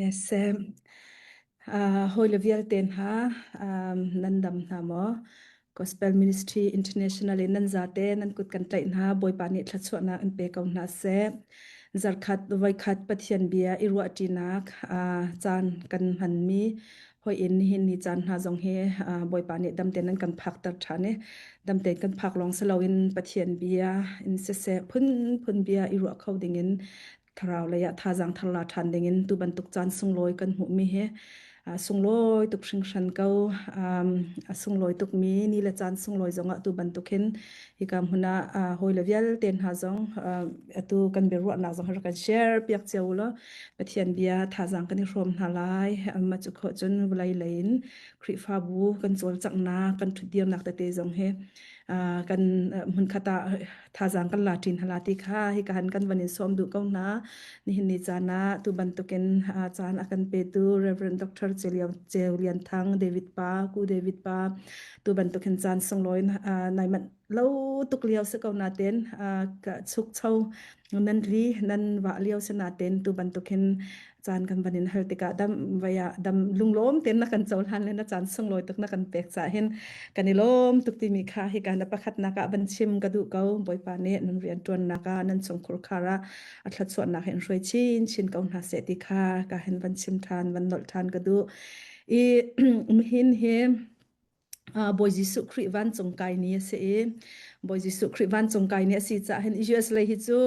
Seh. Hawile vialte hna, nan dam hna maw? Gospel Ministry International in nan zate nan kut kan tlaih hna. Bawipa nih thluachuahnak in pe ko hna seh. Zarkhat voikhat Pathian bia i ruahṭinak caan kan hmanmi hoi in nihin ni caan hna zong hi Bawipa nih dam tein nan kan phakter ṭhan i dam tein kan phak lawng si loin Pathian bia in siseh phunphun bia i ruah kho dingin thlarau lei ah thazaang thar la ṭhan dingin tu bantuk caan sunglawi kan hmuhmi hi sunglawi tuk hringhran ko. A sunglawi tukmi ni le caan sunglawi zongah tu bantuk hin hika hmun ah hawile vialte hna zong atu kan biaruahnak zong rak kan share piak cio u law Pathian bia thazaang kan i hrawm hna lai. Mah cu khawh cun vawlei lei in Khrihfabu kan cawlcanghnak kan ṭhutdirnak tete zong hi kan hmunkhat ah thazaang kan la ṭin hala ti kha hika han kan van in sawm duh ko hna. Nihin ni caan ah tu bantukin caan a kan petu Reverend Dr. Ceu Lian Thang, David Pa, Ku David Pa, tu bantukin caan sunglawi nai manh lo tuk lio si ko nain ka chukcho nan li nan vah lio si nain tu bantukin caan kan van in hal tikah dam vai ah dam lunglawm tein na kan cohlan le na caan sunglawi tuk na kan pek caah hin kan i lawm tuk timi kha hika na pakhatnak ah van chim ka duh ko. Bawipa nih nan rianṭuannak ah nan chungkhur khar ah a thluachuahnak hin hruai chin chin ko hna seh ti kha ka hin van chim ṭhan van nolh ṭhan ka duh. I hin hi Bawi Jesuh Khrih vancung kai ni a si i Bawi Jesuh Khrih vancung kai ni a si caah hin US lei hi cu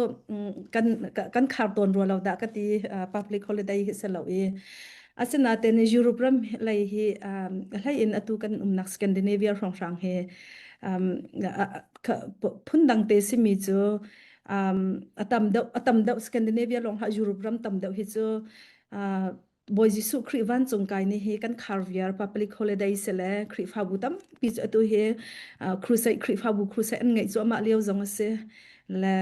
kan kan khar tawn rua lo dah ka ti public holiday hi si lo i asinain Europe ram lei hi hlei in atu kan umnak Scandinavia hrawnghrang hi phundang te simi cu a tam deuh a tam deuh Scandinavia lawng ha Europe ram tam deuh hi cu Bawi Jesuh Khrih vancung kai ni hi kan khar viar public holiday si le Khrihfabu tampi cu atu hi crusade Khrihfabu crusade an ngeih cuahmah lio zong a si le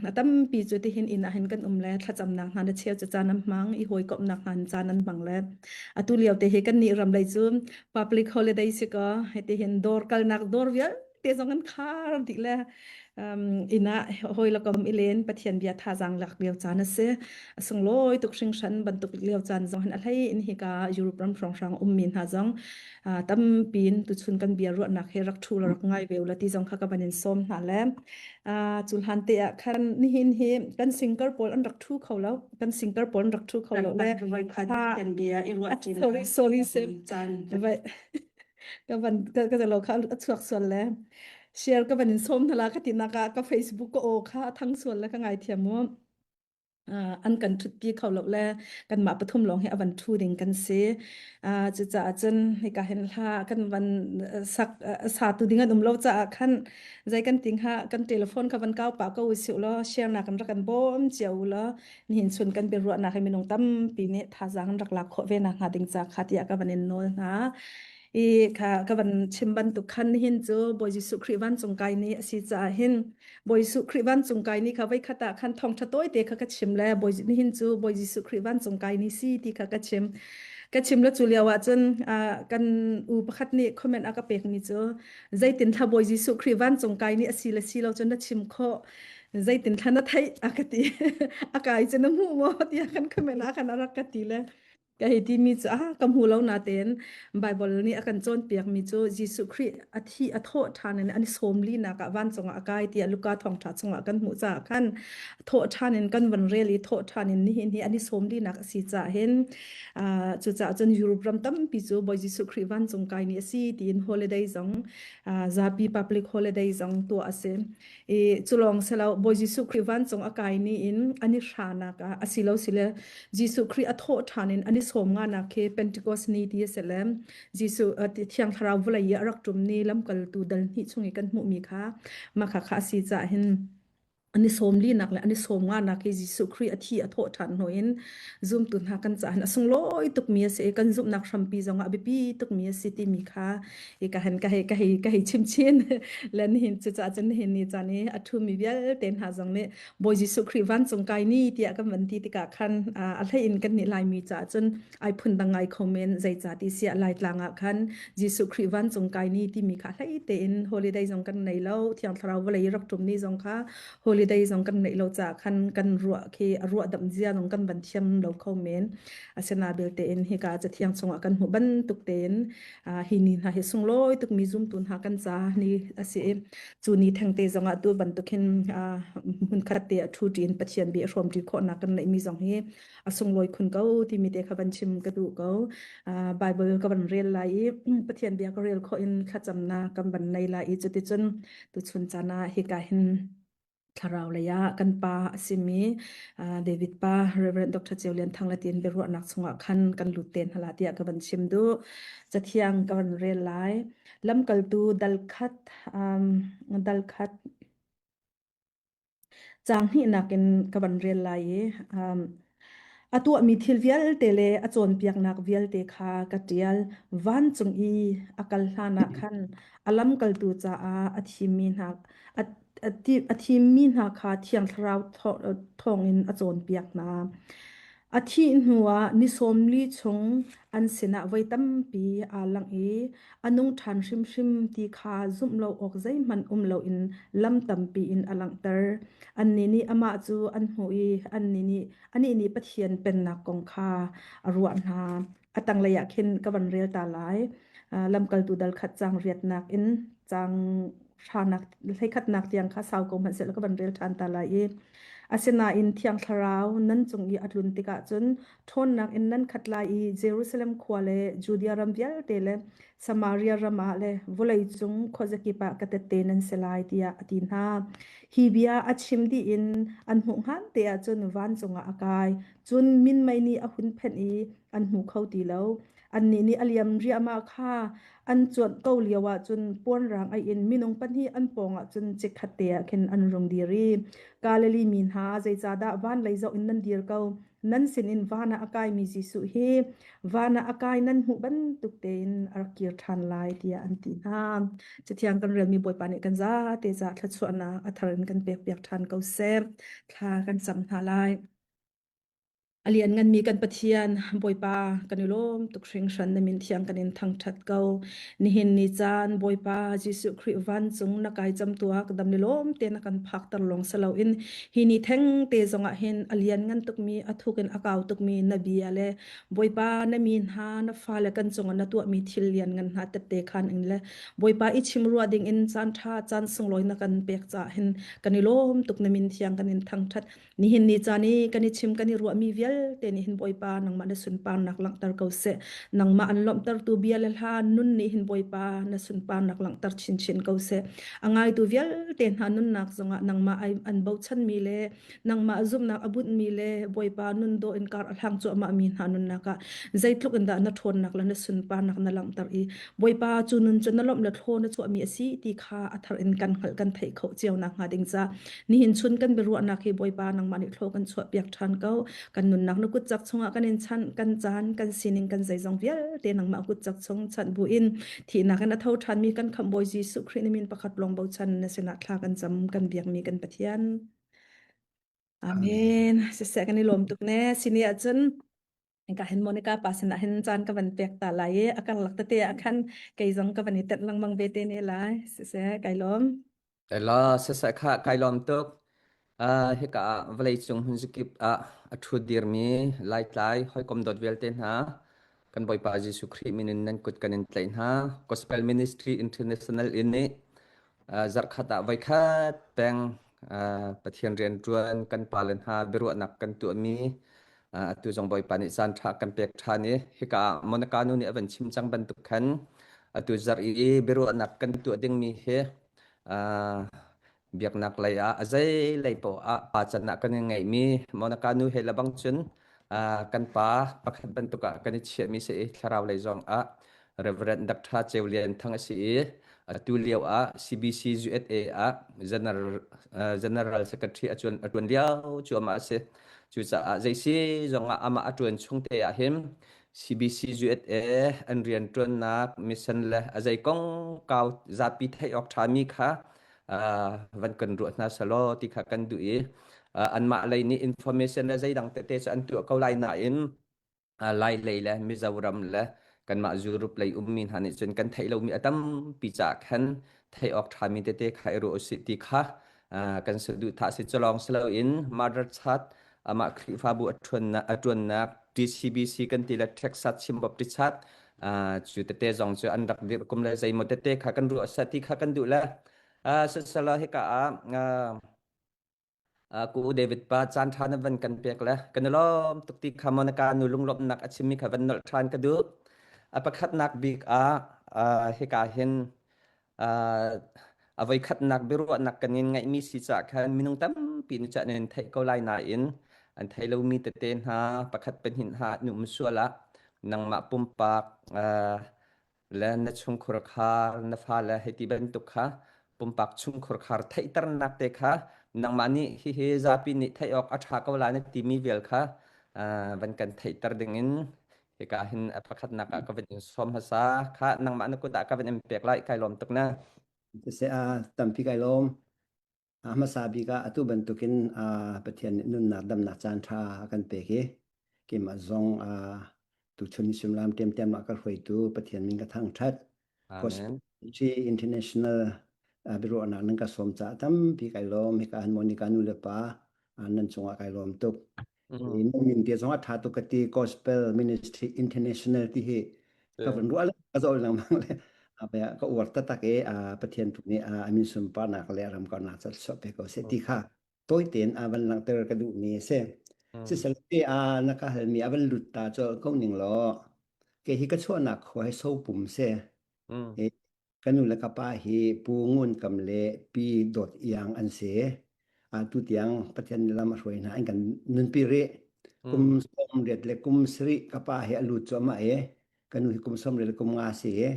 a tampi cu tihin inn ah hin kan um le thlacamnak hna na cheu cu caan an hmang i hawikomhnak hna caan an hmang le atu lio te hi kan nih ram lei cu public holiday si ko hiti hin dawr kalnak dawr vialte zong an khar dih le inn ah hawi le kom i len Pathian bia thazaang lak lio caan a si. A sunglawi tuk hringhran bantuk lio caan zong hin a hlei in hika Europe ram hrawnghrang ummi hna zong tampi in tuchun kan bia ruahnak hi rak thu la rak ngai ve ula ti zong kha ka van in sawm hna le cu hlan te ah khan nihin hi kan singer pawl an rak thu kho lo kan singer pawl an rak thu kho lo le kan bia i ruah sorry sorry sim ka van ka ka lo kha a chuak sual le share ka van in sawm hna la ka ti nak ah ka Facebook ka aw kha a thang sual le ka ngai thiam mu an kan thutpi kho lo le kanmah pathum lawng hi a van thu ding kan si cucaah cun hika hin hla kan van sak satu ding an um lo caah khan zei kan ting ha kan telephone kha van kau pa ko usih law share nak kan rak kan bawm cio law nihin chun kan biaruahnak hi minung tampi nih thazaang an rak lak khawh ve nak hnga ding ca kha tiah ka van in nawl hna. I kha ka van chim bantuk khan nihin cu Bawi Jesuh Khrih vancung kai ni a si caah hin Bawi Jesuh Khrih vancung kai ni kha voikhat ah khan thawngṭha tawite kha ka chim le Bawi nihin cu Bawi Jesuh Khrih vancung kai ni si ti kha ka chim. Ka chim le cu lio ah cun kan u pakhat nih comment a ka pekmi cu zeitin thla Bawi Jesuh Khrih vancung kai ni a si le si lo cun na chim khawh zeitin thla na theih a ka ti a kai cu na hmu maw tiah kan comment ah khan a rak ka ti le ka hei timi cu ah ka hmu lo natein Bible nih a kan cawnpiakmi cu Jesuh Khrih a thi a thawh ṭhan in an i sawm linak ah vancung ah a kai tiah Luka thawngṭha chungah kan hmuh caah khan thawh ṭhan in kan van rel i thawh ṭhan in nihin hi an i sawm linak a si caah hin cucaah cun Europe ram tampi cu Bawi Jesuh Khrih vancung kai ni a si tiin holiday zong zapi public holiday zong tuah a si. I culawng silo Bawi Jesuh Khrih vancung a kai ni in an i hranak ah asilo sile Jesuh Khrih a thawh ṭhan in an i sawm nganak khi Pentecost ni ti a si le Jesuh Thiang Thlarau vawlei i a rak ṭum ni lamkaltu dal hnih chung i kan hmuhmi kha mah kha kha a si caah hin an i sawm linak le an i sawm nganak hi Jesuh Khrih a thi a thawh ṭhan hnu in zumtu hna kan caah hin a sunglawi tukmi a si i kan zumhnak hrampi zongah a biapi tukmi a si timi kha i ka han ka hei ka hei ka hei chim chin le nihin cucaah cun nihin ni caan i a ṭhumi vialte hna zong nih Bawi Jesuh Khrih vancung kai ni tiah kan van ti tikah khan a hlei in kan nih Laimi caah cun ai phun dang ngai kho men zeicah ti siah Laitlang ah khan Jesuh Khrih vancung kai ni timi kha hlei tein holiday zong kan nei lo Thiang Thlarau vawlei rak ṭum ni zong kha holiday. Holiday zong kan neih lo caah khan kan ruah khi a ruah damh zia zong kan van thiam lo kho men. Asina belte in hika cathiang chungah kan hmuh bantuk tein hi ni hna hi sunglawi tukmi zumtu hna kan ca ni a si i cu ni thengte zongah tu bantuk hin hmunkhat te a ṭhu ṭin Pathian bia hrawmṭi khawhnak kan neihmi zong hi a sunglawi khun ko timi te kha van chim ka duh ko. Bible ka van rel lai i Pathian bia ka rel khawh in thlacamnak kan van nei lai i cuticun tuchun caan ah hika hin thlarau lei ah kan pa a simi David pa Reverend Dr. Ceu Lian Thang le tiin biaruahnak chungah khan kan lut te hna la tiah ka van chim duh. Cathiang ka van rel lai. Lamkaltu dal khat dal khat Caang hnihnak in ka van rel lai i a tuahmi thil vialte le a cawnpiaknak vialte kha ka ṭial. Vancung i a kal hlanah khan a lamkaltu caah a thimmi hna a, a thimmi hna kha Thiang Thlarau thawngin a cawnpiak hna. A thih hnuah ni 40 chung an sinah voi tampi aa langh i a nung ṭhan hrimhrim ti kha zumh lo awk zeihmanh um loin lam tampi in a langhter. Annih nih amah cu an hmuh i annih nih anih nih Pathian Pennak kong kha a ruah hna. A tanglei ah khin ka van rel ta lai. Lamkaltu dal khat caang riatnak in caang hranak hleikhatnak tiang kha sau ko hmanhsehlaw ka van rel ṭhan ta lai i asinain Thiang Thlarau nan cung i a tlun tikah cun ṭhawnnak in nan khat lai i Jerusalem khua le Judea ram vialte le Samaria ram ah le vawlei cung khuazakip ah ka tette nan si lai tiah a ti hna. Hi bia a chim dih in an hmuh hngan te ah cun vancung ah a kai. Cun minmei nih a hun phenh i an hmu kho ti lo. Annih nih a liam riahmah kha an cuanh ko lio ah cun puanrang aih in minung pahnih an pawngah cun chikkhat te ah khin an rung dir i Galilee mi hna zeicahdah van lei zoh in nan dir ko? Nan sinin van ah a kaimi Jesuh hi van ah a kai nan hmuh bantuk tein a rak kir ṭhan lai tiah an ti hna. Cathiang kan relmi Bawipa nih kan zate ca thluachuahnak a thar in kan pekpiak ṭhan ko seh. Thla kan cam hna lai. A liannganmi kan Pathian, Bawipa, kan i lawm tuk hringhran na min thiang kan in thangṭhat ko. Nihin ni caan, Bawipa Jesuh Khrih vancung na kai cam tuak dam ni lawm te na kan phakter lawng si loin hi ni theng te zongah hin a lianngan tukmi, a thuk in a kau tukmi na bia le Bawipa na mi hna na fale kan cungah na tuahmi thil lianngan hna tette khan in le Bawipa i chim ruah ding in caan ṭha caan sunglawi na kan pek caah hin kan i lawm tuk na min thiang kan in thangṭhat. Nihin ni caan i kan i chim kan i ruahmi vialte nih hin Bawipa nangmah na sunparnak langhter ko seh. Nangmah an lawmhtertu bia le hla nun nih hin Bawipa na sunparnak langhter chinchin ko seh. A ngaitu vialte hna nunnak zongah nangmah an bochanmi le nangmah zumhnak a bunhmi le Bawipa nun dawh in kar a hlang cuahmahmi hna nunnak ah zeitluk in dah na ṭhawnnak le na sunparnak na langhter i Bawipa cu nun cu na lawmh le thlaw na chuahmi a si ti kha a thar in kan hngalh kan theih khawh cio nakhnga ding ca Nihin chun kan biaruahnak hi Bawipa nangmah nih thlaw kan chuahpiak ṭhan ko. Kan nunnak na kutcak chungah kan in chanh, kan caan, kan sining, kan zeizong vialte nangmah kutcak chung chanh buin thihnak in a tho ṭhanmi kan Khamh Bawi Jesuh Khrih na min pakhat lawng bochan na sinah thla kan cam, kan biakmi kan Pathian. Amen. Siseh kan i lawm tuk ne. Sini ahcun Ka hin Monica pa sinah hin caan ka van pek ta lai i a karlak tete ah khan kei zong ka van i tenh lengmang ve te ne lai. Siseh, kai lawm. Ela siseh kha kai lawm tuk. Uh, hika ah vawleicung hmunzakip ah a ṭhu dirmi Laitlai hawikom dawt vialte hna kan Bawipa Jesuh Khrih min in nan kut kan in tlaih hna. Gospel Ministry International in nih uh, zarhkhat ah voikhat peng uh, Pathian rianṭuan kan pale hna biaruahnak kan tuahmi Atu zong Bawipa nih caan ṭha kan pek ṭhan i hika ah Monica nu nih a van chim cang bantuk khan atu zarh i biaruahnak kan tuah dingmi hi biaknak lei ah a zei lei poah ah pa can ah kan i ngeihmi Monica nu he lebang cun kan pa pakhat bantuk ah kan i chiahmi si i thlarau lei zong ah Reverend Dr. Ceu Lian Thang a si i atu lio ah CBC USA ah General, General Secretary a ṭuan, a ṭuan lio cuahmah a si. Cucaah zeisi zongah amah a ṭuan chung te ah hin CBC USA an rianṭuannak mission le a zei kongkau zapi theih awk ṭhami kha van kan ruah hna selaw ti kha kan duh i anmah lei nih information le zeidang tete cu an tuah ko lai nain Lai lei le Mizoram le kanmah Europe lei ummi hna nih cun kan theih lomi a tampi caah khan theih awk ṭhami tete kha i ruah usih ti kha. Kan saduhthah si culawng si loin Mother Church amah Khrihfabu a ṭhuannak a ṭuannak TCBC kan ti le Texas Chimbop Tichat cu tete zong cu an rak dirh kum le zeimaw tete kha kan ruah seh ti kha kan duh le sisala hika ah ku David pa caan ṭha na van kan pek le kan i lawm tuk ti kha Monica nu lunglawmhnak a chimmi kha van nolh ṭhan ka duh. A pakhatnak bik ah hika hin a voikhatnak biaruahnak kan in ngeihmi si caah khan minung tampi nih cun an theih ko lai nain an thei lomi tete hna pakhat pahnih hna an um sual ah nangmah pumpak le na chungkhur khar na fale hei ti bantuk kha pumpak chungkhur khar theihternak te kha nangmah nih hihi zapi nih theih awk a ṭha ko lai na timi vial kha van kan theihter dingin hika hin a pakhatnak ah ka van in sawm hmasa kha nangmah na kut ah ka van in pek lai kai lawm tuk na. Siseh a tampi kai lawm. A hmasa bik ah atu bantukin Pathian nih nunnak damnak caan ṭha a kan pek i keimah zong tuchun suimilam ṭemṭem ah ka hruaitu Pathian min ka thangṭhat. Amen. Gospel International biaruahnak nan ka sawm caah tampi kai lawm. Hika han Monica nu le pa nan cungah kai lawm tuk. Nan min te zong a ṭha tuk ka ti Gospel Ministry International ti hi ka van ruah le ka zoh lengmang le ka uar taktak i Pathian tu nih a min sunparnak le a ram karnak ca chuah pe ko seh ti kha tawi tein a van langhter ka duhmi a si. Siseh te a na ka halmi a van lut ta colh ko ning law kei hi ka chuahnak khua hi Sopum si. Ka nu le ka pa hi Pu Ngun Kam le Pi Dawt Iang an si. Atu tiang Pathian nih lam a hruai hna an kan nunpi rih. Kum 80 le kum 7 ka pa hi a lut cuahmah i ka nu hi kum 80 le kum 5 si i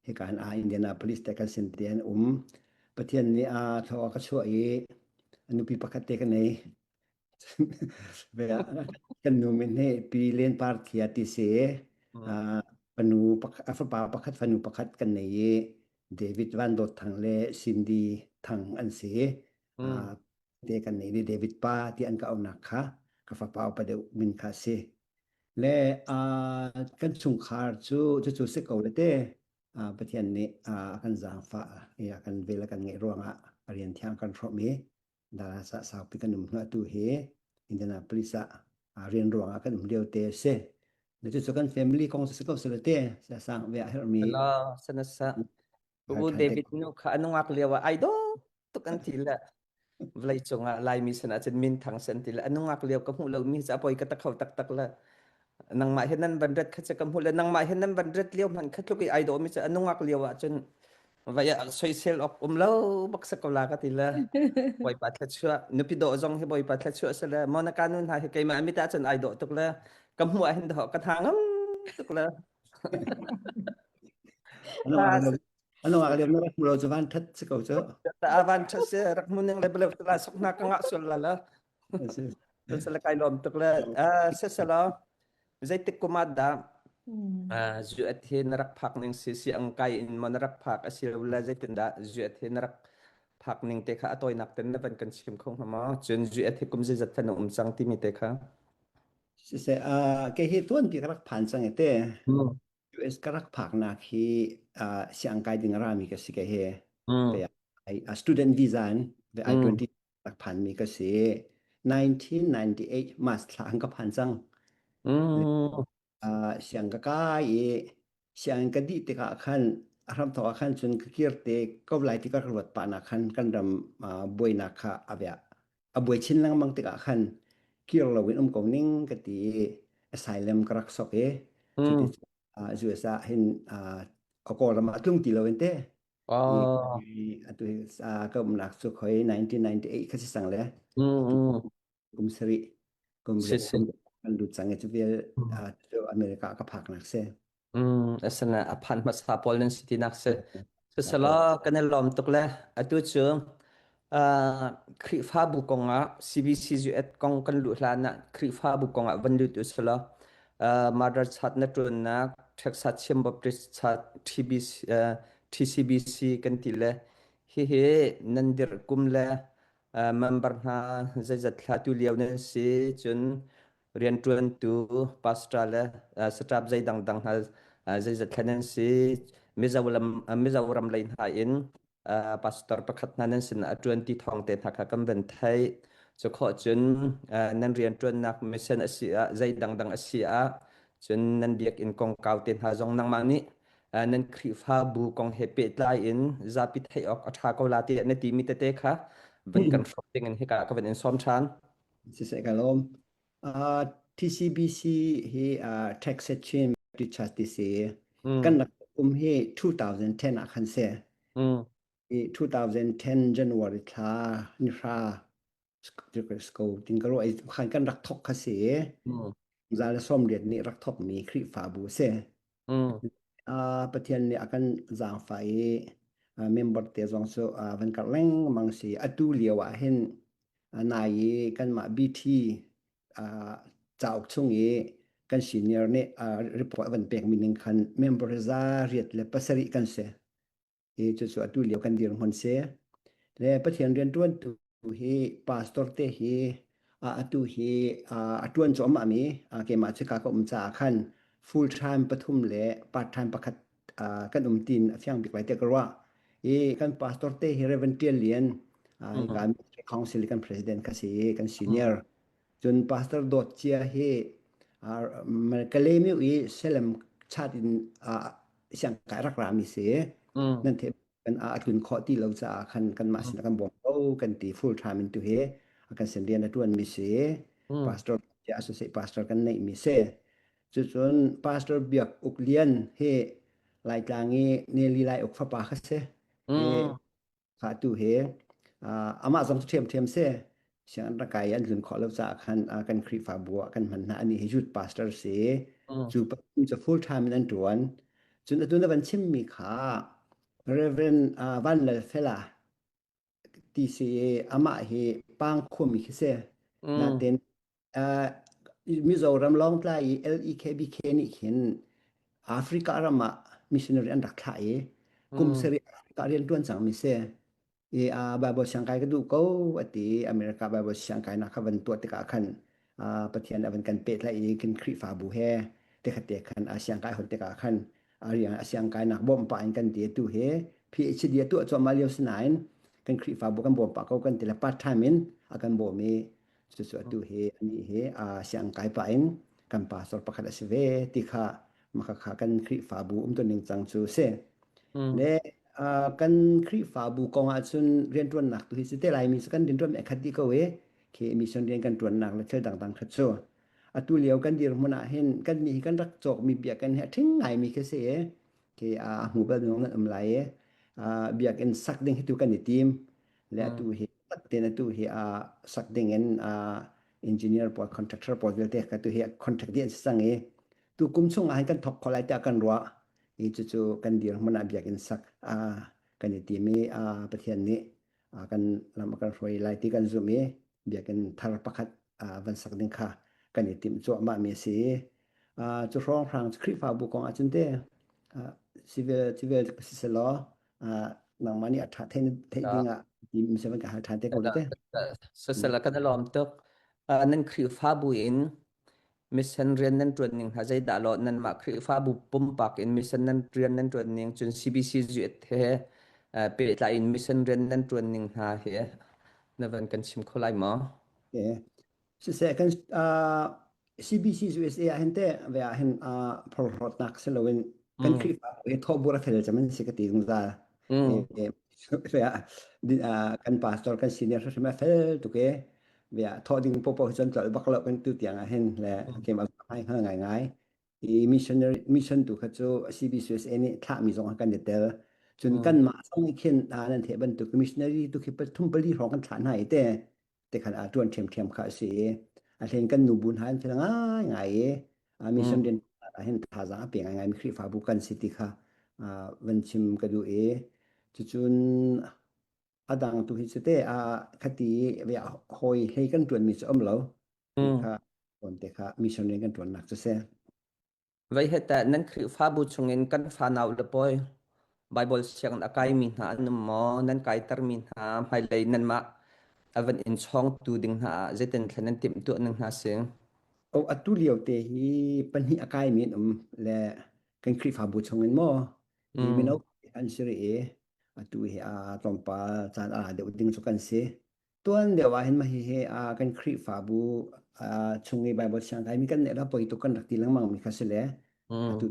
hika hin ah Indianapolis te kan sin te an um. Pathian nih a thaw a ka chuah i a nupi pakhat te ka nei. Kan nu min hi Pi Len Par Thia ti si. Fanu a fapa pakhat fanu pakhat kan nei i David Van Dawt Thang le Cindy Thang an si. Te kan nei ni David pa ti an ka aunak kha ka fapa upa deuh min kha si. Le kan chungkhar cu cucu si ko le te Pathian nih a kan zaangfah i a kan vel a kan ngeih ruangah a rian thiang kan hrawm i Dallas ah saupi kan um hnu atu hi Indianapolis ah rian ruangah kan um lio te a si. Na cucu kan family kong si ko sila te sang ve a herhmi. Hello, sanasa. U David nu kha anungak lio ah ai do tuk an ti le vlei cungah Laimi sin ah cun min thang sen ti le anungak lio ka hmuh lo mi ca poi ka ta kho tak tak le nangmah he nan van ret kha che ka hmuh le nangmah he nan van ret lio hman kha tluk i ai do mi cu anungak lio ah cun vai soisel ok um lo bak sa ko la ka ti le bawipa thluachuah nupi dawh zong hi bawipa thluachuah se le Monica nu hna hi keimah mit ah cun ai dawh tuk le ka hmuh ah hin dawh ka tha ngam tuk le Ano nga na rak mulo chu van that si ko chu. Ta van that se rak muning le bele la sok na ka nga sul la la. Sala kai lom tuk le se sala zeitik kuma da zu at he na rak phak ning si si ang kai in mo na rak phak asilo la zeitin da zu at he na rak phak ning te kha atoi nak ten na van kan chim kho hnga ma cun zu at he kum zeizat than um cang timi te kha. Siseh ke hi tuan pi ka rak phan cang ete. US ka rak phaknak hi siangkai ding a rami ka si ka he. Student visa in I-20 rak phanmi ka si. 1998 March thla an ka phan cang. Siang ka kai i sianginn ka dih tikah khan a hramthawk ah khan cun ka kir te ko lai ti ka ruat pah nak khan kan ram buainak kha a bia a buai chin lengmang tikah khan kir loin um ko ning ka ti i asylum ka rak sok i cuti US ah hin a Kawlram ah tlung ti loin te atu ka umnak cu khoi 1998 kha si sang le kum sarih kum riat kan lut cang i cu vial America ka phak nak si. Asana a phan hmasa pawl nan si tinak si. Sisala kan i lawm tuk le atu cu Khrihfabu kong ah CBCUS kong kan luh hlan ah Khrihfabu kong ah van lut usila Mother Chat na ṭuannak Texas Chin Baptist Church TBC, TCBC kan ti le hihi nan dirh kum le member hna zeizat thla tu lio nan si cun rianṭuantu pastor le staff zei dangdang hna zeizat thla nan si Mizoram Mizoram lei hna in. Pastor pakhat hna nan sinah a ṭuan ti thawng te hna kha kan van theih. Cu khawh cun nan rianṭuannak mission a si ah zei dangdang a si ah cun nan biakinn kongkau te hna zong nangmah nih nan Khrihfabu kong he pehtlai in zapi theih awk a ṭha ko la tiah na timi tete kha van kan hrawm ding in hika ka van in sawm ṭhan. Siseh ka lawm. Uh, TCBC hi uh, Texas Chin Baptist Church ti si. Kan rak um hi 2010 ah khan si. Mm. I 2010 January thla ni hra sko tin ka ruah i khan kan rak thok kha si. Mm. Za le som riat nih rak thok mi Khrihfabu si. Mm. Uh, Pathian nih a kan zaangfah i uh, member te zong cu uh, van karh lengmang si. Atu lio ah hin uh, nai i kanmah BT uh, cauk chung i kan senior nih uh, report van pekmi ning khan member za riat le pasarih kan si. I cucu atu lio kan dirhmun si. Le Pathian rianṭuantu hi pastor te hi atu hi a ṭuan cuahmah mi keimah cu ka ka um caah khan full time pathum le part time pakhat kan um tin a fiang bik lai tiah ka ruah. I kan pastor te hi Reverend Tial Lian hika council kan president kha si kan senior. Cun pastor Dawt Cia hi Kalaymyo i Salem chat in siangkai rak rami si. Nan theih kan a tlun khawh ti lo caah khan kanmah sin kan bawm ko kan ti full time in tu hi kan sin rian a tuan mi si. Pastor associate pastor kan neih mi si. Cucun Pastor Biak Uk Lian hi Laitlang i Nelly Lai Uk fapa kha si. Hi kha tu hi amah zong cu ṭhiamṭhiam si sianginn rak kai an tlun khawh lo caah khan kan Khrihfabu ah kan hman hna ani hi youth pastor si cu cu full time in an ṭuan cun atu na van chimmi kha Reverend Van Lal Fela ti si amah hi pang khuami khi si natin Mizoram Lawngtlai i LEKBK nih khin Africa ram ah missionary an rak thlah i kum sarih Africa rian ṭuan cangmi si. I Bible siangkai ka duh ko a ti i America Bible siangkainak kha van tuah tikah khan Pathian a van kan pehtlaih i kan Khrihfabu he tekhatte khan a siangkai hon tikah khan a rian a siangkainak bawmh pah in kan ti atu hi PhD a tuah cuahmah lio si nain kan Khrihfabu kan bawm pah ko kan ti le part time in a kan bawm i Cucu atu hi anih hi siangkai pah in kan pastor pakhat a si ve ti kha makhakha kan Khrihfabu umtuning cang cu si. Le kan Khrihfabu kong ahcun rianṭuannak tu hi cu te Laimi cu kan rianṭuan mi a khat dih ko i khi mission rian kan ṭuannak le thil dangdang kha cu atu lio kan dirhmun ah hin kan nih hi kan rak cawkmi biakinn hi a ṭhing ngaimi khi si i khi a hmu bal minung nan um lai i biakinn sak ding hi tu kan i tim le atu hi ten atu hi a sak ding in engineer pawl contractor pawl vialte ka tu hi contract dih an si cang i tu kum chung ah hin kan thok kho lai tiah kan ruah i cucu kan dirhmun ah biakinn sak kan i tim i Pathian nih kan lam a kan hruai lai ti kan zumh i biakinn thar pakhat van sak ding kha kan i timh cuahmah mi a si cu hrawnghrang Khrihfabu kong ahcun te civil civil si selaw nangmah nih a ṭha theih theih ding ah mi se van ka hal ṭhan te ko te. Sasala kan lawm tuk. Nan Khrihfabu in mission rian nan ṭuan ning hna zeidah law nanmah Khrihfabu pumpak in mission nan rian nan ṭuan ning cun CBC zuet he pehtlai in mission rian nan ṭuan ning hna hi na van kan chim kho lai maw? Siseh kan CBC USA ah hin teh ve ah hin phorhlawtnak si loin kan Khrihfa hi thawhbur a fel cem an si ka ti zungzal. Ve ah kan pastor kan senior hrim a fel tuk e. Ve ah thawh ding popo hi cun tlolh bak lo kan tu tiang ah hin le keimah ngai hngal ngai ngai. I missionary mission tu kha cu CBCUSA nih thlahmi zong kan i tel. Cun kanmah zong nih khin nan theih bantuk missionary tu khi pathum pali hrawng kan thlah hna i te. Te khan aa ṭuan ṭhiamṭhiam kha a si i a hlein kan nubu hna an fel ngaingai i mission rian ah hin thazaang a pe ngaingai mi Khrihfabu kan si ti kha van chim ka duh i cucun a dang tu hi cu te a khati hawi hlei kan ṭuanmi cu um lo kha te kha mission rian kan ṭuannak cu si. Vei he teh nan Khrihfabu chungin kan fanau le pawi Baibal sianginn a kaimi hna an um maw? Nan kaitermi hna hmailei nanmah a van in chawngtu ding hna ah zeitin thlen nan timhtuah ning hna si? O atu lio te hi pahnih a kaimi an um le kan Khrihfabu chungin maw hi mino an si rih i. Atu hi a tlawmpal caan a deuh ding cu kan si. Tuan deuh ah hin mah hihi kan Khrihfabu chung i Bible siang kaimi kan neih la poi tuk kan rak ti lengmang mi kha si le atu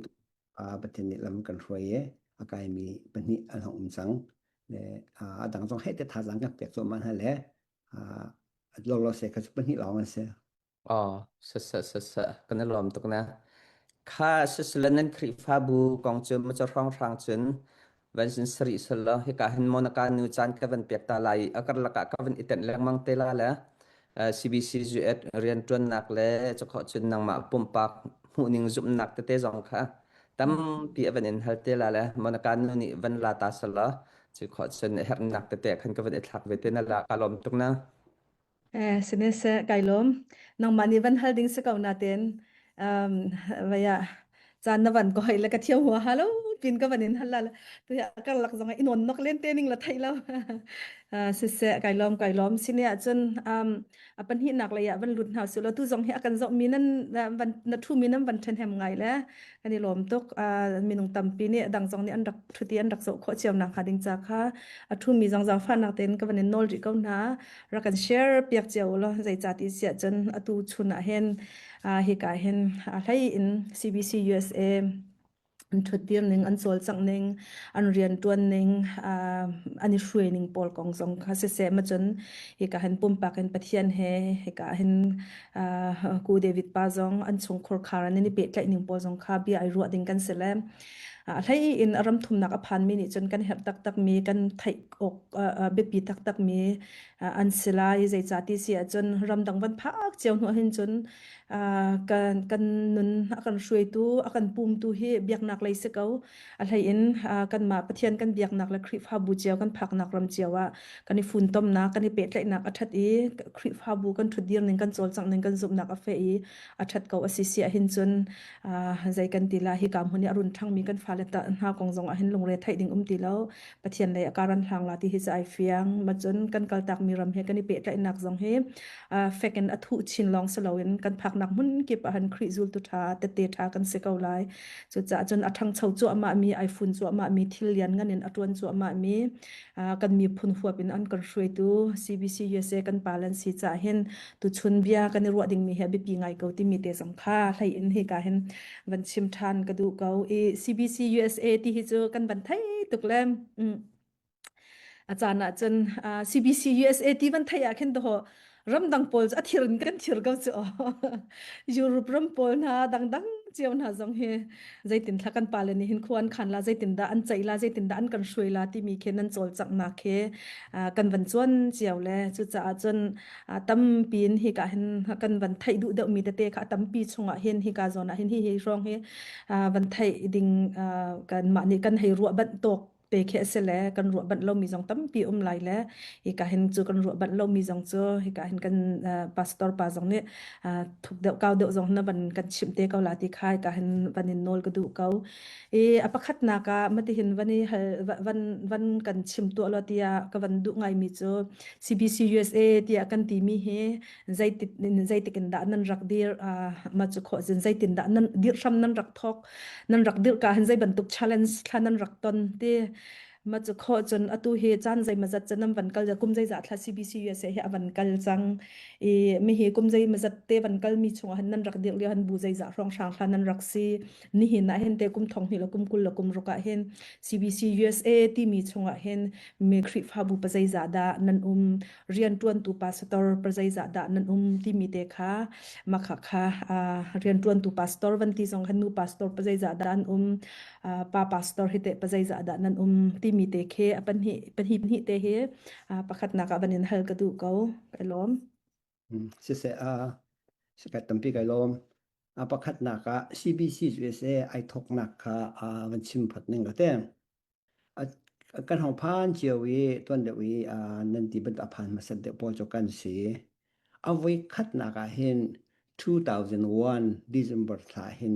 Pathian nih lam kan hruai i a kaimi pahnih an hong um cang. Le a dang zong heh te thazaang kan pek cuahmah hna le lawlaw se kha cu pahnih lawng an si. Aw, saseh saseh kan i lawm tuk na. Kha sisile nan Khrihfabu kong cu macaw hrawnghrang cun van sin sarih selaw hika hin Monica nu caan ka van pek ta lai i a karlak ah ka van i tenh lengmang te la le CBC US rianṭuannak le cakhawh cun nangmah pumpak hmuhning zumhnak tete zong kha tampi a van in hal te la le Monica nu nih van la ta selaw cu khawh cun herhnak tete khan ka van i thlak ve te na la ka lawm tuk na. Eh, sine kai lawm. Nangmah nih van hal ding si ko natin um, vaya caan na van ko hoi le ka thiam hua halo pin ka van in hal la tu ya karlak zong in on nok len te ning la thai lo. Siseh kai lawm kai lawm sine ahcun um, a pahnihnak lei ah van lut hna su lo tu zong hi a kan zoh mi nan van na thu mi nan van then hem ngai le kan i lawm tuk minung tampi nih dang zong nih an rak thuti an rak zoh khawh cio nak hnga ding ca kha a thu mi zong zaangfahnak tein ka van in nawl rih ko hna rak kan share piak cio law zeicah ti siah cun atu chun ah hin hika hin a hlei in CBC USA an ṭhutdir ning an cawlcangh ning an rianṭuan ning an i hruai ning pawl kong zong kha siseh ma cun hika hin pumpak in Pathian he hika hin ku David pa zong an chungkhur khar an i pehtlaih ning pawl zong kha bia ai ruah ding kan si le a hlei in ram thumnak a phanmi nih cun kan herh taktakmi kan theih awk biapi taktakmi an si lai zeicah ti si ahcun ramdang van phak cio hnu hin cun kan kan nun a kan hruaitu a kan pumtu hi biaknak lei si ko a hlei in kanmah Pathian kan biaknak le Khrihfabu cio kan phaknak ram cio ah kan i funtomnak kan i pehtlaihnak a ṭhat i Khrihfabu kan ṭhutdir ning kan cawlcangh ning kan zumhnak a feh i a ṭhat ko a si si ahhin cun zei kan ti la hi ka hmun i a run ṭhangmi kan fale ta hna kong zong ah hin lungre theih ding um ti lo Pathian lei a karan hlang la ti hi cu ai fiang ma cun kan kaltak mi ram he kan i pehtlaihnak zong hi fek in a thuh chin lawng si loin kan phaknak hmun kip ah han Khrih zultu ṭha tette ṭha kan si ko lai cucaah cun a ṭhangcho cuahmah mi ai fun cuahmah mi thil lian ngan in a ṭuan cuahmah mi kan miphun huap in an kan hruaitu CBC USA kan pa lan si caah hin tuchun bia kan i ruah dingmi hi a biapi ngai ko timi te zong kha hlei in hika hin van chim ṭhan ka duh ko i CBC USA ti hi cu kan van thei tuk le mm. A caan ah cun CBC USA ti van theih ah khin toho ramdang pawl cu a thir in kan thir ko cu Europe ram pawl hna dangdang cio hna zong hi zeitin thla kan pale nih hin khua an khan la zeitin dah an ceih la zeitin dah an kan hruai la timi khi nan cawlcanghnak khi kan van cuan cio le cucaah cun tampi in hika hin kan van theih duh deuh mi tete kha tampi chungah hin hika zawn ah hin hi hi hrawng hi van theih ding kan mah nih kan hei ruah banh tawk te khi a si le kan ruah banh lomi zong tampi um lai le hika hin cu kan ruah banh lomi zong cu hika hin kan pastor pa zong nih thuk deuh kau deuh zong na van kan chimh te ko la ti kha hika hin van in nawl ka duh ko i a pakhatnak ah matihin van i hal van van kan chim tuah lo tiah ka van duh ngaimi cu CBC USA tiah kan timi hi zeitik zeitik in dah nan rak dir ma cu khawh zin zeitin dah nan dir hram nan rak thok nan rak dir ka hin zei bantuk challenge thla nan rak ton ti ma cu khawh cun atu hi caan zei mazat cun nan van kal kum zeizah thla CBC USA hi a van kal cang i mi hi kum zei mazat te van kal mi chungah han nan rak dir lio han bu zeizah hrawng hrang thla nan rak si nihin ah hin te kum thong hnih le kum 20 le kum ruk ah hin CBC USA timi chungah hin mi Khrihfabu pa zeizah dah nan um rianṭuantu pastor pa zeizah dah nan um timi te kha makha kha rianṭuantu pastor van ti zong khan nu pastor pa zeizah dah an um pa pastor hi te pa zeizah dah nan um timi te khi a pahnih pahnih pahnih te hi pakhatnak ah van in hal ka duh ko kai lawm Siseh a sikat tampi kai lawm. A pakhatnak ah CBC USA ai thoknak kha van chim phot ning ka te. Kan hong phan cio i tuan deuh i nan ti bantuk a phan hmasat deuh pawl cu kan si. A voi khatnak ah hin 2001 December thla hin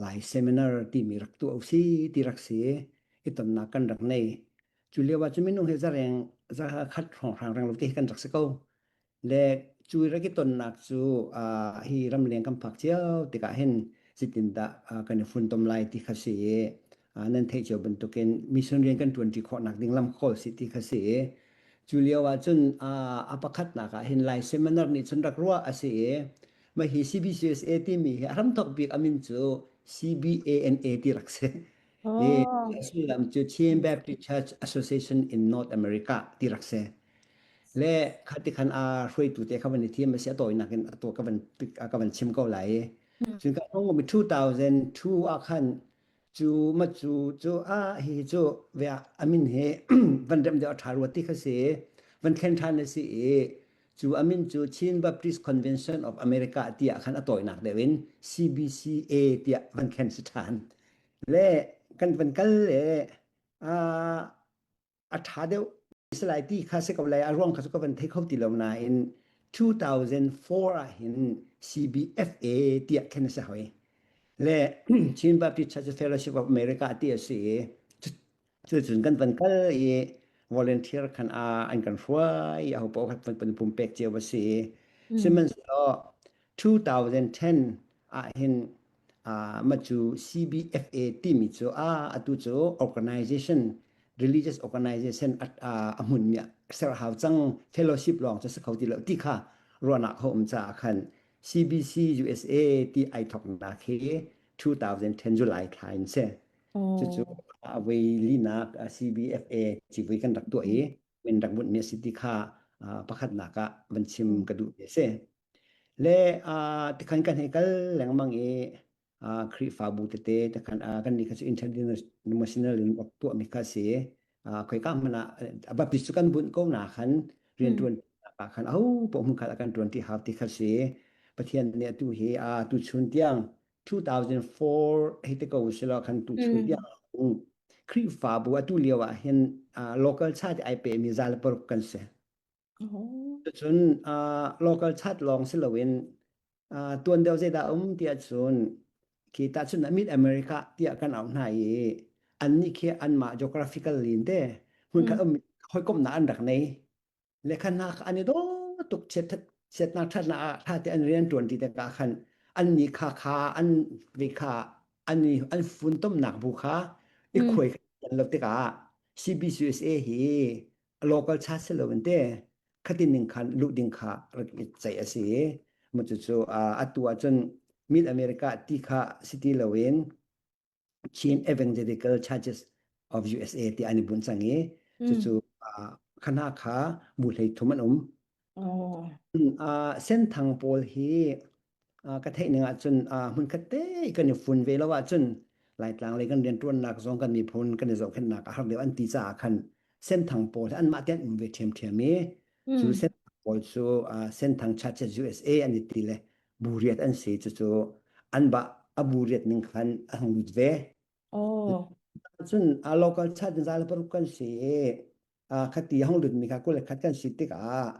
Lai seminar timi rak tuah usih ti rak si i tonnak kan rak nei. Cu lio ah cun minung hi zareng zakhat hrawnghrang reng lo te hi kan rak si ko. Le cu rak i tonnak cu hi ramleng kan phak cio tikah hin zeitindah kan i funtom lai ti kha si i. Nan theih cio bantukin mission rian kan ṭuanṭi khawhnak ding lam kawl si ti kha si i cu lio ah cun a pakhatnak ah hin Lai Seminar nih cun rak ruah a si i mah hi CBCUSA timi hi a hramthok bik a min cu CBANA ti rak si. I Oh. a sullam cu Chin Baptist Church Association in North America ti rak si. Le khati khan a hruaitu te kha van i thim a si a tawinak in a to ka van ka van chim ko lai i cun ka hong mi 2002 ah khan cu ma cu cu a hi cu ve amin he van rem deuh a ṭha rua ti kha si van thlen ṭhan a si i cu amin cu Chin Baptist Convention of America tiah khan a tawinak deuh in CBCA tiah van thlen si ṭhan le kan van kal le a ṭha deuh si lai ti kha si ko lai a ruang kha cu ka van thei kho ti lo nain 2004 ah hin CBFA tiah khen a si hoi le Chin Baptist Church Fellowship of America ti a si i cucun kan van kal i volunteer khan a an kan hruai i aho paoh khan van pumpek cio a si i sihmanhsehlaw 2010 ah hin uh, mah cu CBFA timi cu a atu cu organization religious organization a hmun mi ser hau cang fellowship lawng cu si kho ti lo ti kha ruahnak ho um caah khan CBC USA ti ai thoknak hi 2010 July thla in si cucu a voi linak CBFA civui kan rak tuah i min rak bunh mi a si ti kha pakhatnak ah van chim ka duh mi a si. Le tikhan kan hei kal lengmang i Khrihfabu tete tikhan kan nih kha cu international in rak tuahmi kha a si. Khoika hmanh ah Baptist cu kan bunh ko na khan rianṭuan ah khan aho paoh hmunkhat ah kan ṭuan ti hau ti kha si. Pathian nih atu hi tuchun tiang 2004 hei te ko sila khan tuchun tiang Khrihfabu atu lio ah hin local church ai pe mi za le paruk kan si. Cun local chat lawng si loin tuan deuh zeidah um tiah cun khi tahchun ah Mid America tiah kan auh hna i annih khi anmah geographical lin te hmunkhat um hawikomhnak an rak nei le khan hna an i daw tuk chiatnak thatnak ah tha te an rian tuan ti tikah khan annih kha kha an ve kha an an funtomnak bu kha i khuai kan lo tikah CBCUSA hi local cha si lo in te khatin ning khan luh ding kha rak i ceih a si mu cu cu atu ahcun Mid America ti kha si ti loin Chin Evangelical Churches of USA ti an i bunh cang i cucu khana kha bu hlei thum an um Senthang pawl hi ka theih ning ahcun hmunkhat te kan i fun ve lo ahcun Laitlang lei kan rianṭuannak zong kan miphun kan i zohkhenhnak a har deuh an ti caah khan Senthang pawl hi anmah te an um ve ṭhiamṭhiam i cu Senthang pawl cu Senthang Churches USA an i ti le bu riat an si cucu an bah a bu riat ning khan a hung lut ve. Cun a local church za le paruk kan si i khati hong lut mi kha 21 kan si tikah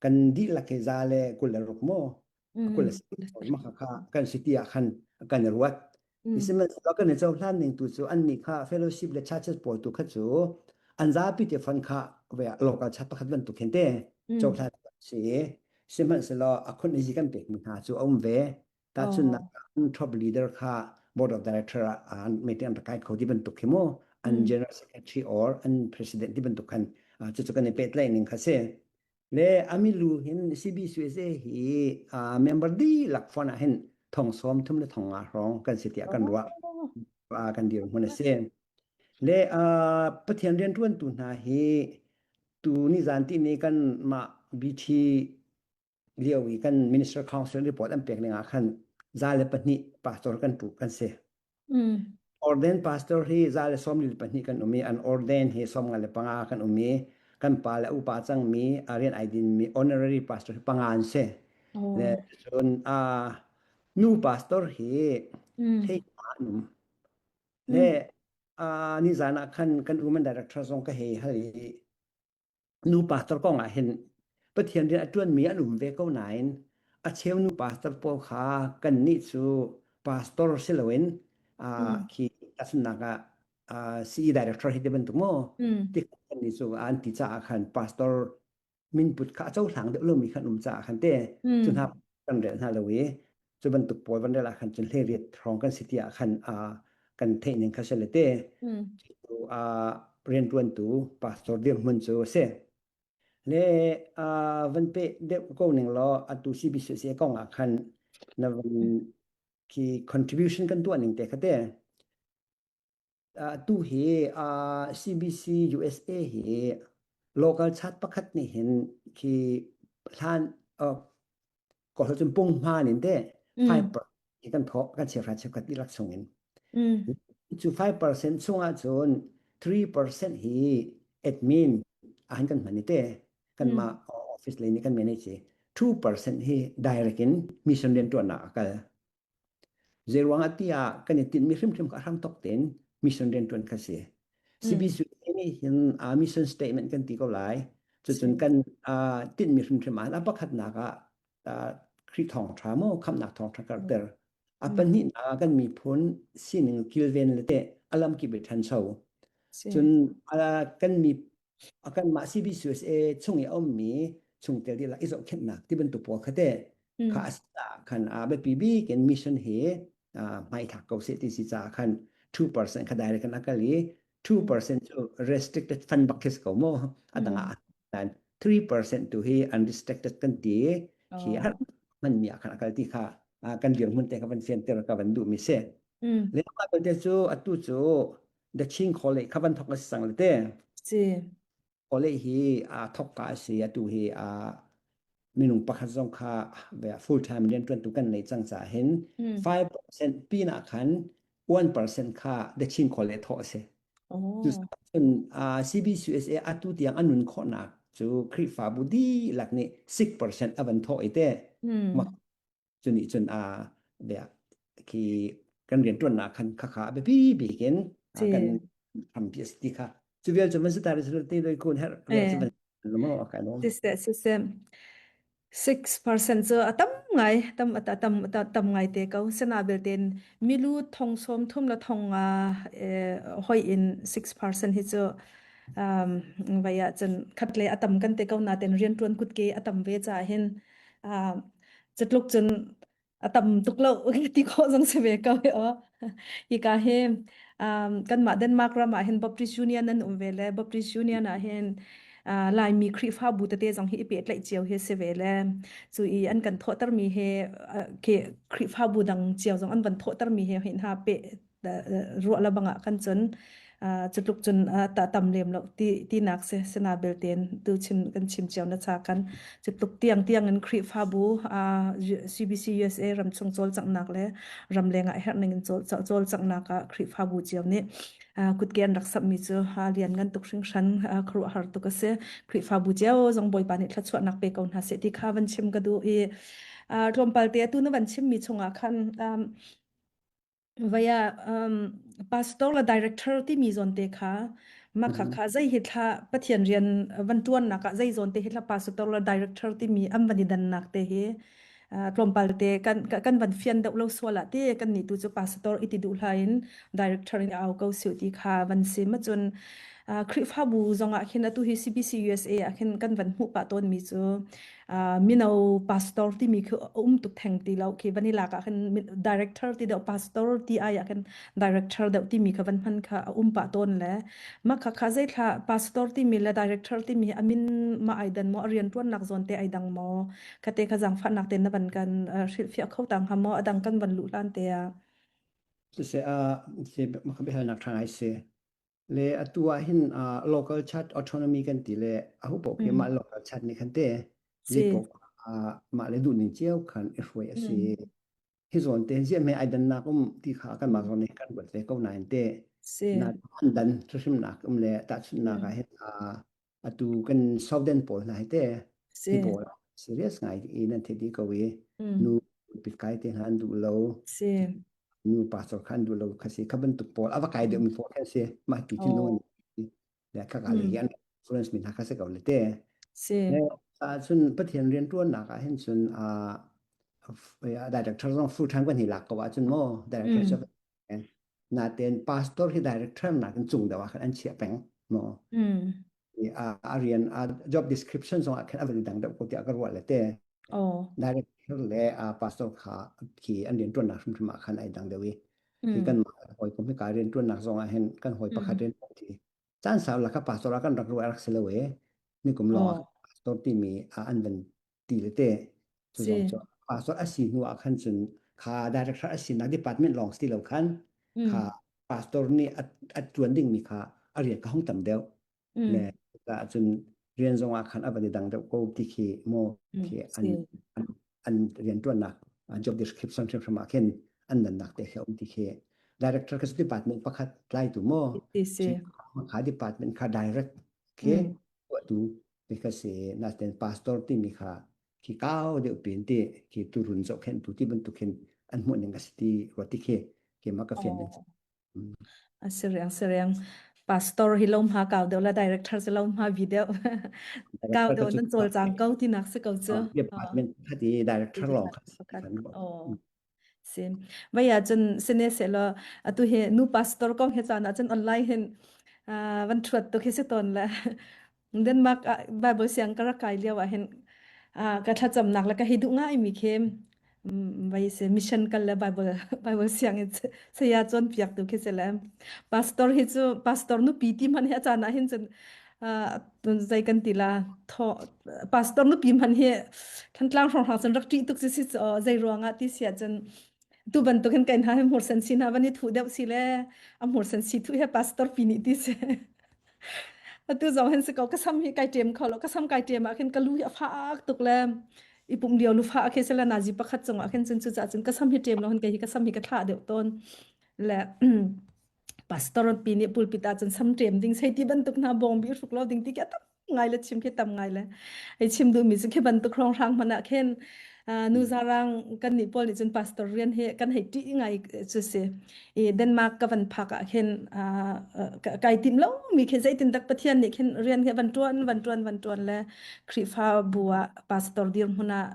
kan dihlak hi za le 26 maw 26 ma kha kan si ti ah khan kan i ruat. Sihmanhsehlaw kan i cohlan ning tu cu annih kha fellowship le churches pawl tu kha cu an zapi te fund kha ve local chat pakhat bantuk khin te cohlan si sihmanhsehlaw a khun i kan pek mi hna cu a um ve Tahchunhnak ah top leader kha board of director ah an meeting an rak kai kho ti bantuk khi mu an general secretary or an president ti bantuk khan cucu kan i pehtlaih ning kha si. Le amilu hin CBCUSA hi member dihlak phone ah hin thong sawm thum le thong nga hrawng kan si tiah kan ruah kan dir hmun a si. Le Pathian rianṭuantu hna hi tu ni zan ti ni kan mah BT lio i kan minister council report an pek ning ah khan 102 pastor kan tu kan si. Mm. Ordain pastor hi 122 kan um i an ordain hi 95 kan um i kan pa le upa cangmi a rian ai dinmi honorary pastor hi panga an si. Oh. Le cun a nu pastor hi Mm. hlei an um. Mm. Le a ni zan ah khan kan women director zong ka hei hal i Nu pastor kong ah hin Pathian rian a ṭuanmi an um ve ko nain a cheu nu pastor pawl kha kannih cu pastor si loin Mm. khi tahchunhnak ah CE director hi ti bantuk maw Mm. ti kannih cu an ti caah khan pastor minput kha a cohlang deuh lomi khan um caah khan te cu Mm. hna kan rel hna lo i cu bantuk pawl van rel ah khan cun hlei riat hrawng kan si ti ah khan. kan theih ning kha si le te. Mm. Cu a rianṭuantu pastor dirhmun cu a si. Le uh, van pe deuh ko ning law atu CBCC kong ah khan na van khi contribution kan tuah ning te kha te. Atu hi CBC USA hi local chat pakhat nih hin khi hlan kawlholh cun punghman in te 5% hi kan thawh kan cheuhra cheukhat dihlak chung in. Cu 5% chung ahcun 3% hi admin ah hin kan hman i te kanmah office lei nih kan manage i 2% hi direct in mission riantuannak a kal. Zeiruang ah tiah kan i tinhmi hrimhrim kha a hramthawk tein mission rianṭuan kha si. CBC nih hin uh, mission statement kan ti ko lai. Cucun kan uh, tinhmi hrimhrim ah a pakhatnak ah uh, Khrih thawngṭha maw khamhnak thawngṭha karter. A pahnihnak ah kan miphun sining kilven le teh a lamkip i ṭhancho. Cun uh, kan mi kanmah CBCUSA chung i a ummi chungtel dihlak i zohkhenhnak ti bantuk pawl kha teh kha a si caah khan a biapi bik in mission hi hmaithlak ko seh ti si caah khan 2% kha direct kan a kal i 2% cu restricted fund bak khi si ko mu a dang ah nan 3% tu hi unrestricted kan ti khi har hmanmi ah khan a kal ti kha kan dirhmun te kha van fianter ka van duh mi si le mah belte cu atu cu The Chin College kha van thok a si cang le te. Si. College hi aa thok ka a si atu hi a minung pakhat zong kha full time rian ṭuantu kan nei cang caah hin 5% pin ah khan 1% kha The Chin College thawh a si. Oh. Cun CBCUSA atu tiang an nun khawhnak cu Khrihfabu dihlak nih 6% a van thawh i te. Cu nih cun a bia khi kan rianṭuannak khan khakha a biapi bik in kan hrampi a si ti kha cu vial cu van si ta te doi kun her vial cu van mo kai lo siseh siseh 6% cu a tam ngai tam tam tam ngai te ko sena belten milu thong som thum la thong nga hoi in 6% hi cu um vaya cun khat le atam kan te ko na ten rian tuan kut ke atam ve cha hin Catluk cun a tam tuk lo ti khawh zong si ve ko hi aw. Hika hi um, kanmah Denmark ram ah hin Baptist Union an um ve le Baptist Union ah hin uh, Laimi Khrihfabu tete zong hi i pehtlaih cio hi si ve le cu i an kan thawhtermi hi uh, khi Khrihfabu dang cio zong an van thawhtermi he hin ha pe ruah la bangah kan cun cutluk cun ta tam lem lo ti tinak si sina belten tu chim kan chim cio na cha kan cutluk tiang tiang in Khrihfabu CBC USA ram chung cawlcanghnak le ram leng ah herh ning in cawlcanghnak ah Khrihfabu cio nih kutke an rak sammi cu lian ngan tuk hringhran khuaruahhar tuk a si Khrihfabu cio zong Bawipa nih thluachuahnak pe ko hna seh ti kha van chim ka duh i tlawmpal te atu na van chimmi chungah khan Vai ah um, pastor le director timi zawn te kha mah kha kha zei hi thla Pathian rian van ṭuannak ah zei zawn te hi thla pastor le director timi an van i dannak te hi uh, tlawmpal te kan kan van fian deuh lo sual ah ti kan nih tu cu pastor iti duh hla in director in au ko siu ti kha van sim cun uh, Khrihfabu zong ah khin atu hi CBC USA ah khin kan van hmuh pah tawn mi cu mino pastor timi khi um tuk theng ti lo khi van i lak ah khin director ti deuh pastor ti ai ah khin director deuh timi kha van hman kha a um pah tawn le mah kha kha zei thla pastor timi le director timi amin ma ai dan mo a rian tuan nak zawn te ai dang mo kha te kha zangfah nak te na van kan hrilhfiah kho tang ha mo adang kan van lu hlan te a Siseh a si maka biahalnak ṭha ngai si. Le atu ah hin uh, local church autonomy kan ti le aho paoh khi mah local church nih khan te si zei paoh uh, mah le duh ning cio khan i hruai a si. Hi zawn te ziah me ai dannak um ti kha kan mah zawn nih kan ruat ve ko nain te si na an dan hrimhrimnak um le tahchunhnak ah hin uh, atu kan Southern pawl hna hi te si hi pawl serious ngai i nan theih dih ko i nu pit kai te hna an duh lo si nu pastor kha an duh lo kha si kha bantuk pawl a va kai deuh mi pawl kha si mah ti thinlung an le kha ka le an influence mi hna kha si ko le te si le cun Pathian rian tuannak ah hin cun a director zong full time kan hi lak ko ahcun mo director cu natein pastor hi director nak in cung deuh ah khan an chiah peng mo a rian a job description zong ah khan a van dang deuh ko tiah ka ruah le te oh director le a pastor kha khi an rian tuannak hrimhrim ah khan ai dang deuh i khi kan mah Hawikom hi ka rian ṭuannak zong ah hin kan hawi pakhat rian ṭuan ti. Caan sau la kha pastor ah kan rak ruah rak si lo e. Nikum lawng ah pastor timi ah an van ti le te. Cu zong cu pastor a si hnu ah khan cun kha director a sinak department lawng si lo khan kha pastor nih a ṭuan dingmi kha a rian ka hung tam deuh. Le cun rian zong ah khan a van i dang deuh ko ti khi maw khi an an rian ṭuannak job description hrimhrim ah khin an nannak te khi a um ti khi director ka department pakhat tlaitu maw kha department kha direct khi tuahtu because natin pastor timi kha khi kau deuh pin ti khi turun zohkhenhtu ti bantuk khin an hmuh ning a si ti ruat ti khi keimah ka fian ning. A si riang si riang. Pastor hi lo hma kau deuh la director si lo hma vi deuh. Kau deuh nan cawlcang ko ti nak si ko cu. Department khat i director lawng kha. Oh. Si. Vai ah cun sine se lo atu hi nu pastor kong he caan ah cun online hin van thuat tuk hi si ton le Denmark ah Bible siang ka rak kai lio ah hin ka thlacamnak le ka hi duh ngai mi khi vai se mission kal le Bible Bible siang in saya cawn piak tu khi se le pastor hi cu pastor nu pi ti man hi a caan ah hin cun zei kan ti la tho pastor nu pi man hi thantlang hrawng hrang cun rak ṭih tuk si si zei ruangah ti sia cun tu bantuk hin kai hna hi hmursen si hna van i thuh deuh si le a hmursen si thuh he pastor pi nih ti si Atu zong hin si ko ka sam hi kai ṭem kho lo ka sam kai ṭem ah khin ka lu hi a fak tuk le i pum lio lu fah khi sela nazi pakhat cungah khin cun cucaah cun ka sam hi ṭem lo hin kei hi ka sam hi ka thlah deuh tawn le pastor pi nih pulpit ah cun sam ṭem ding sei ti bantuk hna bawng bi hruk lo ding ti khi a tam ngai le chim khi tam ngai le hei chim duhmi cu khi bantuk hrawnghrang hmanh ah khin nu zarang kan nih pawl nih cun pastor rian hi kan hei ṭih ngai cu si i Denmark ka van phak ah khin kai tim lo mi khi zeitin dak Pathian nih khin rian hi van ṭuan van ṭuan van ṭuan le Khrihfa bu ah pastor dir hmun ah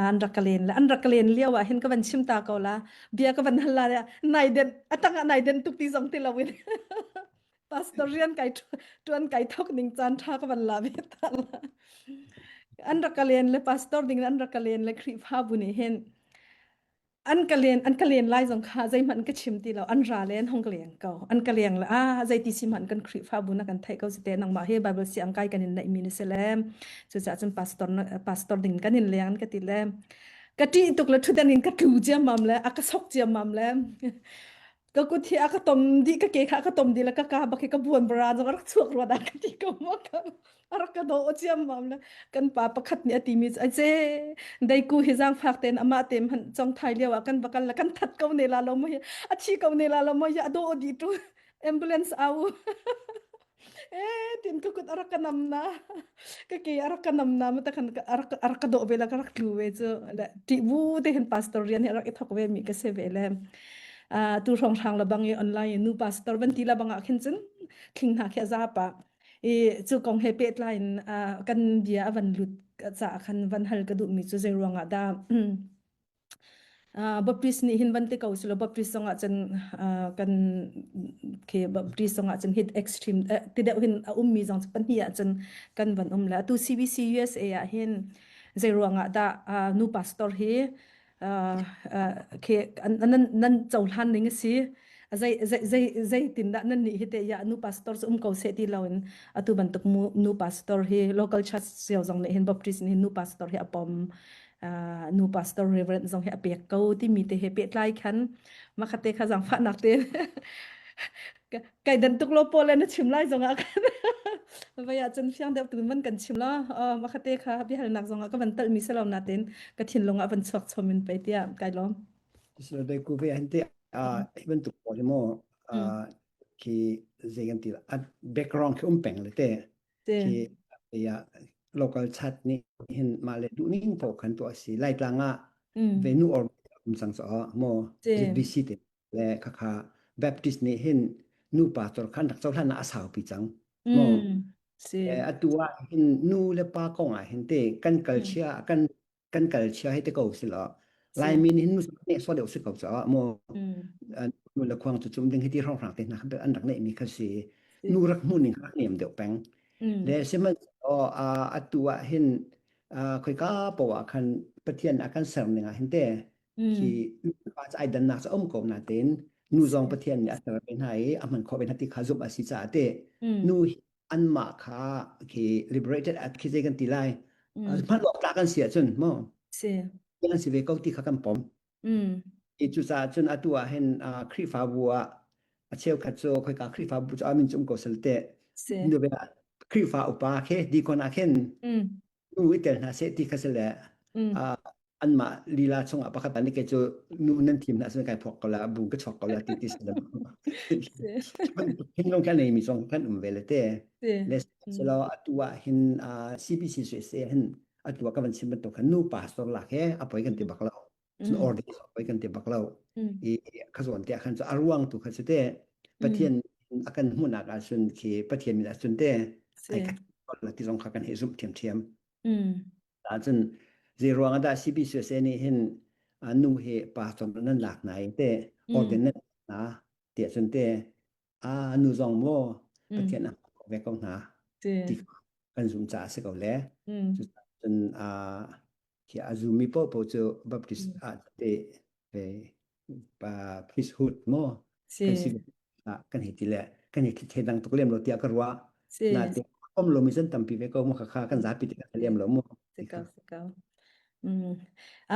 an rak ka len le an rak ka len lio ah hin ka van chim ta ko la bia ka van hal la nai den atang ah nai den tuk ti zong ti lo in pastor rian kai ṭuan kai thok ning caan ṭha ka van la ve ta la an rak ka len le pastor ding an rak ka len le Khrihfabu nih hin an ka len an ka len lai zong kha zeihmanh ka chim ti lo an ra le an hong ka leng ko an ka leng le ah zeiti si hmanh kan Khrihfabu na kan theih ko si te nangmah hi Bible si ang kai kan in neih mi na si le cucaah cun pastor pastor ding kan in leng ka ti le ka ṭih tuk le ṭhutdan in ka tlu ciammam le a ka sok ciammam le ka kut hi a ka tom dih ka ke kha a ka tom dih le ka ka bak hi ka buan bara zong a rak chuak rua dah ka ti ko ma ka a rak ka daw ciammam le kan pa pakhat nih a timi cu ace deiku hi zaangfak tein amah te hmanh cong thai lio ah kan va kal la kan that ko ne la lo mo hi a thi ko ne la lo mo hi a daw dih tu ambulance au Eh, tin ka kut a rak ka nam na. Ka ke a rak ka nam na ma ta khan a rak a rak ka dawh ve la ka rak tlu ve cu. Le ṭih bu te hin pastor rian hi a rak i thok ve mi ka si ve le. Ah tu hrawng hrang la bang i online in nu pastor van ti la bang ah khin cun thling hna khi a za pa. I cu kong he pehtlai in ah kan bia a van lut caah khan van hal ka duh mi cu zei ruang ah dah Uh, Baptist nih hin van ti ko silo Baptist zong ah cun uh, kan khi Baptist zong ah cun hit extreme eh, ti deuh hin a ummi zong pahnih ah cun kan van um le atu CBC USA ah hin zei ruang ah dah uh, nu pastor hi uh, uh, khi nan nan cohlan ning a si zei zei zei zeitin dah nan nih hi te ya nu pastor cu um ko seh ti loin atu bantuk mu, nu pastor hi local church cio zong nih hin Baptist nih hin nu pastor hi a pom nu pastor reverend zong hi a pek ko timi te he pehtlai khan makhate kha zangfahnak te kai dan tuk lo pawl na chim lai zong ah khan vai ah cun fiang deuh tu man kan chim la makhate kha biahalnak zong ah ka van tal mi selo na ten ka thinlung ah van chuak chom in pe tia kai lom Silo dei ku ve han te a hi bantuk pawl hi mo khi zei kan ti a background khi um peng le te khi ya local chat nih hin mah le duh ning paoh khan tuah a si Laitlang ah venu or um cang caah maw ZBC te le khakha Baptist nih hin nu pastor khan rak cohlan ah a saupi cang maw atu ah hin nu le pa kong ah hin te kan culture kan kan kal chia hei te ko si lo Laimi nih hin nih so deuh si ko caah maw nu le khuang cu cum ding hi ti hrang hrang te hna an rak neih mi kha si nu rak hmu ning rak niam deuh peng le sihmanhsehlaw atu ah hin khoika poah ah khan Pathian a kan ser ning ah hin te khi pa ai dannak cu um ko na tein. Nu zong Pathian nih a ser ve hna i a hman khawh ve hna ti kha zumh a si caah te nu hi anmah kha khi liberated at khi zei kan ti lai hman awk tlak an si ahcun maw si an si ve ko ti kha kan pom. I cucaah cun atu ah hin Khrihfabu ah a cheukhat cu khoika Khrihfabu cu amin cu um ko sal te nu ve Khrihfa upa khi deacon ah khin nu i tel hna seh ti kha si le anmah lila chungah pakhat nih kei cu nu nan thim hna cun kai phok ko la bu ka chok ko la ti ti si thinlung kan nei mi zong kan um ve le te le selo atu ah hin CBC sui se hin atu ah ka van chim bantuk khan nu pastor lak he a poi kan ti bak lo cun order poi kan ti bak lo i kha zawn te khan cu a ruang tu kha cu te Pathian a kan hmuhnak ah cun khi Pathian min ah cun te ai khat ti zong kha kan hei zumh thiamthiam Ahcun zei ruang ah dah CBCUSA nih hin nu hi pastor nan lak hna i te organ nan lak hna tiah cun te a nu zong maw Pathian a ve ko hna ti kan zum caah si ko le cun khi a zummi paohpaoh cu Baptist ah te ve priesthood maw kan si kan hei ti le kan hei thei dang tuk lem lo tiah ka ruah na te om lo mi zan tampi ve ko mu kha kha kan zapi te kan lem lo mu si ko si ko Mm.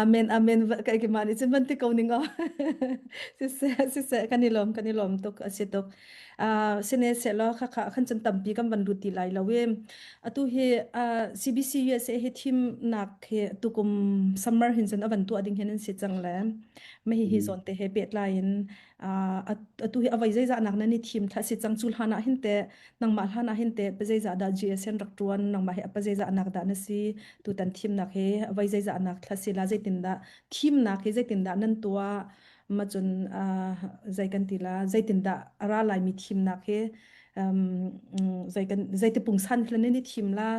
Amen amen kai ki mani cun van ti ko ning o si se si se kan i lom kan i lom tuk asi tuk ah sine se lo kha kha khan cun tampi kan van lut ti lai lo i atu hi CBC USA hi thim nak hi tukum summer hin cun avan tuah ding hin an si cang le ma hi hi zawn te he pehtlai in atu hi avai zeizah nak nan i thim thla si cang cu hlan ah hin te nangmah hlan ah hin te zeizah dah GSN rak tuan nangmah hi apa zeizah nak dah na si tutan thimnak hi avai zeizah nak thla si la zeitin dah thimnak hi zeitin dah nan tuah ma cun zei kan ti la zeitin dah ara lai mi thimnak hi zei kan zeiti pungsan hlan in i thim la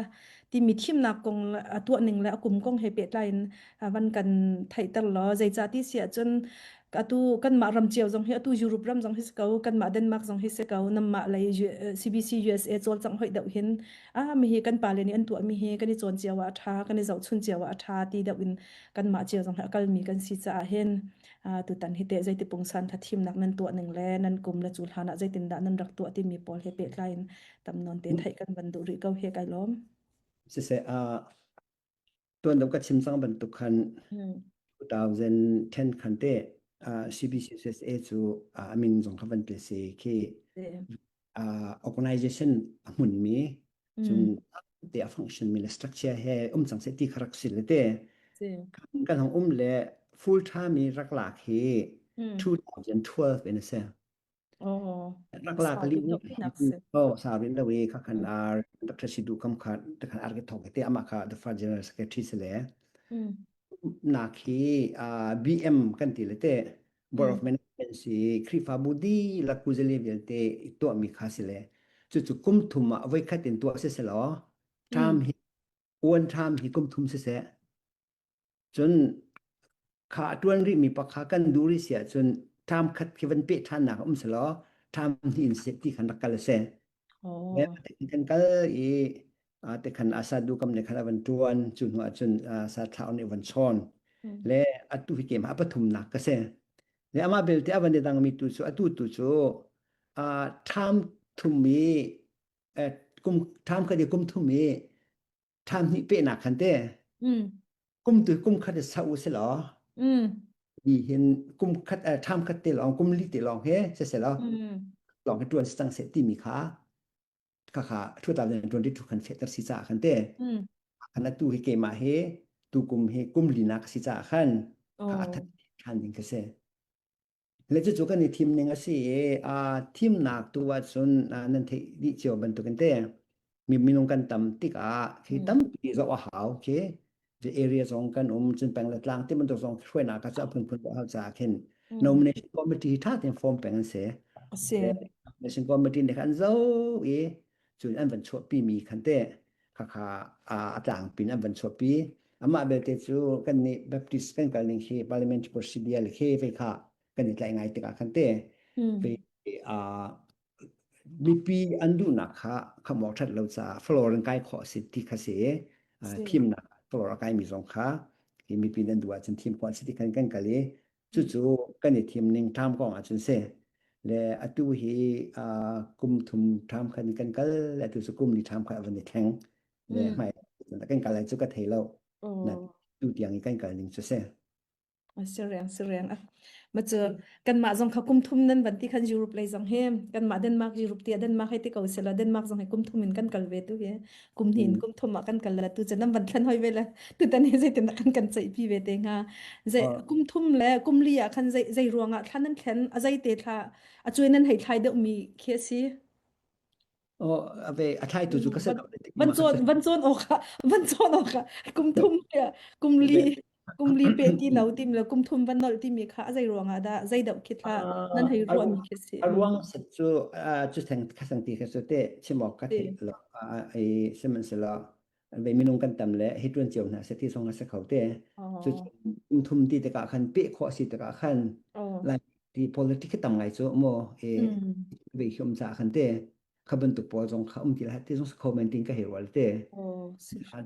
timi thimnak kong a tuah ning le a kum kong he pehtlai in van kan theihter law zeicah ti si ahcun atu kanmah ram cio zong hi atu Europe ram zong hi si ko kanmah Denmark zong hi si ko namah lei CBC USA cawlcangh hoih deuh hin ah mi hi kan pale nih an tuah mi hi kan i cawn cio ah a ṭha kan i zohchun cio ah a ṭha ti deuh in kanmah cio zong hi a kalmi kan si caah hin tutan hi teh zeiti pungsan kha thimnak nan tuah ning le nan kum le cu hlan ah zeitindah nan rak tuah timi pawl he pehtlai in tam nawn te theih kan van duh rih ko he kai lawm. Siseh, tuan deuh ka chim cang bantuk khan 2010 khan te CBCUSA cu a min zong kha van pe si khi organization a hmun mi cun te a function mi le structure he um cang se ti kha rak si le te kan hong um le full time i rak lak hi 2012 in a se Oh, rak lak sau li rin lo nak si. oh sa rin lo i kha khan ar Dr. Sidu kam kha ta khan ar ke thok te ama kha the first general secretary se le nak hi BM kan ti le te Board of Management si Khrihfabu dihlak kuzale vialte i tuahmi kha si le cucu kum thum ah voi khat in tuah si selaw term hi uan term hi kum thum si seh Cun kha a ṭuan rihmi pa kha kan duh rih si ahcun term khat khi van peh ṭhannak a um selaw term hnih in seh ti khan rak kal a si. Oh. Kan kal i te khan asa du kam ne khan a van ṭuan cu hnu ahcun sa thlau nih van chawn le atu hi keimah a pathumnak ka si. Le amah belte a van i dangmi tu cu atu tu cu term thum i kum term khat i kum thum i ṭhan hnih pehnak khan te kum tu kum khat sa u si law ni hin kum khat ṭham khat te lawng kum li te lawng he se se law lawng he ṭuan si cang seh timi kha kha kha 2022 khan fehter si caah khan te khan atu hi keimah hi tu kum hi kum linak si caah khan kha a that ṭhan ding ka si. Le cucu kan i thim ning a si i aa thimnak tu ahcun nan theih dih cio bantukin te mi minung kan tam tikah khi tampi zoh a hau khi the area zong kan um cun peng le tlang ti bantuk zong hruainak ka cu a phunphun a hau caah khin nomination committee tha tein form peng an si. Nomination committee nih khan an zoh i cun an van chuahpi mi khan te khakha a tlangpin an van chuahpi amah belte cu kan nih Baptist kan kal ning hi parliamentary procedure le khi vei kha kan i tlaih ngai tikah khan te vei mipi an duhnak kha khamh awk ṭhat lo caah floor in kai khawh si ti kha si thimnak floor a kaimi zong kha hi mipi nan duh ahcun thim khawh si ti khan kan kal i cucu kan i thim ning term kong ahcun si. Le atu hi kum thum ṭham khan kan kal le atu cu kum li ṭham khan a van i thleng. Le hmai kan kal lai cu ka thei lo. Na tu tiang i kan kal ning cu si. Siriang siriang ma cu kanmah zong kha kum thum nan van ti khan Europe lei zong hi kanmah Denmark Europe ti Denmark hei ti ko sila Denmark zong hi kum thum in kan kal ve tu hi kum hnih in kum thum ah kan kal la tu cu nan van thlen hoi ve le tutan hi zeitin kan kan ceih pi ve te hnga zei kum thum le kum li ah khan zei zei ruangah thla nan thlen a zei te thla a cuai nan hei thlai deuh mi khi a si Oh, ave a thlai tu cu ka se van cawn van cawn awk ah van cawn awk ah kum thum kum li kum li pe ti lo tim le kum thum van nolh timi kha a zei ruangah dah zei deuh khi thla nan hei ruah mi khi si a ruang set cu cu theng kha sang ti kha cu te chim awk ka thei lo ai sihmanhsehlaw ve minung kan tam le hi tuan cio hna se ti song a se kho te cu kum thum ti tikah khan pe khawh si tikah khan lai ti politics tam ngai cu mo e ve hiom cha khan te kha bantuk pawl zong kha um ti la ti zong kho men tin ka hei rual te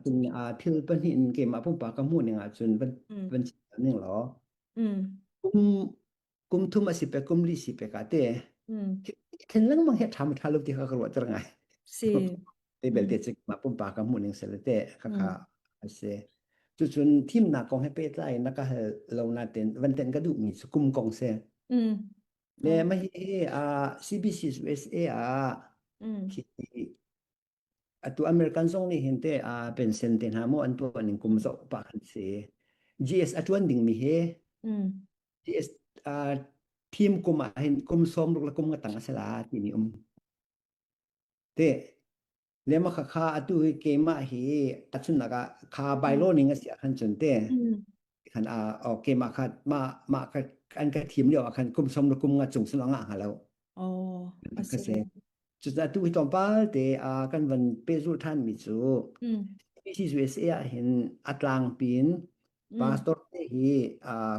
cun a thil pahnih in keimah pumpak ka hmuh ning ahcun van van ning law kum kum thum a si pe kum li si pe ka te thlen lengmang he ṭha ṭha lo ti kha ka ruah ter ngai si te belte chu mah pumpak ka hmuh ning sel te kha kha a si cucun thimnak kong he pehtlai na ka hal lo na ten van ten ka duh mi cu kum kong se Le mah hi CBC USA ah khi atu American zong nih hin te pension te hna maw an tuah ning kum zoh pah khan si. GS a tuan ding mi hi GS thim kum ah hin kum 60 le kum nga tang a si la ti mi um. Te le ma kha kha atu hi keimah hi achunnak ah kha bylaw ning a si ah khan cun te khan a o keimah kha ma ma ka an ka thim lio ah khan kum som le kum nga chung sin nga hnga lo oh ka se cucaah tu hi tlawmpal te a kan van pehzulh than mi cu CCUSA ah hin a tlang pin pastor te hi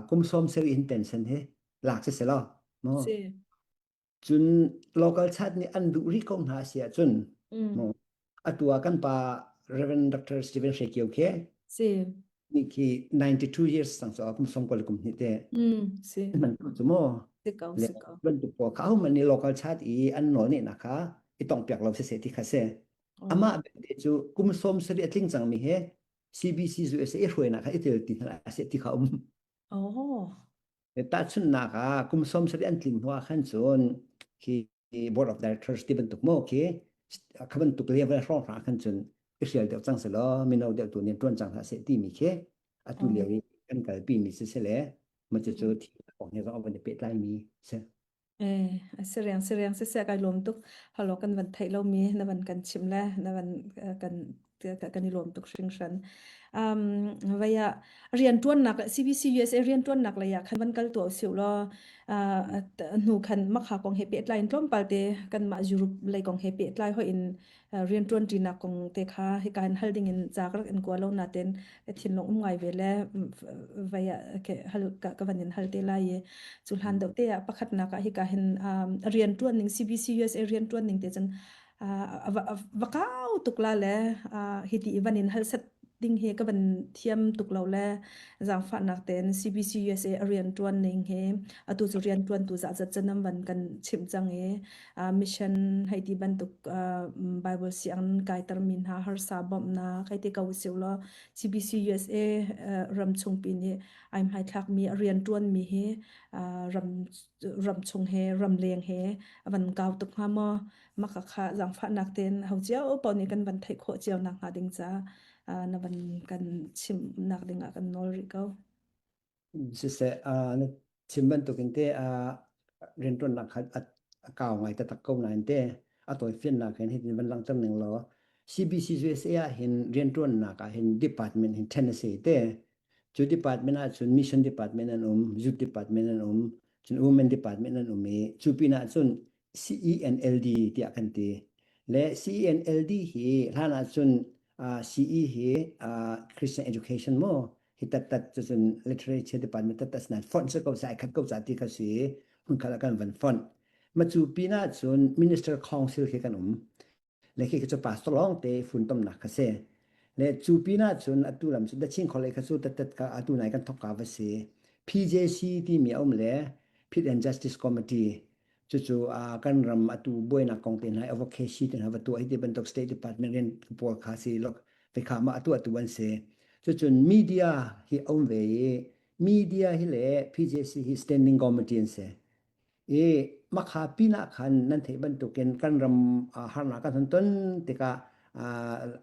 kum som seri in pension he lak si se lo mo Cun local chat nih an duh rih ko hna a si ahcun mu atu ah kan pa Reverend Dr. Stephen Hre Kio khi si nih khi 92 years sang so kum som kol kum hnih te si man tu cu mu si ko le si ko bantuk pawl kha ho man nih local chat i an nawl nih na kha i tong piak lo se se ti kha se amah belte cu kum som sari a tling cang mi he CBC USA i hruainak kha i tel ti hna se ti kha um oh Tahchunhnak ah kum 70 an tlin hnu ah khan cun khi board of directors ti bantuk maw khi kha bantuk level hrawng hra khan cun i hrial deuh cang selaw mino deuh tu nih ṭuan cang hlah seh timi khi atu lio i kan kalpi mi si sele ma cucu thi kong he zong a van i pehtlai mi si. Eh, a si riang si riang siseh kai lawm tuk. Halo kan van theih lomi na van kan chimh le na van kan kan i lawm tuk hringhran. Um, vei ah rianṭuannak CBC USA rianṭuannak lei ah khan van kal tuah usih law uh, hnu khan makha kong he pehtlai in tlawmpal te kanmah Europe lei kong he pehtlai hoi in rianṭuanṭinak kong te kha hika in hal ding in ca ka rak in kua lo nain ka thinlung um ngai ve le vei ah hal ka van in hal te lai i cu hlan deuh te ah pakhatnak ah hika hin rianṭuan ning CBC USA rianṭuan ning te cun va kau tuk la le hiti van in hal set ding hi ka van thiam tuk lo le zaangfahnak tein CBC USA a rianṭuan ning hi atu cu rianṭuan tu zah zat canam van kan chimh cang i mission hei ti bantuk Bible siang kaiter mi hna harsa bawmhnak hei ti ko usih law CBC USA ram chungpi nih ai hmaithlak mi a rianṭuan mi hi ram ram chung he ram leng he a van kau tuk hnga maw maka kha zaangfahnak tein ho cio paoh nih kan van theih khawh cio nak hnga ding ca na van kan chimnak ding ah kan nawl rih ko. Siseh, na chim bantukin te rianṭuannak kha a kau ngai taktak ko nain te a tawifiannak hin hitin van langhter ning law CBC USA ah hin rianṭuannak ah hin department hin ṭhen a si te. Cu department ah cun mission department an um, youth department an um, cun women department an um i cu pinah cun CENLD tiah kan ti. Le CENLD hi hlan ah cun CE hi Christian Education maw hi tattat cucun literature department tattat sinain fonh si ko sai khat ko ca ti kha si hmun khat ah kan van fonh. Ma cu pin ah cun Minister Council khi kan um. Le khi cu pastor lawng te funtomnak kha si. Le cu pin ah cun atu lam cu The Chin College kha cu tattat ka atu nai kan thok ka va si. PJC timi a um le Peace and Justice Committee. Cucu kan ram atu buainak kong te hna advocacy te hna va tuah hi ti bantuk State Department rian pawl kha si lok ve kha ma atu atu an si. Cucun media hi a um ve i media hi le PJC hi standing committee an si. I makha pinah khan nan theih bantukin kan ram harnak kan hon ton tikah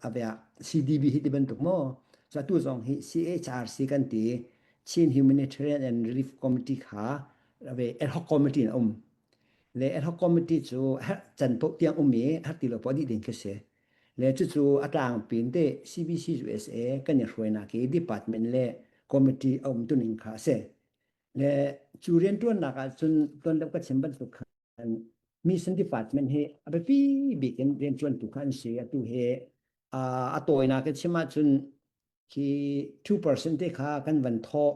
avia CDB hi ti bantuk maw so atu zong hi CHRC kan ti Chin Humanitarian and Relief Committee kha ave ad hoc committee in um le ad hoc committee cu can poh tiang um i har ti lo poh dih ding khi si le cucu a tlangpi in te CBC USA kan i hruainak i department le committee a um tuning kha a si Le cu rianṭuannak ah cun tuan deuh ka chim bantuk khan mission department hi a biapi bik in rianṭuantu kha an si. Atu hi a tawinak in chim ahcun khi 2% te kha kan van thawh.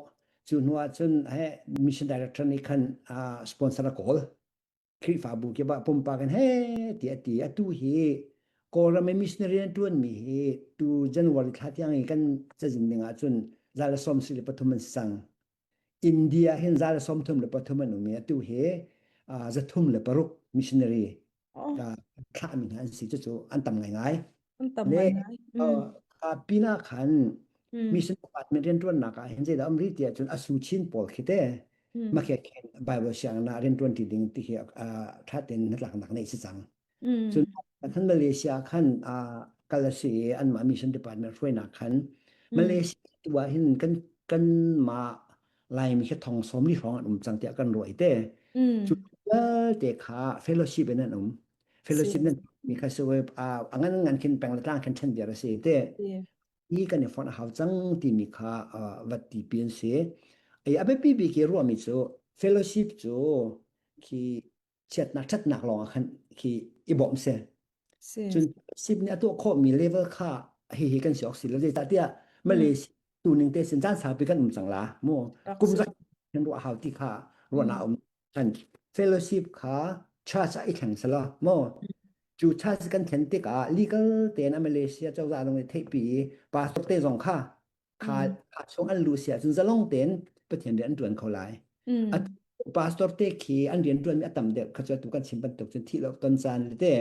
Cu hnu ah cun he mission director nih khan sponsor a kawl. Khrihfabu kip ah pumpak in he ti a ti. Atu hi Kawlram i missionary an ṭuanmi hi tu January thla tiang i kan cazin ding ahcun 173 an si cang. India hin 133 an um i atu hi 306 missionary thlahmi hna an si. Cucu an tam ngaingai. An tam Le ngaingai. Pinah khan mission department rianṭuannak ah hin zeidah um rih ti ahcun a su chin pawl khi te makhe khin Bible sianginn ah rianṭuan ṭi ding ti hi ṭha tein hnatlaknak neih si cang. Cun khan Malaysia khan kal a si i anmah mission department hruainak khan Malaysia tu ah hin kan kanmah Laimi khi thong 40 hrawng an um cang tiah kan ruah i te. Cu vialte kha fellowship in an um. Fellowship nan mi kha si a ngan ngan khin peng le tlang khin ṭhen viar a si te. Hi kan i fonh a hau cang timi kha vat ti pi an si. Ai a biapi bik i ruahmi cu fellowship cu khi chiatnak ṭhatnak lawng ah khan khi i bawmh si. Si. Cun sip nih a tuah khawhmi level kha hihi kan si awk si lo. Zeicahtiah Malaysia tu ning te sin caan saupi kan um cang la mu kum za kan ruah hau ti kha ruahnak um kan fellowship kha church ah i thleng selaw mu cu church kan thlen tikah legal tein a Malaysia cozah zong nih theihpi i pastor te zong kha kha kha chung an lu sia cun zalong tein Pathian rian an ṭuan kho lai. Atu pastor te khi an rian ṭuanmi a tam deuh kha cu atu kan chim bantuk cun thih lo ton caan le te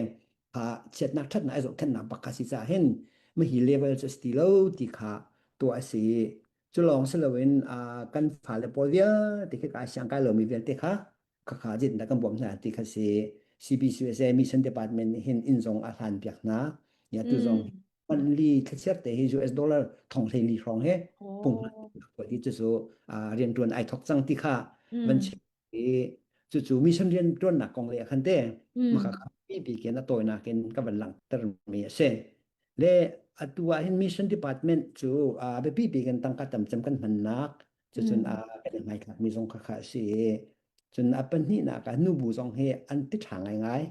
kha chiatnak ṭhatnak ai zohkhenhnak bak kha si caah hin mahi level cu a si ti lo ti kha tuah a si. Cu lawng si loin kan fale pawl vialte khi kai siang kai lomi vialte kha khakha jit na kan bawmh hna ti kha si CBCUSA Mission Department nih hin inn zong a hlan piak hna. Ya tu zong monthly thlachiat te hi US dollar thong hlei li hrawng he pung ti cu cu rian tuan ai thok cang ti kha van chim i cu cu mission rian tuannak kong le khan te maka kha pi ken a tawinak in ka van langhter mi a si le atu ah hin mission department cu a biapi bi kan tangka tam cem kan hmannak cucun a kan i hmaithlak mi zong kha kha a si i cun a pahnihnak ah nubu zong hi an ti ṭha ngaingai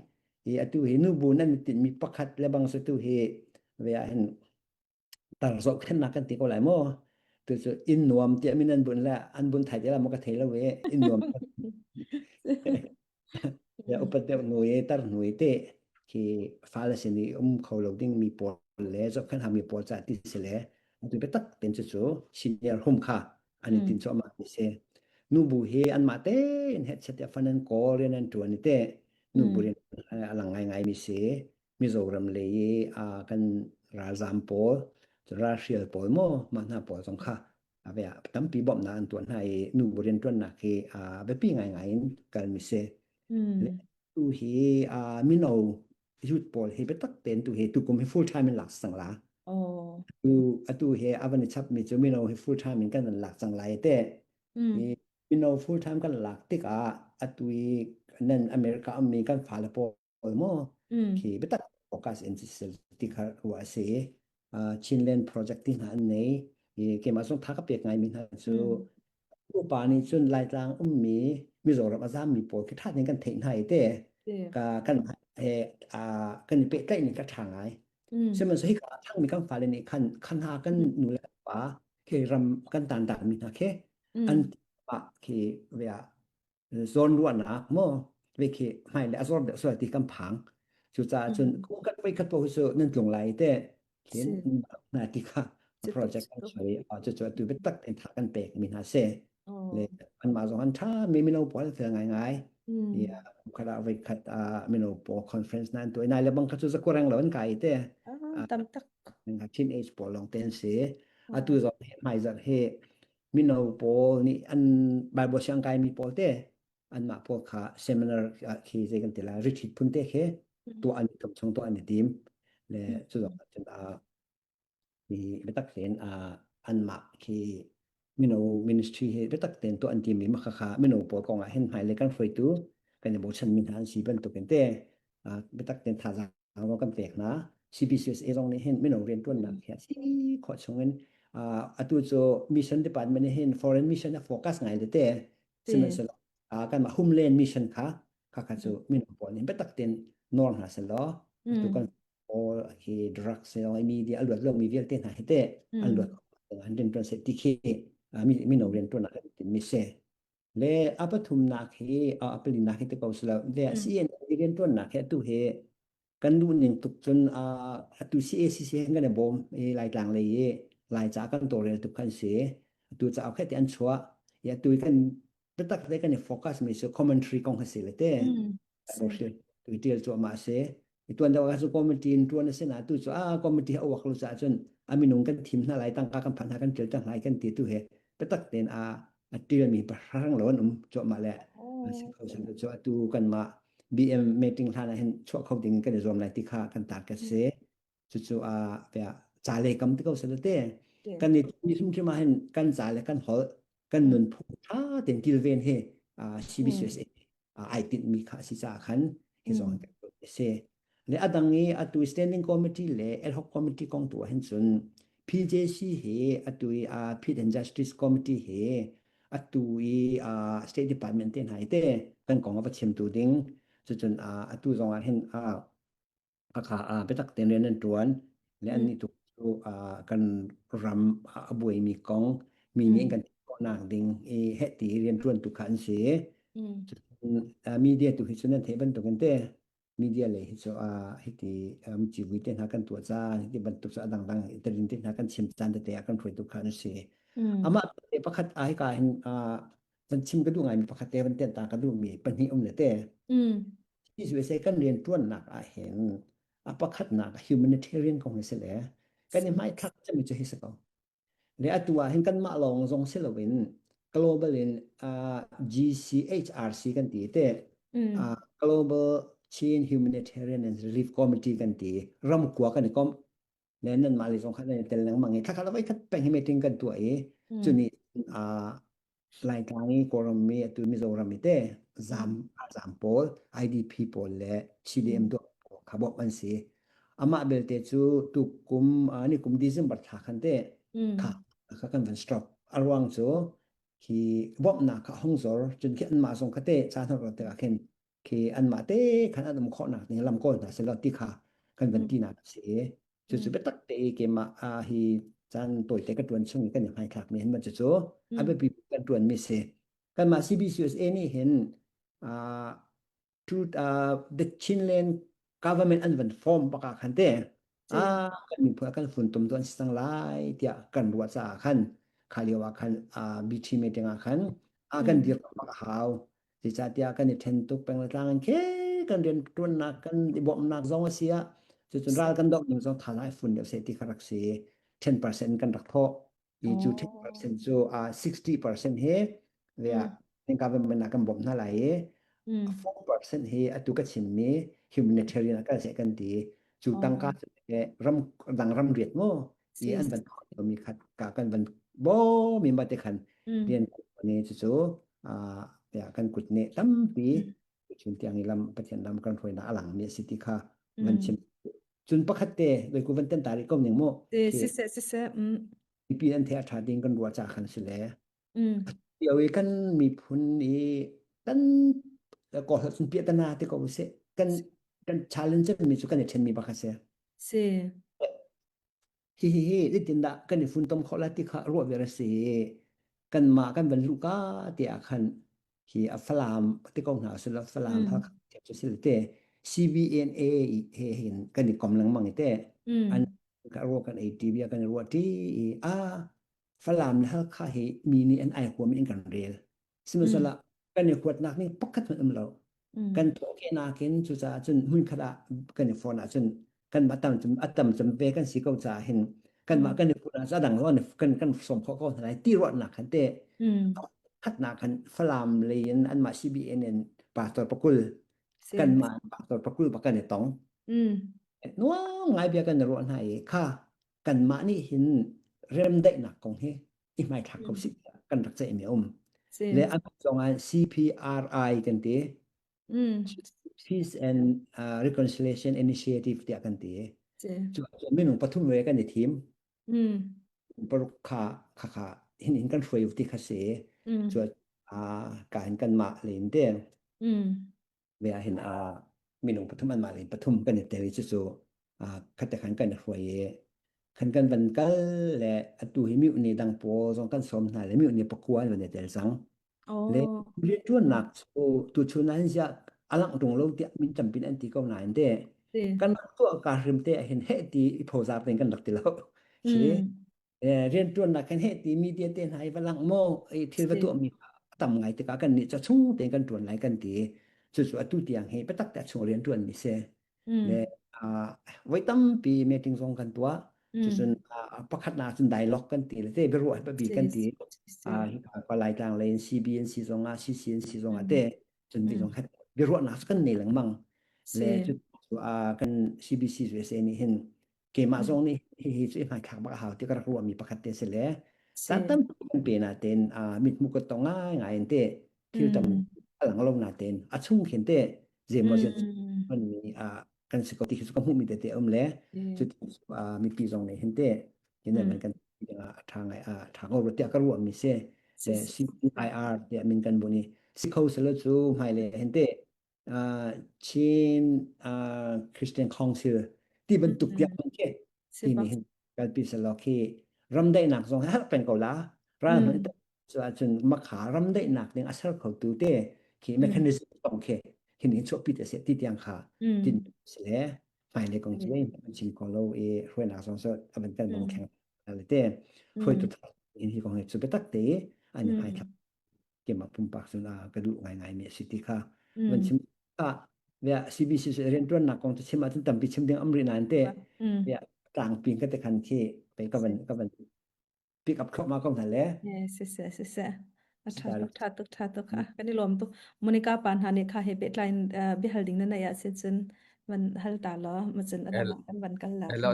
i atu hi nubu nan i tinhmi pakhat le bang si tu hi ve ah hin tar zohkhenhnak kan ti ko lai maw tu cu inn nuam tiah min an bunh le an bunh thai ti la maw ka thei lo i inn nuam Ya upat deuh hnu i tar hnu i te khi fale sin i um kho lo ding mi pawl le zohkhenh hau mi pawl ca ti si le atu biatak ten cu cu senior home kha an i tin cuahmah mi si. Nubu hi anmah tein hehchet tiah fan an kawl rian an ṭuan i te nubu rian a lang ngaingai mi si. Mizoram lei i kan ralzaam pawl, ralhrial pawl maw mah hna pawl zong kha ave ah tampi bawmhnak an tuah hna i nu rianṭuannak hi a biapi ngaingai in kalmi si. Le tu hi mino youth pawl hi biatak tein tu hi tukum hi full time in lak cang la. Oh. Tu atu hi a van i chapmi cu mino hi full time in kan van lak cang lai te. Mm. I mino full time kan lak tikah atu i nan America ummi kan fale pawl maw Mm. khi biatak focus in sisel ti kha ruah a si Chinland project ti hna an nei i keimah zong tha ka pek ngai mi hna cu Mm. upa nih cun Laitlang ummi Mizoram a zammi pawl khi tha tein kan theih hna i te Yeah. ka kan he kan i pehtlaih ning ka tha ngai Mm. sihmanhsehlaw hika a thangmi kan fale nih khan khan hna kan Mm. nu le pa khi ram kan tan tak mi hna khi an Mm. pa khi ve ah zawn ruahnak maw ve khi hmai le a zawr deuh sual ti kan phang cucaah cun Mm. kum khat voi khat paoh cu nan tlung lai te khin Si. na ti kha Si tuk project si kan tuk. soi cucu atu biatak tein tha kan pek mi hna si Oh. le anmah zong an tha mi mino pawl an fel ngaingai Mm. Ya khat ah voi khat ah mino pawl conference na an tuah nai le bang kha cu zakureng lo an kai te. Ah, tam tak. Teenage pawl lawng te an si. Atu zong hi hmaizarh hi mino pawl nih an Bible siang kai mi pawl te anmah pawl kha seminar khi zei kan ti lai retreat phun te khi tuah an i tum chung tuah an i tim le cu zong ah cun i biatak tein anmah khi mino ministry hi biatak tein tuah an timi mah kha mino pawl kong ah hin hmailei kan hruaitu kan i bochan mi hna an si bantukin te biatak tein thazaang zong kan pek hna. CBCUSA zong nih hin mino rianṭuannak hi a si khawh chungin atu cu mission department nih hin foreign mission a focus ngai tete sihmanhsehlaw kanmah homeland mission kha kha kha cu mino pawl nih biatak tein nawl hna sehlaw atu kan pawl hi drugs le media a luat lomi vialte hna hi teh an luat an rianṭuan seh ti khi mino rianṭuannak kan timmi si. Le a pathumnak hi a palinak hi te ko silo le CNA rianṭuannak hi atu hi kan duh ning tuk cun atu CACC he kan i bawm i Laitlang lei i Laica kan tawlrel tuk khan si atu cauk he ti an chuah i atu kan biatak te kan i focus mi cu commentary kong hi si le te tu tial cuahmah a si. I tuan deuh ah cu committee in tuan a si na tu cu a committee a uak lo caah cun a minung kan thim hna lai tangka kan phanh hna kan tial cang lai kan ti tu he biatak tein a a tialmi pahrang lo an um cuahmah le si kho san cu atu kanmah BM meeting hlan ah hin chuah kho ding kan i zuam lai ti kha kan target si. Cucu a ca le kam ti ko sel te kan i hrimhrim ah hin kan ca le kan holh kan nunphung ṭha tein kilven hi CBCUSA ai tinhmi kha a si caah khan hi zong a si. Le a dang i atu standing committee le ad hoc committee kong tu ah hin cun PJC hi atu i Peace and Justice Committee hi atu i State Department te hna hi te kan kong a va chimtu ding cucun atu zong ah hin Hakha ah biatak tein rian an ṭuan le annih tu cu kan ram a buaimi kong mi nih an kan theih khawhnak ding i heh ti rian ṭuantu kha an si. Cun media tu hi cu nan theih bantukin te media lei hi cu hiti civui te hna kan tuah caan hiti bantuk cu a dangdang tarin te hna kan chim caan tete ah kan hruaitu kha an si. Amah te pakhat ah hika hin van chim ka duh ngaimi pakhat te van tenh ta ka duhmi pahnih um le te. USA kan rianṭuannak ah hin a pakhatnak humanitarian kong hi si le kan i hmaithlak cemmi cu hi si ko. Le atu ah hin kanmah lawng zong si loin global in uh, GCHRC kan ti te uh, Global Chin Humanitarian and Relief Committee kan ti ramkua kan i kom le nan mah le zong kha nan i tel lengmang i thlakhat voi khat peng hi meeting kan tuah i cuni uh, Laitlang i Kawlram mi atu Mizoram i te zam zam pawl IDP pawl le CDM tuah pawl kha bawmh an si amah belte cu tu kum ni kum December thla khan te kha kha kan van stop a ruang cu khi bawmhnak kha hong zor cun khi anmah zong kha te caan hok te ah khin khi anmah te khan an um khawhnak ding lam kawl hna selaw ti kha kan van ti nak a si cucu biatak te i keimah hi caan tawite ka tuan chung i kan i hmaithlak mi hin cucu a biapi kan tuan mi si kanmah CBCUSA nih hin to the Chinland government an van form bak ah khan te ah kan miphun ah kan funtom tu an si cang lai tiah kan ruah caah khan kha lio ah khan BT meeting ah khan a kan dir bak a hau Zeicahtiah kan i ṭhen tuk peng le tlang in khe kan rianṭuannak kan i bawmhnak zong a si ah cucun ral kan doh ning zong tha lai fun deuh seh ti kha rak si 10% kan rak thawh i cu 10% cu 60% hi vea government ah kan bawmh hna lai i 4% hi atu ka chimmi humanitarian ah kan seh kan ti cu tangka cu ram dang ram riat mu i an van mi khat ka kan van bo mi ma te khan rian ni cucu ya kan kut nih tampi chun tiang i lam pathian lam kan hruainak a lang mi a si ti kha van chim cun pakhat te voi ku van ten ta ri ko ning mu si se si se pi an the a tha ding kan ruah cha khan si le Tio i kan miphun i kan ko cun piahtana te ko se kan kan challenge mi cu kan i ṭhen mi bak a si. Si. Hi hi hi zeitindah kan i funtom khawh lai ti kha ruah ve a si. Kanmah kan van luh ka ti ah khan hi a Falam ti ko hna sila Falam Hakha cu si te CBNA he hin kan i kom lengmang i te an ka ruah kan ei ti bia kan i ruah ti i a Falam le Halkha hi mi nih an ai huam in kan rel. Sihmanhsehlaw kan i huatnak ning pakhat hmanh um lo. Kan thawhkehnak in cucaah cun hmunkhat ah kan i fon ahcun kanmah tam cem a tam cem ve kan si ko caah hin kanmah kan i fon ah a dang zong kan kan sawm khawh ko hna lai ti ruahnak khan te khatnak khan Falam lei in anmah CBN in pastor pakul kanmah pastor pakul bak kan i tong. Nuam ngai bia kan i ruah hna i kha kanmah nih hin remdaihnak kong hi i hmaithlak ko sih kan rak ceih mi um. Le a zong ah CPRI kan ti. Peace and uh, Reconciliation Initiative tiah kan ti. Cu minung pathum ve kan i thim. Paruk kha kha kha hin in kan hruai ti kha si. Cu a ka hin kan mah len te. Ve ah hin a minung pathum an mah len pathum kan i tel i cucu khat te khan kan i hruai i khan kan van kal le atu hi miu ni dang pawl zong kan sawm hna le miu ni pakua an van i tel cang. Le rianṭuannak cu tuchun ah hin ziah a langh ṭung lo tiah min tampin an ti ko nain te kan rak tuah ka hrim te ah hin heh ti i phozar tein kan rak ti lo. Khi rianṭuannak kan heh ti media te hna i va langh maw i thil va tuah mi a tam ngai tikah kan nih cu chung tein kan ṭuan lai kan ti. Cucu atu tiang hi biatak te a chung rianṭuan mi si. Le voi tampi meeting zong kan tuah. Cucun pakhatnak cun dialogue kan ti le te biaruah biapi kan ti. Hi Laitlang lei in CBNC zong ah CCNC zong ah te cun ti zong khat biaruahnak cu kan nei lengmang. Le cu kan CBC USA nih hin keimah zong nih hihi cu i hmaithlak bak a hau ti ka rak ruahmi pakhat te si le caan tampi kan pe na ten mithmu ka tong ngai ngai in te thil tam a lang lo na ten a chung khin te zeimaw zet mi kan si ko ti khi cu ka hmuhmi tete um le cu mipi zong nih hin te hin man kan a tha ngai a tha ko tiah ka ruahmi si le CIR tiah min kan bun i si kho selo cu hmailei hin te Chin Christian Council ti bantuk tiang khi ti nih hin kalpi selaw khi ramdaihnak zong har peng ko la ral hmanh cu ahcun makha ramdaihnak ding a ser kho tu te khi mechanism tong khi hin hin chuahpi te se ti tiang kha tin si le hmailei kong cu an chim ko lo i hruainak zong cu a van kan bang kheng le te hruaitu in hi kong hi cu biatak te an i hmaithlak keimah pumpak cun a ka duh ngaingai mi a si ti kha van chim ah ya CBC riantuannak kong cu chim ahcun tampi chim ding am rih nain te ya tlangpi ka te khan khi pe ka van ka van pick up thluahmah ko hna le si si si si a tha tuk tha tuk tha tuk kha kan i lawm tuk Monica pa hna nih kha he pehtlai in biahal ding na nei ah si cun van hal ta law ma cun adang ah kan van kal la Hello,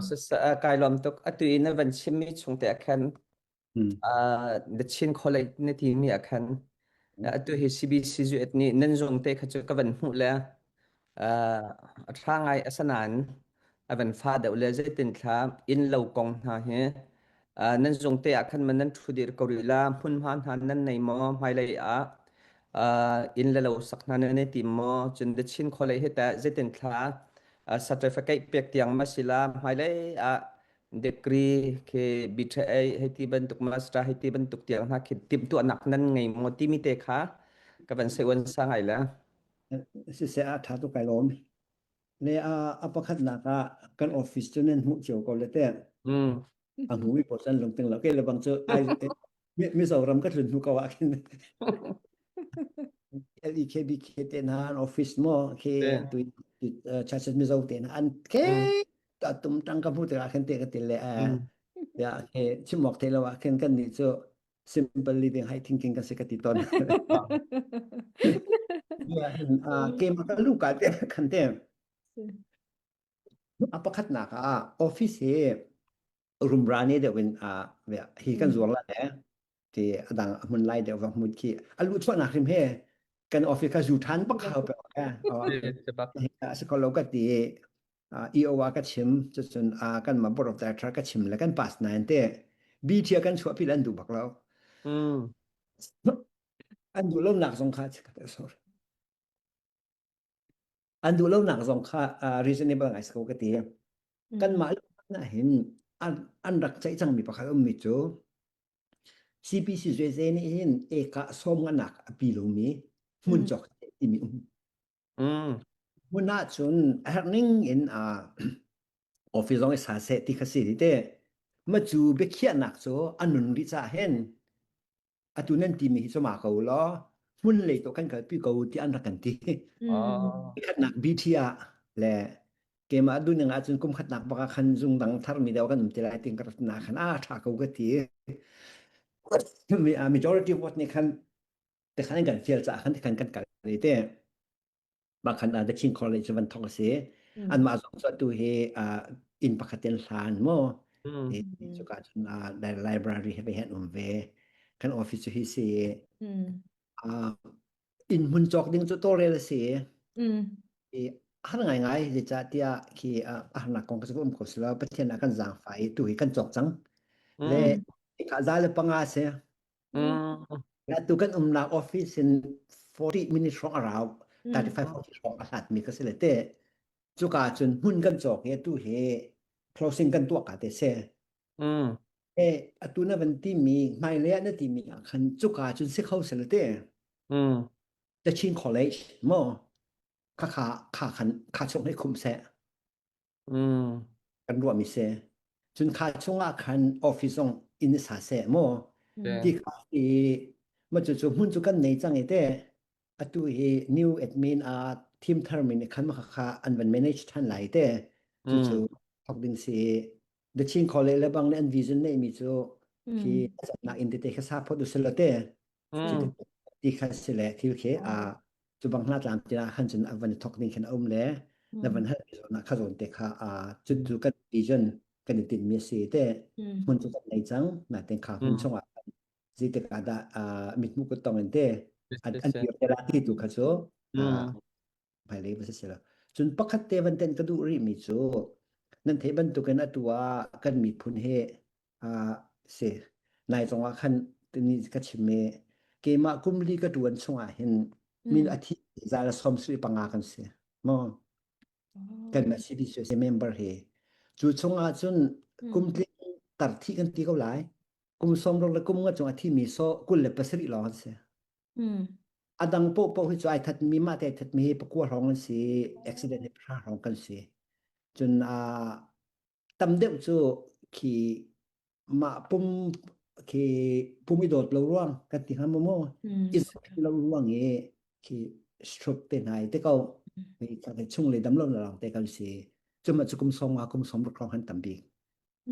kai lawm tuk atu in na van chimmi chung te ah khan Uh, the Chin College na timi ah khan atu hi CBC zuet nih nan zung te kha cu ka van hmuh le uh, a ṭha ngai a sanan a van fa deuh le zeitin thla inn lo kong hna hi uh, nan zung te ah khan man nan ṭhu dir ko rih la hmunhma hna nan nei maw hmailei ah uh, inn le lo sak hna nan i tim maw cun the Chin College hi teh zeitin thla uh, certificate pek tiang ma si la hmailei ah degree khi BTA hei ti bantuk master hei ti bantuk tiang hna khi timhtuahnak nan ngei maw timi te kha ka van sei uan sa ngai le Siseh a tha tuk kai lawm. Le a a pakhatnak ah kan office cu nan hmuh cio ko le te. Mm. A hmu mi pawl can lungting lo ke le bang cu ai Mizoram ka tlun hnu ko ah khin LEKBK te hna an office mo khi tu churches Mizo te hna an ke ta tum tang ka hmu tikah khin te ka til le ya he chim awk thei lo ah khin kan nih cu simple living high thinking kan si ka ti ton ya hin ke ma ka lu ka te khan te a pakhatnak ah office hi rumra ne deuh in hi kan zuar la le ti adang a hmun lai deuh va hmun khi a lu chuahnak hrim he kan office kha zu than bak hau pe ka a si ko lo ka ti EO a ka chim cucun kan ma board of director ka chim le kan pass nain te B thia kan chuah pi an duh bak lo an duh lo nak zong kha sorry an duh lo nak zong kha reasonable ngai ko ka ti kanmah na hin an an rak ceih cangmi pakhat ummi cu CPC Zueze nih hin eka sawm nganak a pi lomi hmun cawk timi um. Hmun ah cun a herh ning in a office zong i sa seh ti kha si ti te. Ma cu biakhiahnak cu a nun rih caah hin atu nan timi hi cu ma ko law. hmun lei to kan kalpi ko ti an rak kan ti. Mm. Khatnak BT ah le keimah duning ahcun kum khatnak bak ah khan zung dang tharmi deuh kan um ti lai ting ka rat na khan a tha ko ka ti. Majority vote nih khan te khan kan fial caah khan te khan kan kal te. Mah khan The Chin College van thok a si. Mm. Anmah zong cu atu hi inn pakhat in hlan mu. Mm. Cuka cun library he ve han um ve. Kan office cu hi si. Mm. Inn hmun cawk ding cu tawlrel a si. Mm. I har ngaingai zeicahtiah khi a harnak kong ka um ko silo Pathian ah kan zaangfah i tu hi kan cawk cang. Le Mm. ka za le panga si. Mm. Atu kan umnak office in 40 minutes hrawng a rau, 35 40 hrawng a hlatmi ka si le te. Cuka cun hmun kan cawk i atu hi closing kan tuah ka te si. Mm. E atu na van timi hmailei ah na timi ah khan cuka cun si kho si le te. Mm. The Chin College mo kha kha kha khan kha chung hei khum seh. Mm. Kan ruahmi si. Cun kha chungah khan office zong inn sa seh maw ti kha i ma cu cu hmun cu kan nei cang i te atu hi new admin a team thar mi nih khan ma kha an van manage than lai te cu cu thok ding si The Chin College le bang nih an vision nei mi cu khi nak in tete kha sa phot u selo te ti kha si le thil khi a cu bang hna tlam tina khan cun a van thok ding khin a um le na van hal zawn ah kha zawn te kha a cu cu kan vision kan i tinh mi si te hmun cu kan nei cang na ten kha hmun chungah zi te ka da mitmu ko tong in te an an te la ti tu kha cu hmailei va si si lo. Cun pakhat te van ten ka duh rih mi cu nan theih bantukin atu ah kan miphun hi uh, si nai zong ah khan tini ka chim i keimah kum li ka tuan chungah hin min a thi za le som sui panga kan si mo kan ma CBC member hi cu chungah cun kum tling tar thi kan ti ko lai kum som rok le kum nga chung a thi mi so 27 lawng an si A dang paohpaoh hi cu ai thatmi mah te ai thatmi hi pakua hrawng an si, accident hi pahra hrawng kan si. Cun uh, tam deuh cu khi mah pum khi pum i dawt lo ruang kan ti hnga maw maw i dawt lo ruang i khi stroke te hna i te ko chung le dam lo lawng te kan si. Cuma cu kum sawm nga kum sawm ruk hrawng han tam bik.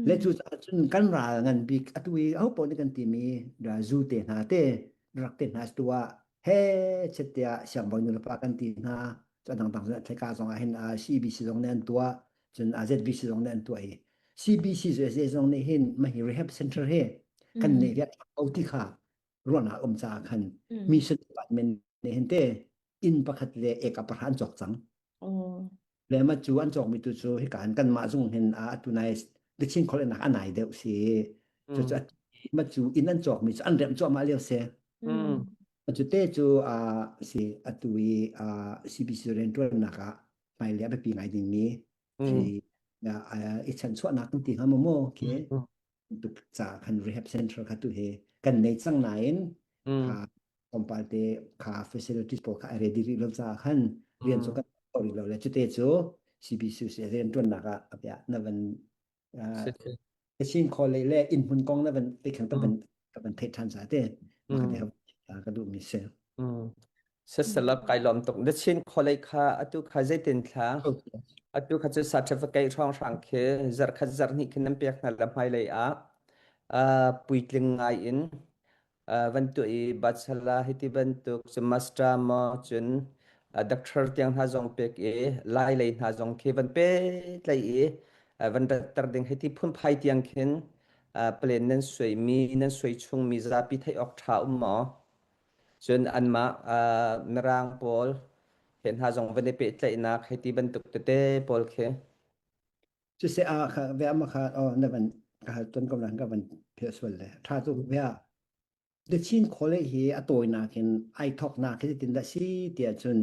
Le cucaah cun kan ral ngan bik atu i ahopaoh nih kan timi zu te hna te rak te hna tu ah he chet tiah siangbawi nulepa kan ti hna cu a dangdang cun thleka zong ah hin CBC zong nih an tuah cun ZBC zong nih an tuah i CBC zong nih hin mah hi rehab center hi kan neih riak ko ti kha ruahnak um caah khan mission department nih hin te inn pakhat le eka pahra an cawk cang. Le ma cu an cawkmi tu cu hika hin kanmah zung hin atu nai The Chin College nak a nai deuh si. Cu cu ma cu inn an cawkmi cu an remh cuahmah lio si. Ma cu te cu si atu i CBC rianṭuannak ah hmailei a biapi ngai dingmi khi i chanchuahnak kan ti hnga maw maw khi tuk ca khan rehab center kha tu hi kan nei cang nain kha tlawmpal te kha facilities pawl kha a ready rih lo caah khan rian cu kan tuah rih lo le cute cu CBC rian ṭuannak ah apia na van Chin College le inn hmun kong na van te khan ka van ka van theih ṭhan sa te maka te ka duh mi si. Sasalap kai lom tuk. The Chin College kha atu kha zeitin thla atu kha cu certificate hrawng hrang khi zarkhat zarhnih khin nan pek hna la hmailei ah puitling ngai in van tuah i bachelor hiti bantuk cu master maw cun doctor tiang hna zong pek i lai lei hna zong khi van pe tlai i van ratter ding hiti phunphai tiang khin plan nan suai mi nan suai chung mi zapi theih awk ṭha um maw cun anmah mirang pawl he hna zong van i pehtlaihnak hiti bantuk tete pawl khi Siseh ah kha ve ama kha oh na van ka hal ton ko nan ka van pheh sual le tha tuk ve ah The Chin College hi a tawinak in ai thoknak hi tin dah si tiah cun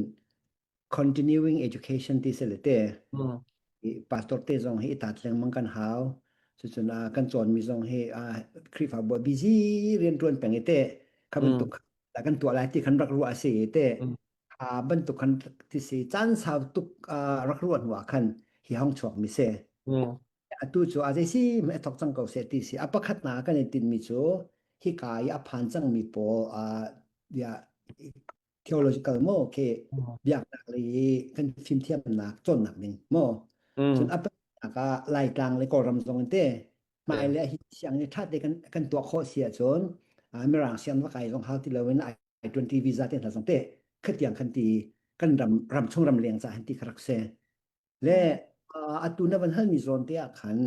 continuing education ti se le te pastor te zong hi tat lengmang kan hau cucun a kan cawnmi zong hi Khrihfabu busy rian tuan peng i te kha bantuk kan tuah lai ti khan rak ruah si te kha bantuk khan ti si caan sau tuk rak ruah hnu ah khan hi hong chuak mi si. Atu cu a zei si a thok cang ko seh ti si. A pakhat na kan i tinmi cu hika i a phan cangmi pawl ya. Theological mo khi biaknak lei i kan fimthiamnak cawnnak ding mo. Cun a pahnihnak ah Laitlang le Kawlram zong in te hmai le hi siang ni ṭha te kan kan tuah khawh si ahcun Mirang siang va kai zong hau ti loin I-20 visa te hna zong te khatiang khan ti kan ram ram chung ram leng ca han ti kha rak si. Le atu na van halmi zawn te ah khan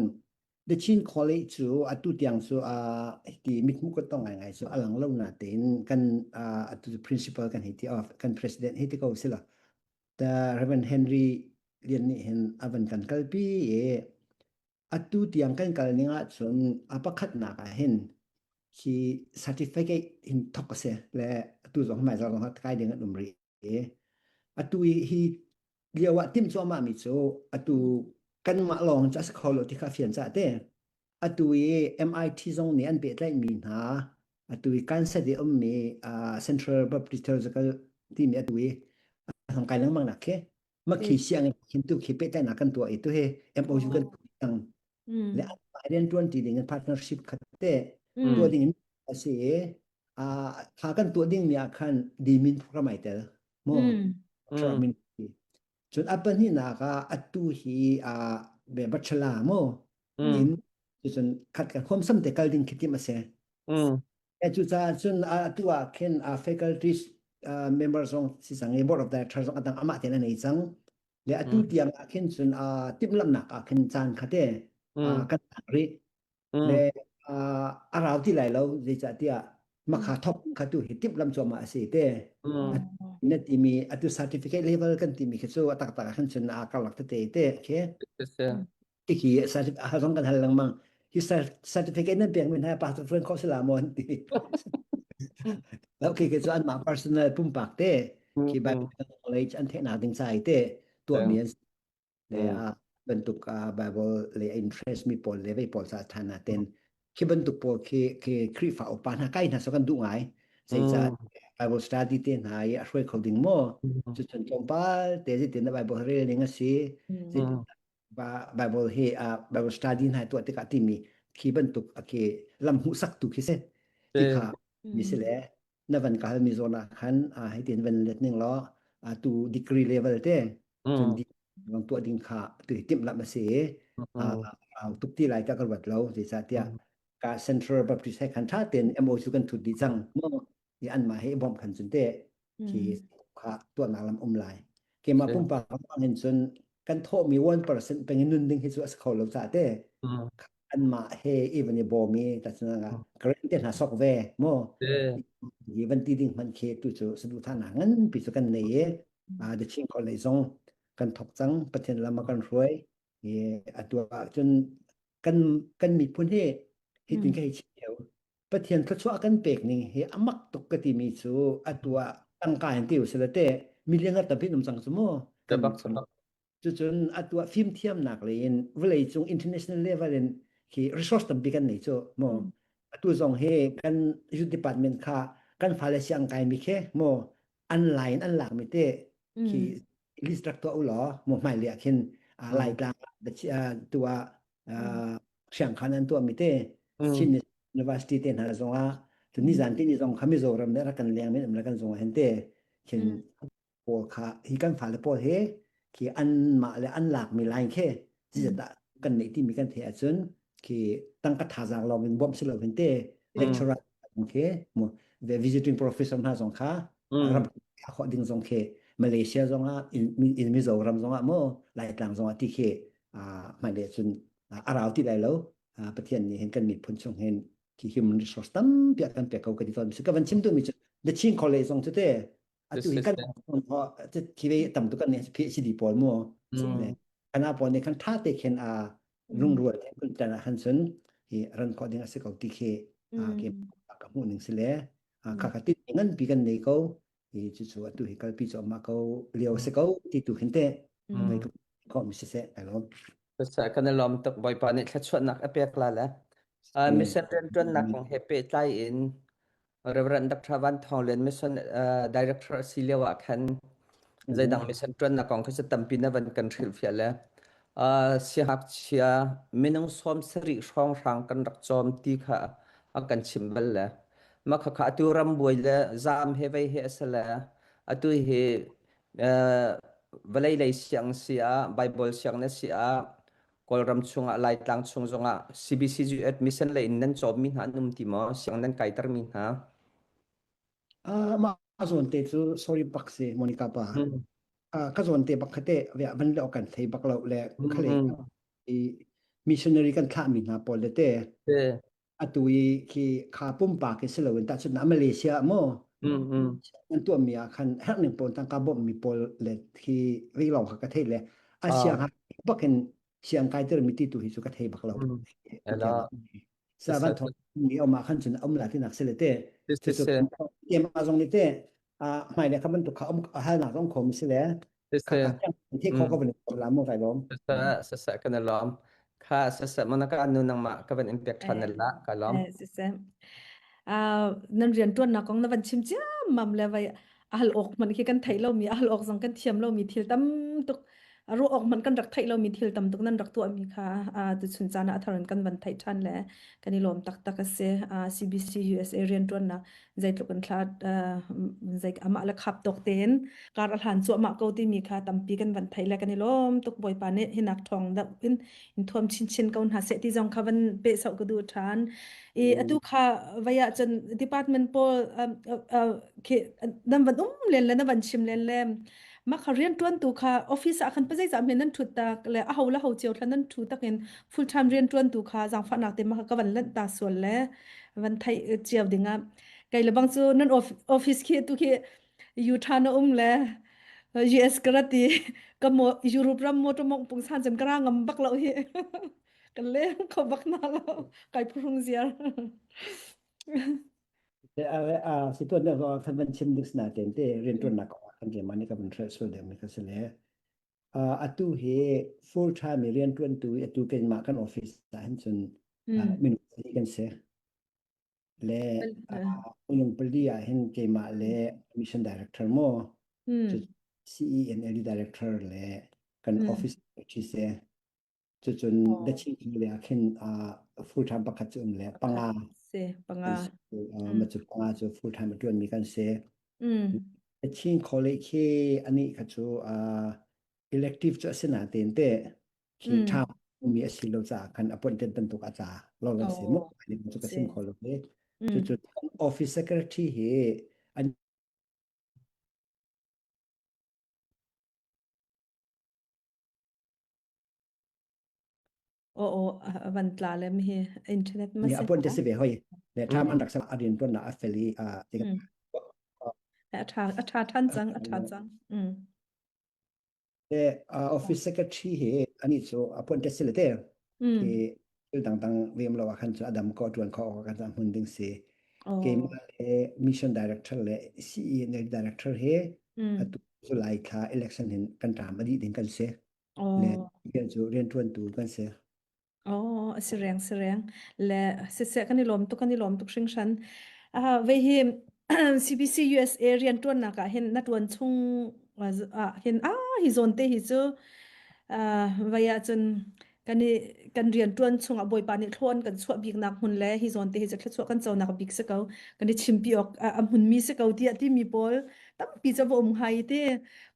The Chin College cu atu tiang cu ti mithmuh ka tong ngaingai cu a lang lo natein kan atu principal kan hei ti of kan president hei ti ko sila the Reverend Henry Lian nih hin a van kan kalpi i atu tiang kan kal ning ahcun a pakhatnak ah hin khi certificate hin thok a si le atu zong hmai zong kai ding an um rih i atu i hi lio ah timh cuahmah mi cu atu kanmah lawng cu a si kho lo ti kha fian ca te atu i MIT zong nih an pehtlaih mi hna atu i Kansas i ummi Central Baptist Theological timi atu i hong kai lengmang nak khi makhi siang khin tu khi pehtlaihnak kan tuah i tu hi MOU kan tuah cang le rian tuan ti ding in partnership khat te tuah ding in a si i kha kan tuah ding mi ah khan dimin program ai tel mo min cun a pahnihnak ah atu hi a be bachelor mo in cun khat kan khom sam te kal ding khi tim a si e cu caah cun atu ah khin a faculty member zong si cang i board of director zong adang amah ten a nei cang le atu tiang ah khin cun timhlamhnak ah khin caan kha te kan hak rih le a rau ti lai lo zeicahtiah makha thok kha tu hi timhlam cuahmah a si te na timi atu certificate level kan timi khi cu a taktak ah khan cun a karlak tete te khi khi certificate zong kan hal lengmang hi certificate nan pek mi hna pastor friend kho sila maw an ti okay ke cu an mah personal pumpak te khi Bible knowledge an theihnak ding ca i te tuahmi an le a bantuk Bible le interest mi pawl le vei pawl ca than na ten khi bantuk pawl khi khi Khrihfa upa hna kai hna so kan duh ngai zeicah Bible study te hna i a hruai kho ding maw cu cun tlawmpal te zeitin na Bible rel ning a si Bible hi Bible study hna tuah tikah timi khi bantuk khi lam hmuhsak tu khi si ti kha mi si le na van kal mi zawn ah khan hei tin van let ning law tu degree level te cun di rong tuah ding kha tu hi timh lam a si i tuk ti lai ta ka ruat lo zeicahtiah ka Central Baptist he khan tha ten MOU kan thut dih cang mu i anmah he i bawmh khan cun te khi kha tuahnak lam um lai keimah pumpak hin cun kan thawhmi 1% peng in nun ding hi cu a si kho lo ca te anmah he even i bawm i ta cun grant te hna sok ve mu hi van ti ding hman khi tu cu saduhthahnak nganpi cu kan nei i the Chin College zong kan thok cang Pathian lam a kan hruai i atu ah cun kan kan miphun hi hitin ka hei chim Pathian thluachuah kan pek ning hi a mak tuk ka timi cu atu ah tangka in ti usila te million tampi um cang cu mu kan cucun atu ah fimthiamnak lei in vawlei cung international level in khi resource tampi kan nei cu mu atu zong hi kan youth department kha kan fale siang kai mi khi mu an line an lak mi te khi list rak tuah u law mu hmai le ah khin Laitlang tu ah siangkhan an tuah mi te Chin University te hna zong ah tu ni zan ti ni zong kha Mizoram le rak kan leng men um le kan zong ah hin te khin pawl kha hi kan fale pawl he khi an mah le an lak mi line khe zeizat kan neih ti mi kan theih ahcun khi tangka thazaang lawng in bawmh si lo hin te lecturer khi mu visiting professor hna zong kha ram khawh ding zong khi Malaysia zong ah in Mizoram zong ah mo Laitlang zong ah ti khi hmailei cun a rau ti lai lo Pathian nih hin kan miphun chung hin khi human resource tampi a kan pek ko ka ti tawn ka van chim duhmi cu The Chin College zong cu te atu hi kan khi ve tam tu kan nih PhD pawl mu kana pawl nih khan tha te khin a lungrual te kun tan ah khan cun hi ran khawh ding a si ko ti khi ke ka hmuh ning si le kha kha ti ngan pi kan nei ko hi cucu atu hi kalpi cu amah ko lio si ko ti tu hin te voi ko mi si seh kai lawm Sasa kan i lawm tuk Bawipa nih thluachuahnak a pek la le mission rianṭuannak kong he pehtlai in Reverend Dr. Van Thawng Lian mission director a si lio ah khan zeidang mission ṭuannak kong khi cu tampi na van kan hrilhfiah le siangngakchia minung 70 hrawnghrang kan rak cawm ti kha a kan chim bal le mah khakha atu rambuai le zaam he vei he a si le. Atu hi uh, vawlei lei siang si ah Bible siang na si ah Kawlram chungah Laitlang chung zongah CBCU admission lei in nan cawmmi hna an um ti maw? Siang nan kaitermi hna? Ah, mah zawn te cu sorry bak si Monica pa. Mm. Ah, ka zawn te bak khate ve van le kan thei bak lo le Mm. khale Mm. i missionary kan thlah mi hna pawl le te Eh. atu i khi kha pumpak i si loin tahchun na Malaysia mo Mm. Mm. an tuah mi ah khan herh ning pawl tangka bawmh mi pawl le khi ri lawng kha ka thei le a Ah. siang ha bakin siang kai tir mi ti tu hi chu ka thei bak lo. Mm. Tu Ela. tiang sa van Siseh. thong mi oma khan chun om la ti nak se le te chu chu Siseh. tem a zong ni te a hmai le kha ban tu kha om hal nak zong khom si le kha Siseh. ka the kho Mm. ka van la mo kai lom Siseh. Siseh kan i lawm. Kha siseh monaka nu nangmah ka van in pek ṭhan Eh, la ka lawm. eh, siseh. Ah, nan rian ṭuannak kong na van chim ciammam le vai a hal awk hmanh khi kan theih lomi a hal awk zong kan thiam lomi thil tam tuk a ruah awk hmanh kan rak theih lomi thil tam tuk nan rak tuahmi kha ah tuchun caan ah a thar in kan van theih ṭhan le kan i lawm taktak a si. Ah, CBC USA rianṭuannak zeitluk in thla zei amah le khap tawk tein kar a hlan cuahmah ko timi kha tampi kan van theih le kan i lawm tuk Bawipa nih hinak ṭhawng deuh in in thuam chinchin ko hna seh ti zong kha van peh soh ka duh ṭhan. I atu kha vai ah cun department pawl khi nan van um len le na van chim len le mah kha rianṭuantu kha office ah khan pazei zah men nan ṭhut tak le a ho le ho cio thla nan ṭhu takin full time rianṭuantu kha zaangfahnak te mah kha ka van lanh ta sual le van theih cio ding ah kei le bang cu nan office khi tu khi Utah na um le US ka rat i ka mo Europe ram motor mong pungsan cun ka ra ngam bak lo hi kan leng kho bak na lo kai phurung ziar A si tuan deuh kan van chim ding na ten te rian tuan nak kan ke mani ka van hre sul deuh mi ka si le atu hi full time rian tuan tu atu keimah kan office ah hin cun minung kan si le minung pali ah hin keimah le mission director mo CENL director le kan office thi se Cucun the Chin le ah khin full time pakhat cu um le panga si panga ma cu panga cu full time a tuan mi kan si. The Chin College khi ani kha cu elective cu a si na ten te khi tha mi a si lo ca khan appointed bantuk a ca lo lo si mu ani cu ka sim kho lo le cu cu office secretary hi an Aw aw a van tla le mi hi internet ma ni si appoint si ve hoi le tham an rak sa a rian tuan na a fel i a a tha a tha than cang a tha cang mm le office secretary he ani chu appoint si le te mm ki thil dang dang vem lo khan chu adam ko tuan kho kan sa hmun ding si keimah le mission director le CENL director he atu cu lai thla election hin kan ṭam a dih ding kan si le rian cu rian ṭuantu kan si. Oh, a si reng si reng. Le siseh kan i lawm tuk kan i lawm tuk hringhran. Uh, vei hi CBC USA rian ṭuannak ah hin na ṭuan chung ah hin ah hi zawn te hi cu uh, vei ah cun kan i kan rian ṭuan chung ah Bawipa nih thlawn kan chuah biknak hmun le hi zawn te hi cu thluachuah kan conak bik si ko kan i chimpi awk a hmunmi si ko tiah timi pawl tampi cu va um hai ti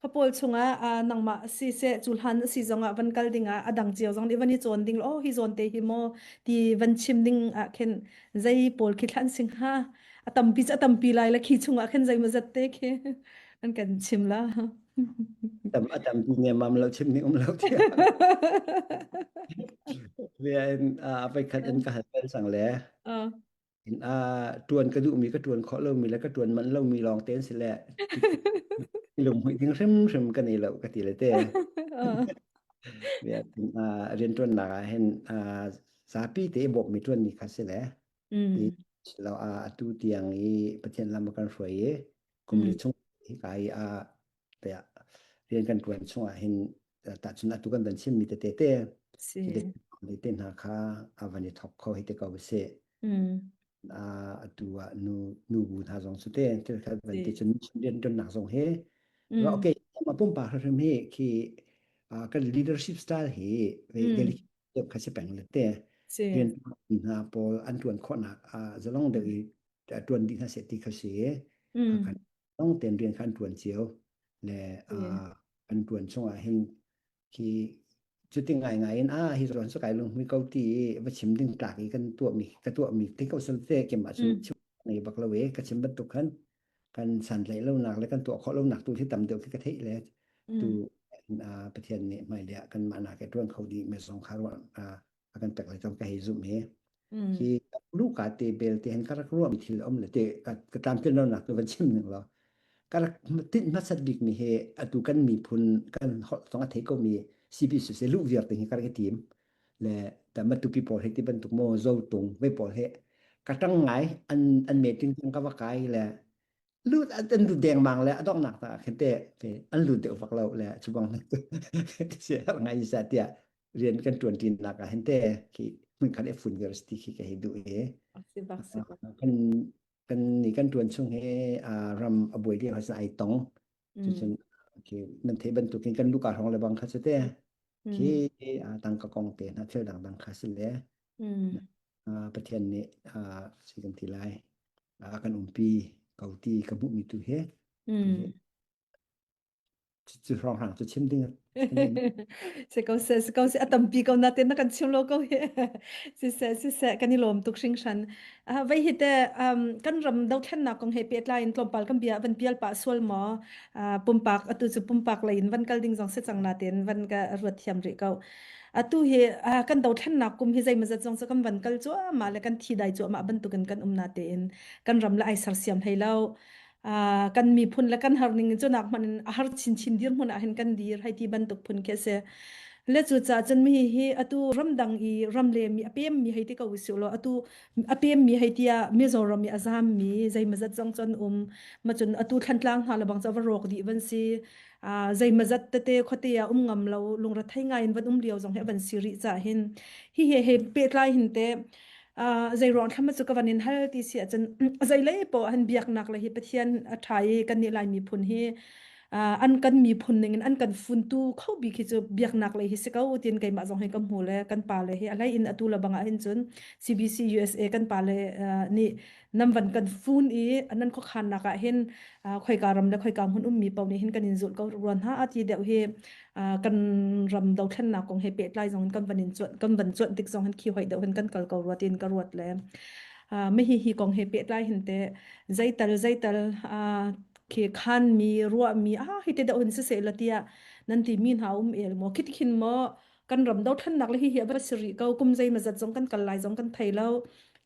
kha pawl chungah nangmah si seh cu hlan si zongah van kal dingah a dang cio zong nih van i cawn ding oh hi zawn te hi maw ti van chim ding ah khin zei pawl khi thlan sing ha a tampi cu a tampi lai la khi chungah khin zei maw zat te khi an kan chim la Tam a tampi ne mam lo chim ning um lo tiah. Bia in a voi khat in ka hal bal sang le. In a tuan ka duhmi ka tuan khawh lomi le ka tuan manh lomi lawng te an si le lung hmuih ding hrimhrim ka nei lo ka ti le te. Bia in a riantuannak ah hin zapi te bawmmi tuanmi kha si le. Ti lo a atu tiang i Pathian lam a kan hruai i kum li chung hika i a tiah rian kan ṭuan chungah hin tahchun atu kan van chimmi tete te Si. hi te hna kha a van i thok kho hi te ko si. Atu ah nu nu bu hna zong cu te thil khat van ti cun rian ṭuannak zong hi okay ma pumpak hrim hi khi kan leadership style hi deuh kha si peng le te rian hna pawl an ṭuan khawhnak zalong deuh i ṭuan dih hna seh ti kha si. Long ten rian kha an tuan cio le an tuan chungah hin khi cuti ngai ngai in a hi zawn su kai lung hui ko ti va chim ding tlak i kan tuah mi ka tuah mi te ko sal te kem ah cun chim nei bak lo e ka chim bantuk khan kan san hlei lo nak le kan tuah khawh lo nak tu hi tam deuh khi ka theih le tu Pathian nih hmai le kan mah nak ke tuan kho di me zong kha ruah a kan pek lai ka hei zum hi hi lu ka te bel te han ka rak ruam thil om le te ka tlamtlin lo nak tu van chim ning lo ka rak tinh hmasat bik mi he atu kan miphun kan holh zong a thei ko mi CBC se lu viar te hi ka rak i tim le ta matupi pawl he ti bantuk mo zo tung ve pawl he ka tang ngai an an meeting ka va kai le lut an lut dengmang le a donghnak ta khin te an lut deuh vak lo le chu bang si har ngai sa tiah rian kan tuan tin nak ah hin te khi hmun khat e fun university khi ka hi du e kan kan ni kan tuan chung he ram a buai lio ha ai tong cu cun khi nan the bantukin kan luka hong le bang kha chu te khi tangka kong te na thil dang dang kha si le Pathian nih si kan ti lai a kan umpi ko ti ka hmuhmi tu hi cu hrawnghrang cu chim ding si ko se si ko se a tampi ko na te na kan chim lo ko hi si se si se kan i lawm tuk hringhran vei hi te kan ram dothlennak kong he pehtlai in tlawmpal kan bia van pial pah sual maw pumpak atu cu pumpak lei in van kal ding zong si cang na ten van ka ruat thiam rih ko Atu hi kan dothlennak kum hi zeimazat zong cu kan van kal cuahmah le kan thi dai cuahmah bantukin kan um na tein kan ram le ai sersiam hlei lo. kan miphun le kan har ning cu nak hmanh in a har chinchin dirhmun ah hin kan dir hei ti bantuk phun khi a si. Le cu caah cun mi hi atu ramdang i ram le mi a pem mi hei ti ko usih law atu a pem mi hei tiah Mizoram i a zam mi zeimazat zong cun um ma cun atu Thlantlang hna le bang cu va rawk dih van si zeimazat tete khuate ah um ngam lo lungrethei ngai in van um lio zong hi van si rih ca hin hi he he pehtlai hin te zei ruang thlam cu ka van in hal ti si ahcun zeilei poh han biaknak le hi Pathian a ṭha i kan nih Lai miphun hi an kan miphun ning in an kan funtu kho bik hi cu biaknak lei hi si ko tin keimah zong hi ka hmu le kan pa le hi a hlei in atu le bangah hin cun CBC USA kan pa le nih nan van kan fun i nan khuakhannak ah hin khoika ram le khoika hmun ummi paoh nih hin kan in zulh ko ruan ha ti deuh hi kan ram dothlennak kong he pehtlai zong in kan van in cuanh kan van cuanh tik zong hin khi hoi deuh hin kan kal ko rua tiin ka ruat le mi hi hi kong he pehtlai hin te zeital zeital khi khan mi ruah mi a hi te deuh hin si se la tia nan ti mi hna um el mo khit khin mo kan ram dothlennak le hihi a va si rih ko kum zei mazat zong kan kal lai zong kan thei lo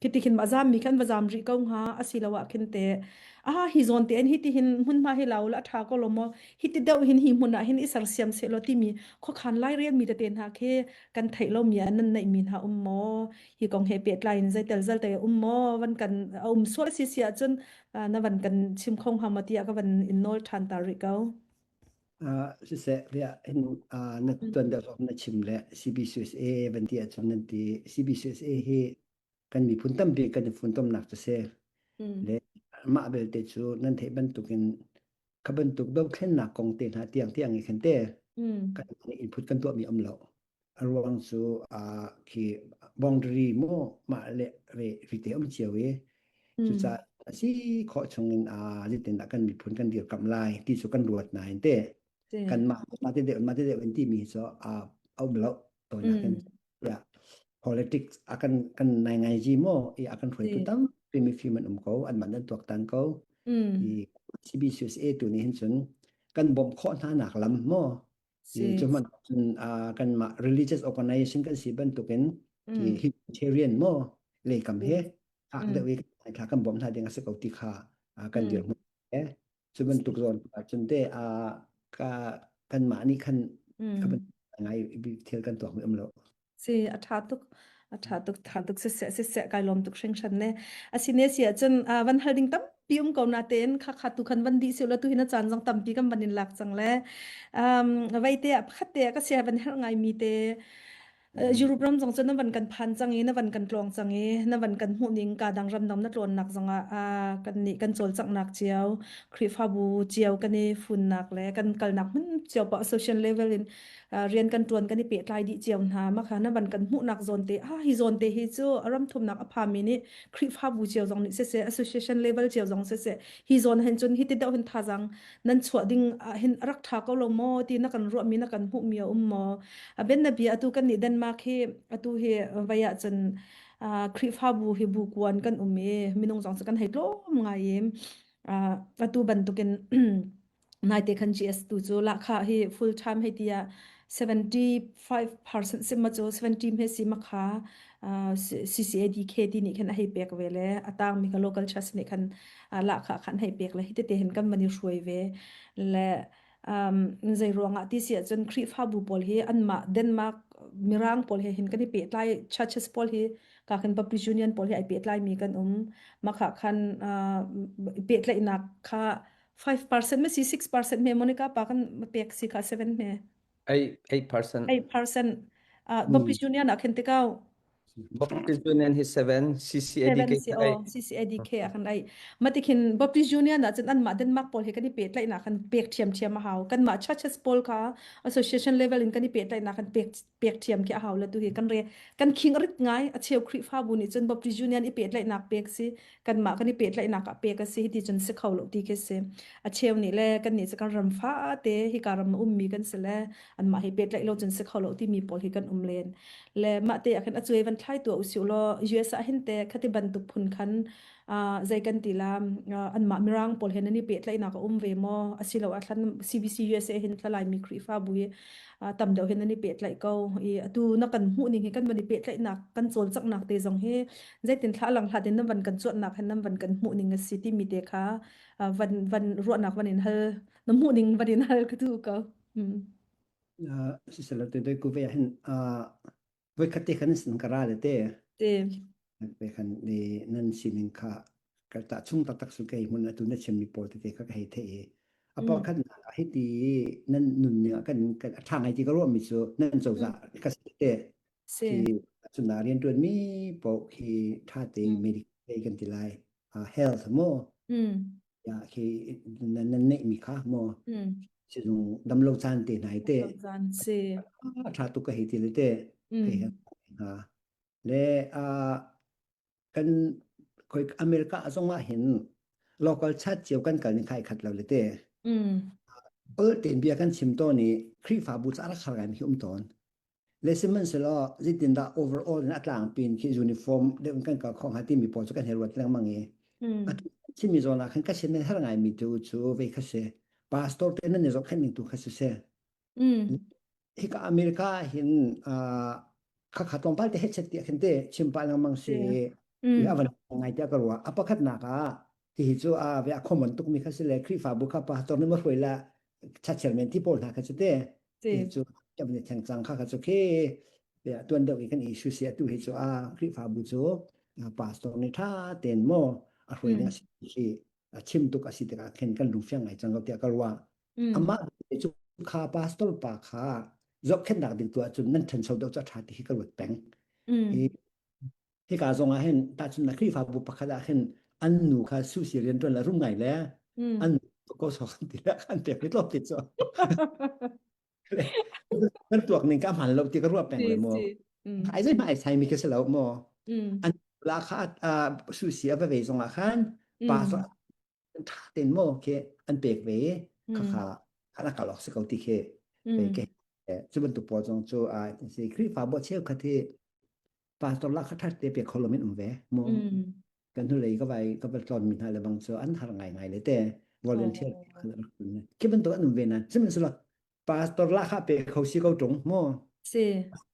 khiti khin ma zam mi khan va zam rih ko hnga asiloah khin te a hi zawn te an hi ti hin hmunhma hi lau la tha ko lo mo hi ti deuh hin hi hmun ah hin i sersiam se lo timi khuakhan lai rel mi tete hna khi kan theih lo mi an nan neih mi hna um maw hi kong he pehtlai in zeitel zel te um maw van kan a um sual si si ahcun na van kan chim kho hnga maw tiah ka van in nawl ṭhan ta rih ko Siseh riah hin na tuan deuh zong na chim le CBCUSA van ti ahcun nan ti CBCUSA hi kan miphun tampi kan i funtomnak cu si. Le mah belte cu nan theih bantukin kha bantuk dothlennak kong te hna tiang tiang i khan te kan input kan tuahmi um lo. A ruang cu khi boundary maw mah le re rite um cio i cucaah a si khawh chungin zeitindah kan miphun kan dirkamh lai ti cu kan ruat nain te kan mah mah te deuh mah te deuh in timi hi cu a um lo tonak in ya politics a kan kan nai ngai ji mo i a kan hruaitu tampi mifim an um ko an man an tuaktan ko i CBCUSA tu nih hin cun kan bawmh khawh hna nak lam mo Si. Cu hmanh cun kanmah religious organization kan si bantukin humanitarian maw leikam he fak deuh i thla kan bawmh hna ding a si ko ti kha kan dirhmun he cu bantuk zawn cun te ka kanmah nih khan ngai thil kan tuak mi um lo. Si a ṭha tuk a ṭha tuk ṭha tuk siseh siseh kai lawm tuk hringhran ne asine si ahcun van hal ding tampi um ko na tein kha kha tu khan van dih si la tu hin a caan zong tampi kan van in lak cang le um, vei te ah pakhat te ah ka sia van herh ngai mi te. Europe ram zong cu na van kan phan cang i na van kan tlawng cang i na van kan hmuh ning ka dang ram dang na tlawnnak zongah kan nih kan cawlcanghnak cio Khrihfabu cio kan i funnak le kan kalnak hmun cio pa social level in rian kan tuan kan i pehtlai dih cio hna ma kha na van kan hmuhnak zawn te ah hi zawn te hi cu ram thumnak a phami nih Khrihfabu cio zong nih siseh association level cio zong siseh hi zawn hin cun hi ti deuh hin thazang nan chuah ding ah hin a rak ṭha ko lo maw ti na kan ruahmi na kan hmuhmi a um maw? A ben na bia atu kan nih Denmark hi atu hi vai ah cun Khrihfabu hi bu kuan kan um i minung zong cu kan hei tlawm ngai i atu bantukin naite khan GS tu cu lahkhah hi full time hei ti ah 75% sim ma cu 70 me si ma kha CCADK ti nih khan a hei pek ve le a tangmi kha local church nih khan lahkhah khan hei pek le hi tete hin kan van i hruai ve le um, zei ruangah ti si ahcun Khrihfabu pawl hi anmah Denmark Mirang pawl he hin kan i pehtlai churches pawl hi ka khan Baptist Union pawl hi ai pehtlai mi kan um makha khan uh, pehtlaihnak kha 5% me si 6% me Monica pa kan pek si kha 7 me 8 8%. 8% uh, Baptist Union ah khin tikau Baptist Union hi 7 CCADK 7 si o CCADK ah kan ai matikhin Baptist Union ah cun anmah Denmark pawl he kan i pehtlaihnak kan pek ṭhiamṭhiam a hau kanmah churches pawl kha association level in kan i pehtlaihnak kan pek pek ṭhiam khi a hau le tu hi kan re kan khing rit ngai a cheu Khrihfabu nih cun Baptist Union i pehtlaihnak pek si kanmah kan i pehtlaihnak ah pek a si ti cun si kho lo ti khi si a cheu nih le kan nih cu kan ram fate hika ram a ummi kan si le anmah hi pehtlaih lo cun si kho lo timi pawl hi kan um len le mah te ah khan a cuai van thlai tuah usih law US ah hin te khati bantuk phun khan zei kan ti la anmah mirang pawl he nan i pehtlaihnak a um ve maw asilo ah thlan CBC USA hin thlalai mi Khrihfabu hi tam deuh hin nan i pehtlaih ko i atu na kan hmuh ning hi kan van i pehtlaihnak kan cawlcanghnak te zong hi zeitin thla lang hlat in nan van kan cuanhnak hin nan van kan hmuh ning a si timi te kha van van ruahnak van in hal na hmuh ning van in hal ka tu ko. Siselo te doi ku ve hin voi khat te khan sin ka ra le te Te. ve khan ni nan sining kha ka ta chung taktak su kei mun atu na chimmi pawl tete kha ka hei the i a pakhat na hi ti nan nun ning ah kan kan a tha ngai ti ka ruah mi cu nan cozah ka si te Si. khi cun na rian tuan mi paoh khi tha te medical kan ti lai health mo ya khi nan nan neih mi kha mo sizung damlo caan te hnai te caan si a tha tuk ka hei ti le te hei ha le a kan khoi America zong ah hin local chat cio kan kal ni khai khat lo le te ol ten bia kan chim to ni Khrihfabu ca rak khar ngai mi um tawn Le sihmanhsehlaw zeitindah overall in a tlangpi in khi uniform deuh in kan kal kho hnga timi pawl cu kan hei ruat lengmang i atu chimmi zawn ah khan ka sin nan herh ngaimi tu cu vei kha si pastor te nan i zohkhenh ning tu kha si si hika America ah hin khakha tlawmpal te hechet tiah khin te chim pah lengmang si i a van ngai tiah ka ruah a pakhatnak ah hihi cu a ve a common tukmi kha si le Khrihfabu kha pastor nih ma hruai la chachiar men ti pawl hna kha cu te Si. Cu kan i thleng cang kha kha cu khi tuan deuh i kan issue si atu hi cu a Khrihfabu cu pastor nih tha tein maw a hruai ding a si hi a chim tuk a si tikah khin kan lungfiang ngai cang ko tiah ka ruah. Amah cu kha pastor pa kha zohkhenhnak ding tu ahcun nan ṭhancho deuh cu a ṭha ti hi ka ruat peng. Hi hika zong ah hin tahchun na Khrihfabu pakhat ah hin an nu kha susi rian ṭuan le rum ngai le an nu ko sok ti le an pek rit lo ti cu kan tuak ning ka hman lo ti ka ruah peng le mu ai zei ma ai sai mi ka si lo mu an la kha susi a va ve zong ah khan pa so tha ten mo ke an pek ve kha kha kha ka lok si ko ti khi ve ke cu bantuk pawl zong cu a si Khrihfabu cheu khat hi pastor la kha that te pe kho lomin um ve mu kan hnulei ka vai ka va tlon mi hna le bang cu an har ngai ngai le te volunteer khi bantuk an um ve nan sihmanhsehlaw pastor la kha pe kho si ko tung mu si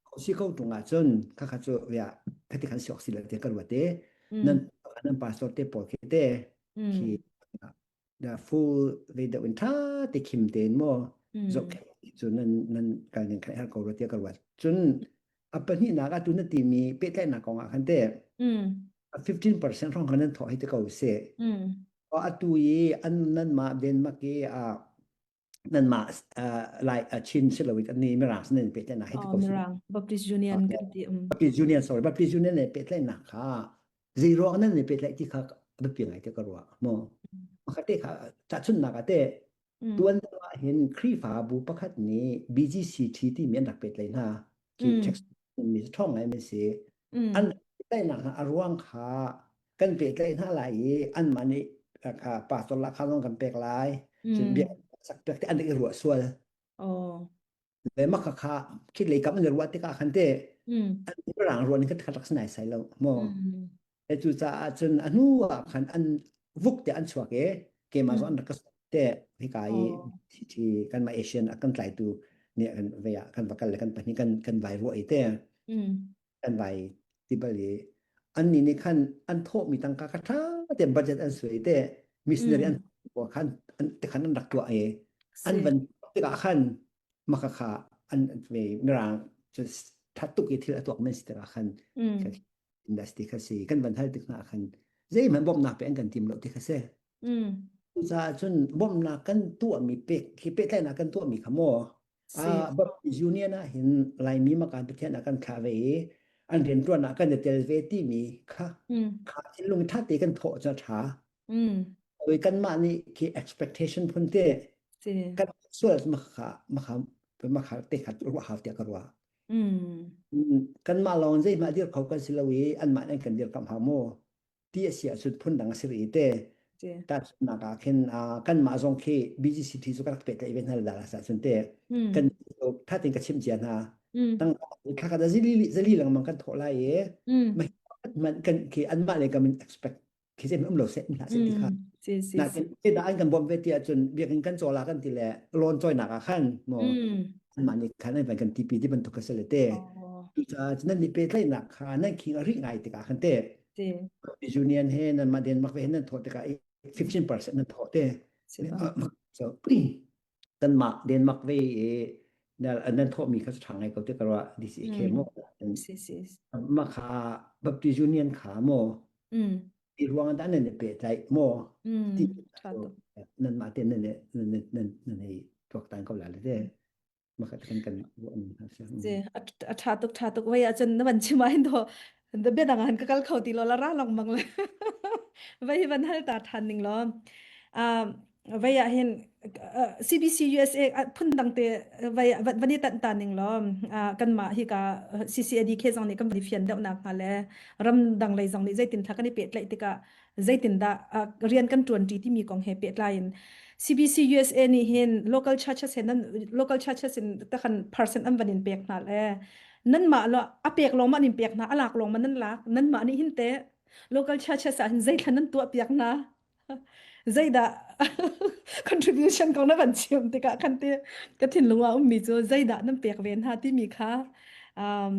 kho si ko tung ah cun kha kha cu ya khati khan siok si le te ka ruat te nan nan pastor te pawl khi te khi na full ve deuh in tha te khim tein maw zohkhenh cu nan nan kal ning khan har ko rua tiah ka ruat cun a pahnihnak ah tu na timi pehtlaihnak kong ah khan te 15% hrawng khan nan thawh hi te ko se atu i an nan mah Denmark i a. Nanmah Lai Chin si loin kan nih Mirang sin nan pehtlaihnak hi ti Oh, ko si. Mirang Baptist Union kan ti um. Baptist Union sorry Baptist Union le pehtlaihnak kha zei ruang nan i pehtlaih ti kha biapi ngai te ka ruah mu. Makhat te kha tahchunhnak ah te tuan deuh ah hin Khrihfabu pakhat nih BGCT timi an rak pehtlaih hna. Khi text mi ṭhawng ngai mi si. An pehtlaihnak hna a ruang kha kan pehtlaih hna lai i anmah nih kha pastor lahkhah zong kan pek lai. Cun bia sak pek te an i ruah sual. Oh. Le mah kha kha khi lei kam an i ruah tikah khan te an rang ruah ning kha rak si nai sai lo maw. E cu caah cun a hnu ah khan an vuk te an chuak i keimah zong an rak ka te hika i thi kanmah Asian a kan tlaitu nih kan ve ah kan va kal le kan pahnih kan kan vai ruah i te kan vai ti bal i annih nih khan an thawhmi tangka kha ṭha tein budget an suai te missionary an khan te khan an rak tuah i an van tikah khan maka kha an ve mirang cu that tuk i thil a tuak men si tikah khan industry kha si kan van hal tik hna khan zeihmanh bawmhnak pe an kan tim lo ti kha si cucaah cun bawmhnak kan tuahmi pek hi pehtlaihnak kan tuahmi kha maw Ah, Baptist Union ah hin Laimi makan Pathian ah kan thlah ve i an rianṭuan ah kan i tel ve timi kha kha thinlung ṭha te kan thawh cu a ṭha. Oi kanmah nih khi expectation phun te kan sual makha makha makha te kha ruah hau tiah ka ruah. Kanmah lawng zeihmah dir kho kan si lo i anmah nih an kan dirkamh hau maw? Ti a si ahcun phundang a si rih te. Tahchunhnak ah khin kanmah zong khi BGCT cu ka rak pehtlaih ve hna le dah ahcun te kan tha tein ka chimh cia hna. Tang thla khat zali zali lengmang kan thawh lai i man kan khi anmah le kam in expect khi zei um lo seh hna seh ti kha. Na te dah an kan bawmh ve ti ahcun biakinn kan caw la kan ti le loan cawinak ah khan maw anmah nih khan an van kan tipi ti bantuk ka si le te. Cucaah nan ni pehtlaihnak kha nan khing a rih ngai tikah khan te Union he nan mah Denmark ve he nan thawh tikah 15% nan thawh te. So kanmah Denmark ve i nan thawhmi kha ṭha ngai ko te ka ruah DCK mo. Mah kha Baptist Union kha maw ti ruang dah nan i pehtlaih maw ti nan mah te nan nan nan nan hei tuaktan ko lai le te. Makhat kan kan Si a ṭha tuk ṭha tuk vai ahcun na van chim ah hin do bia dang han ka kal kho ti lo la ra long mang le vai hi van hal ta ṭhan ning law vai ah hin CBC USA phun dang te vai van i tan ta ning law kanmah hi ka CCADK zong nih kan van i fian deuh nak hnga le ram dang lei zong nih zeitin thla kan i pehtlaih tikah zeitindah rian kan ṭuanṭi timi kong he pehtlai in CBC USA nih hin local churches he nan local churches in takhan percent an van in pek hna le nan mah lo a pek lawng ma in pek hna a lak lawng ma nan lak nan mah nih hin te local churches ah hin zeithla nan tuah piak hna zeidah contribution kong na van chim tikah khan te ka thinlung ah ummi cu zeidah nan pek ve hna timi kha um,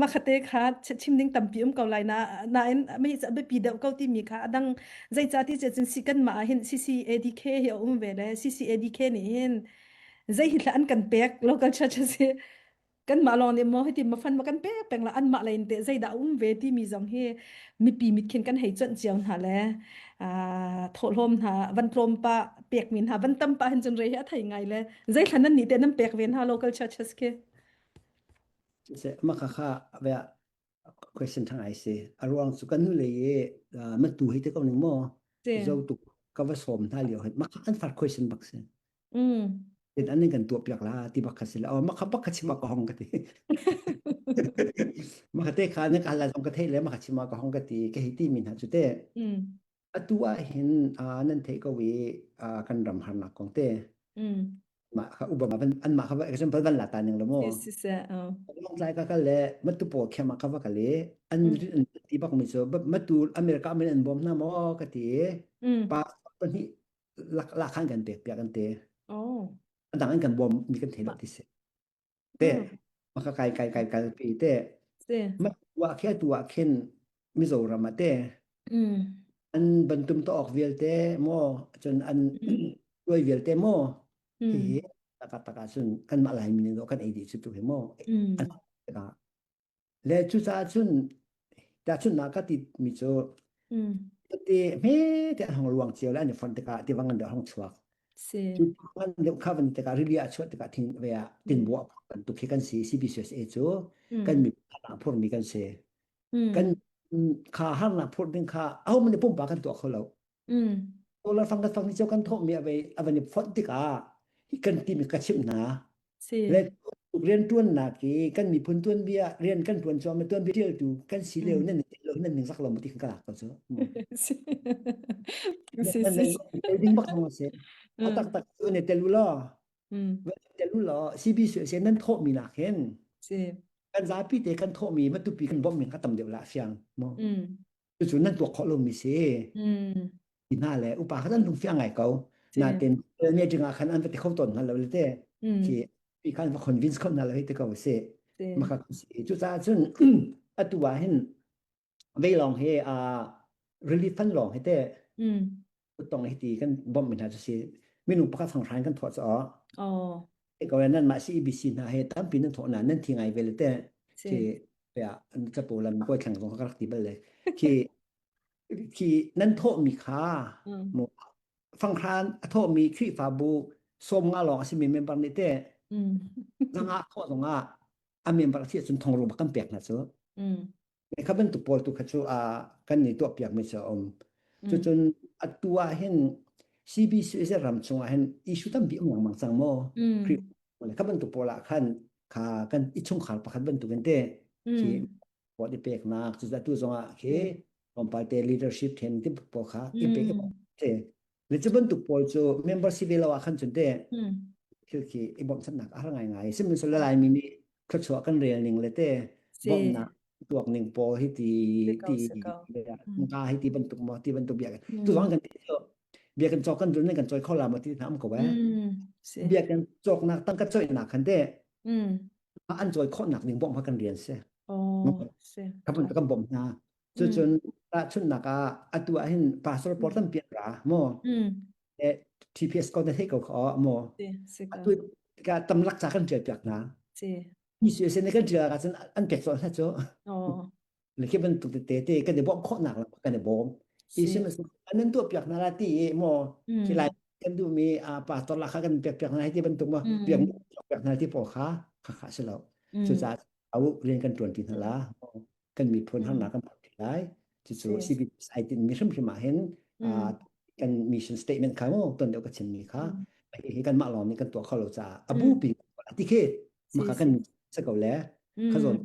mah khate kha chim ding tampi um ko lai na nain mei ca biapi deuh ko timi kha adang zeica ti cun si kan mah hin CCADK hi a um ve le CCADK nih hin zei hi thla an kan pek local church si kan mah lawng nih maw hiti ma fan ma kan pek peng la an mah lein te zeidah um ve timi zong hi mipi mit khin kan hei cuanh cio hna le thawhlawm hna van tlawm pa pek mi hna van tam pa hin cun re hi a thei ngai le zei thla nan nih te nan pek ve hna local churches khi Mah khakha question ṭha ngai si. A ruang cu kan nule i matu hi te ko ning maw zo tuk ka va sawm hna lio hin mah kha an far question bak si. Tin an kan tuah piak la ti bak kha si la. Oh mah kha bak kha chim ah ka hong ka ti. Mah kha te kha na ka la zong ka thei le mah kha chim ah ka hong ka ti ka hi ti mi hna cu te. Atu ah hin nan theih ko i kan ram harnak kong te. Mah kha Obama van anmah kha example van la ta ning lo maw? Si si oh. Lawngtlai ka kal le matu pawl khem ah ka va kal i an an ti bak mi cu matu America min an bawm hna maw ka ti pa pahnih lak lak khan kan pek piak an ti. Oh. Adang an kan bawm mi kan thei lo ti si. Te maka kai kai kai kal pi te. Ma wa khe tu ah khin Mizoram ah te an bantum to awk vialte maw cun an tuai vialte maw hihi taka taka cun kanmah Laimi nih kan ei dih cu tu hi maw an le cucaah cun tahchunhnak ka ti mi cu te hme te an hong luang cio le an i fonh tikah tiva ngan deuh hong chuak. Si. Cu ngan deuh kha van tikah rili ah chuah tikah thing ve ah tinbuah bantuk khi kan si CBCSA cu kan mi harnak phurmi kan si. Kan kha harnak phur ding kha ahohmanh nih pumpak kan tuah kho lo. Dollar fang kan fang ni cio kan thawhmi a vei a van i fonh tikah hi kan timi ka chimh hna. Si. Le riantuannak i kan miphun tuanbia rian kan tuan cuahmah tuanbia tialtu kan si lio nan lo nan ning zak lo ti kan ka lak ko cu. Si. Si Nan si. ding bak zong a si. A taktak cu ne tel u law. Tel u law CBC se nan thawhmi nak hin Si. kan zapi te kan thawhmi matupi kan bawmhmi ka tam deuh la fiang mo. Cucu nan tuak khawh lomi si. Ti hna le upa kha an lungfiang ngai ko. Natin meeting ah khan an va ti kho tawn hna lo le te. Khi pi khan va convince kho hna lo hei ti ko si. Maka si. Cucaah cun atu ah hin vei lawng he a relief fund lawng he te tong hi ti kan bawmh mi hna cu si minung pakhat fang hrain kan thawh cu oh ko nan mah CEBC hna he tampi nan thawh na nan thi ngai ve le te khi ya capo lam koi thlang zong ka rak ti bal le khi khi nan thawh mi kha mu fanghran a thawh mi Khrihfabu som nga lawng a si mi member nih te zanga thawh zong ah a member a si ahcun thong ru bak kan pek hna cu kha bantuk pawl tu kha cu a kan nih tuah piak mi cu a um cucun atu ah hin CBC ram chung ah hin issue tampi um lengmang cang maw kha bantuk pawl ah khan kha kan i chungkhar pakhat bantuk in te khi vote i peknak cu atu zong ah khi tlawmpal te leadership then ti pawl kha i pe te le cu bantuk pawl cu member si ve lo ah khan cun te thil khi i bawmhchanhnak a har ngaingai sihmanhsehlaw Laimi nih thluachuah kan rel ning le te bawmhnak tuak ning pawl hi ti ti ka hi ti bantuk maw ti bantuk bia tu zong kan ti bia kan cawk kan dul kan cawi kho la maw ti hna um ko eh bia kan cawknak tangka coihnak khan te an cawi khawhnak ding bawmh kha kan rian si kha bantuk kan bawmh hna cucun tahchunhnak ah atu ah hin pastor pawl tampi an ra maw TPS ko na theih ko kha maw atu ka tamlak ca kan ṭial piak hna mi si ne kan ṭial ah cun an pek colh hna cu le khi bantuk tete te kan i bawmh khawhnak lam kan i bawm i sihmanhsehlaw nan tuah piak hna la ti i maw khi lai kan duhmi pastor la kha kan pek piak hna ti bantuk maw piak piak hna ti pawl kha kha kha si lo cucaah au rian kan ṭuan ti hna la kan miphun harnak kan phak lai cucu CBS ai tinhmi hrimhrim ah hin kan mission statement kha mu ton deuh ka chimmi kha hi kanmah lawng nih kan tuah kho lo caah a bu pi ti khi maka kan se ko le kha zawn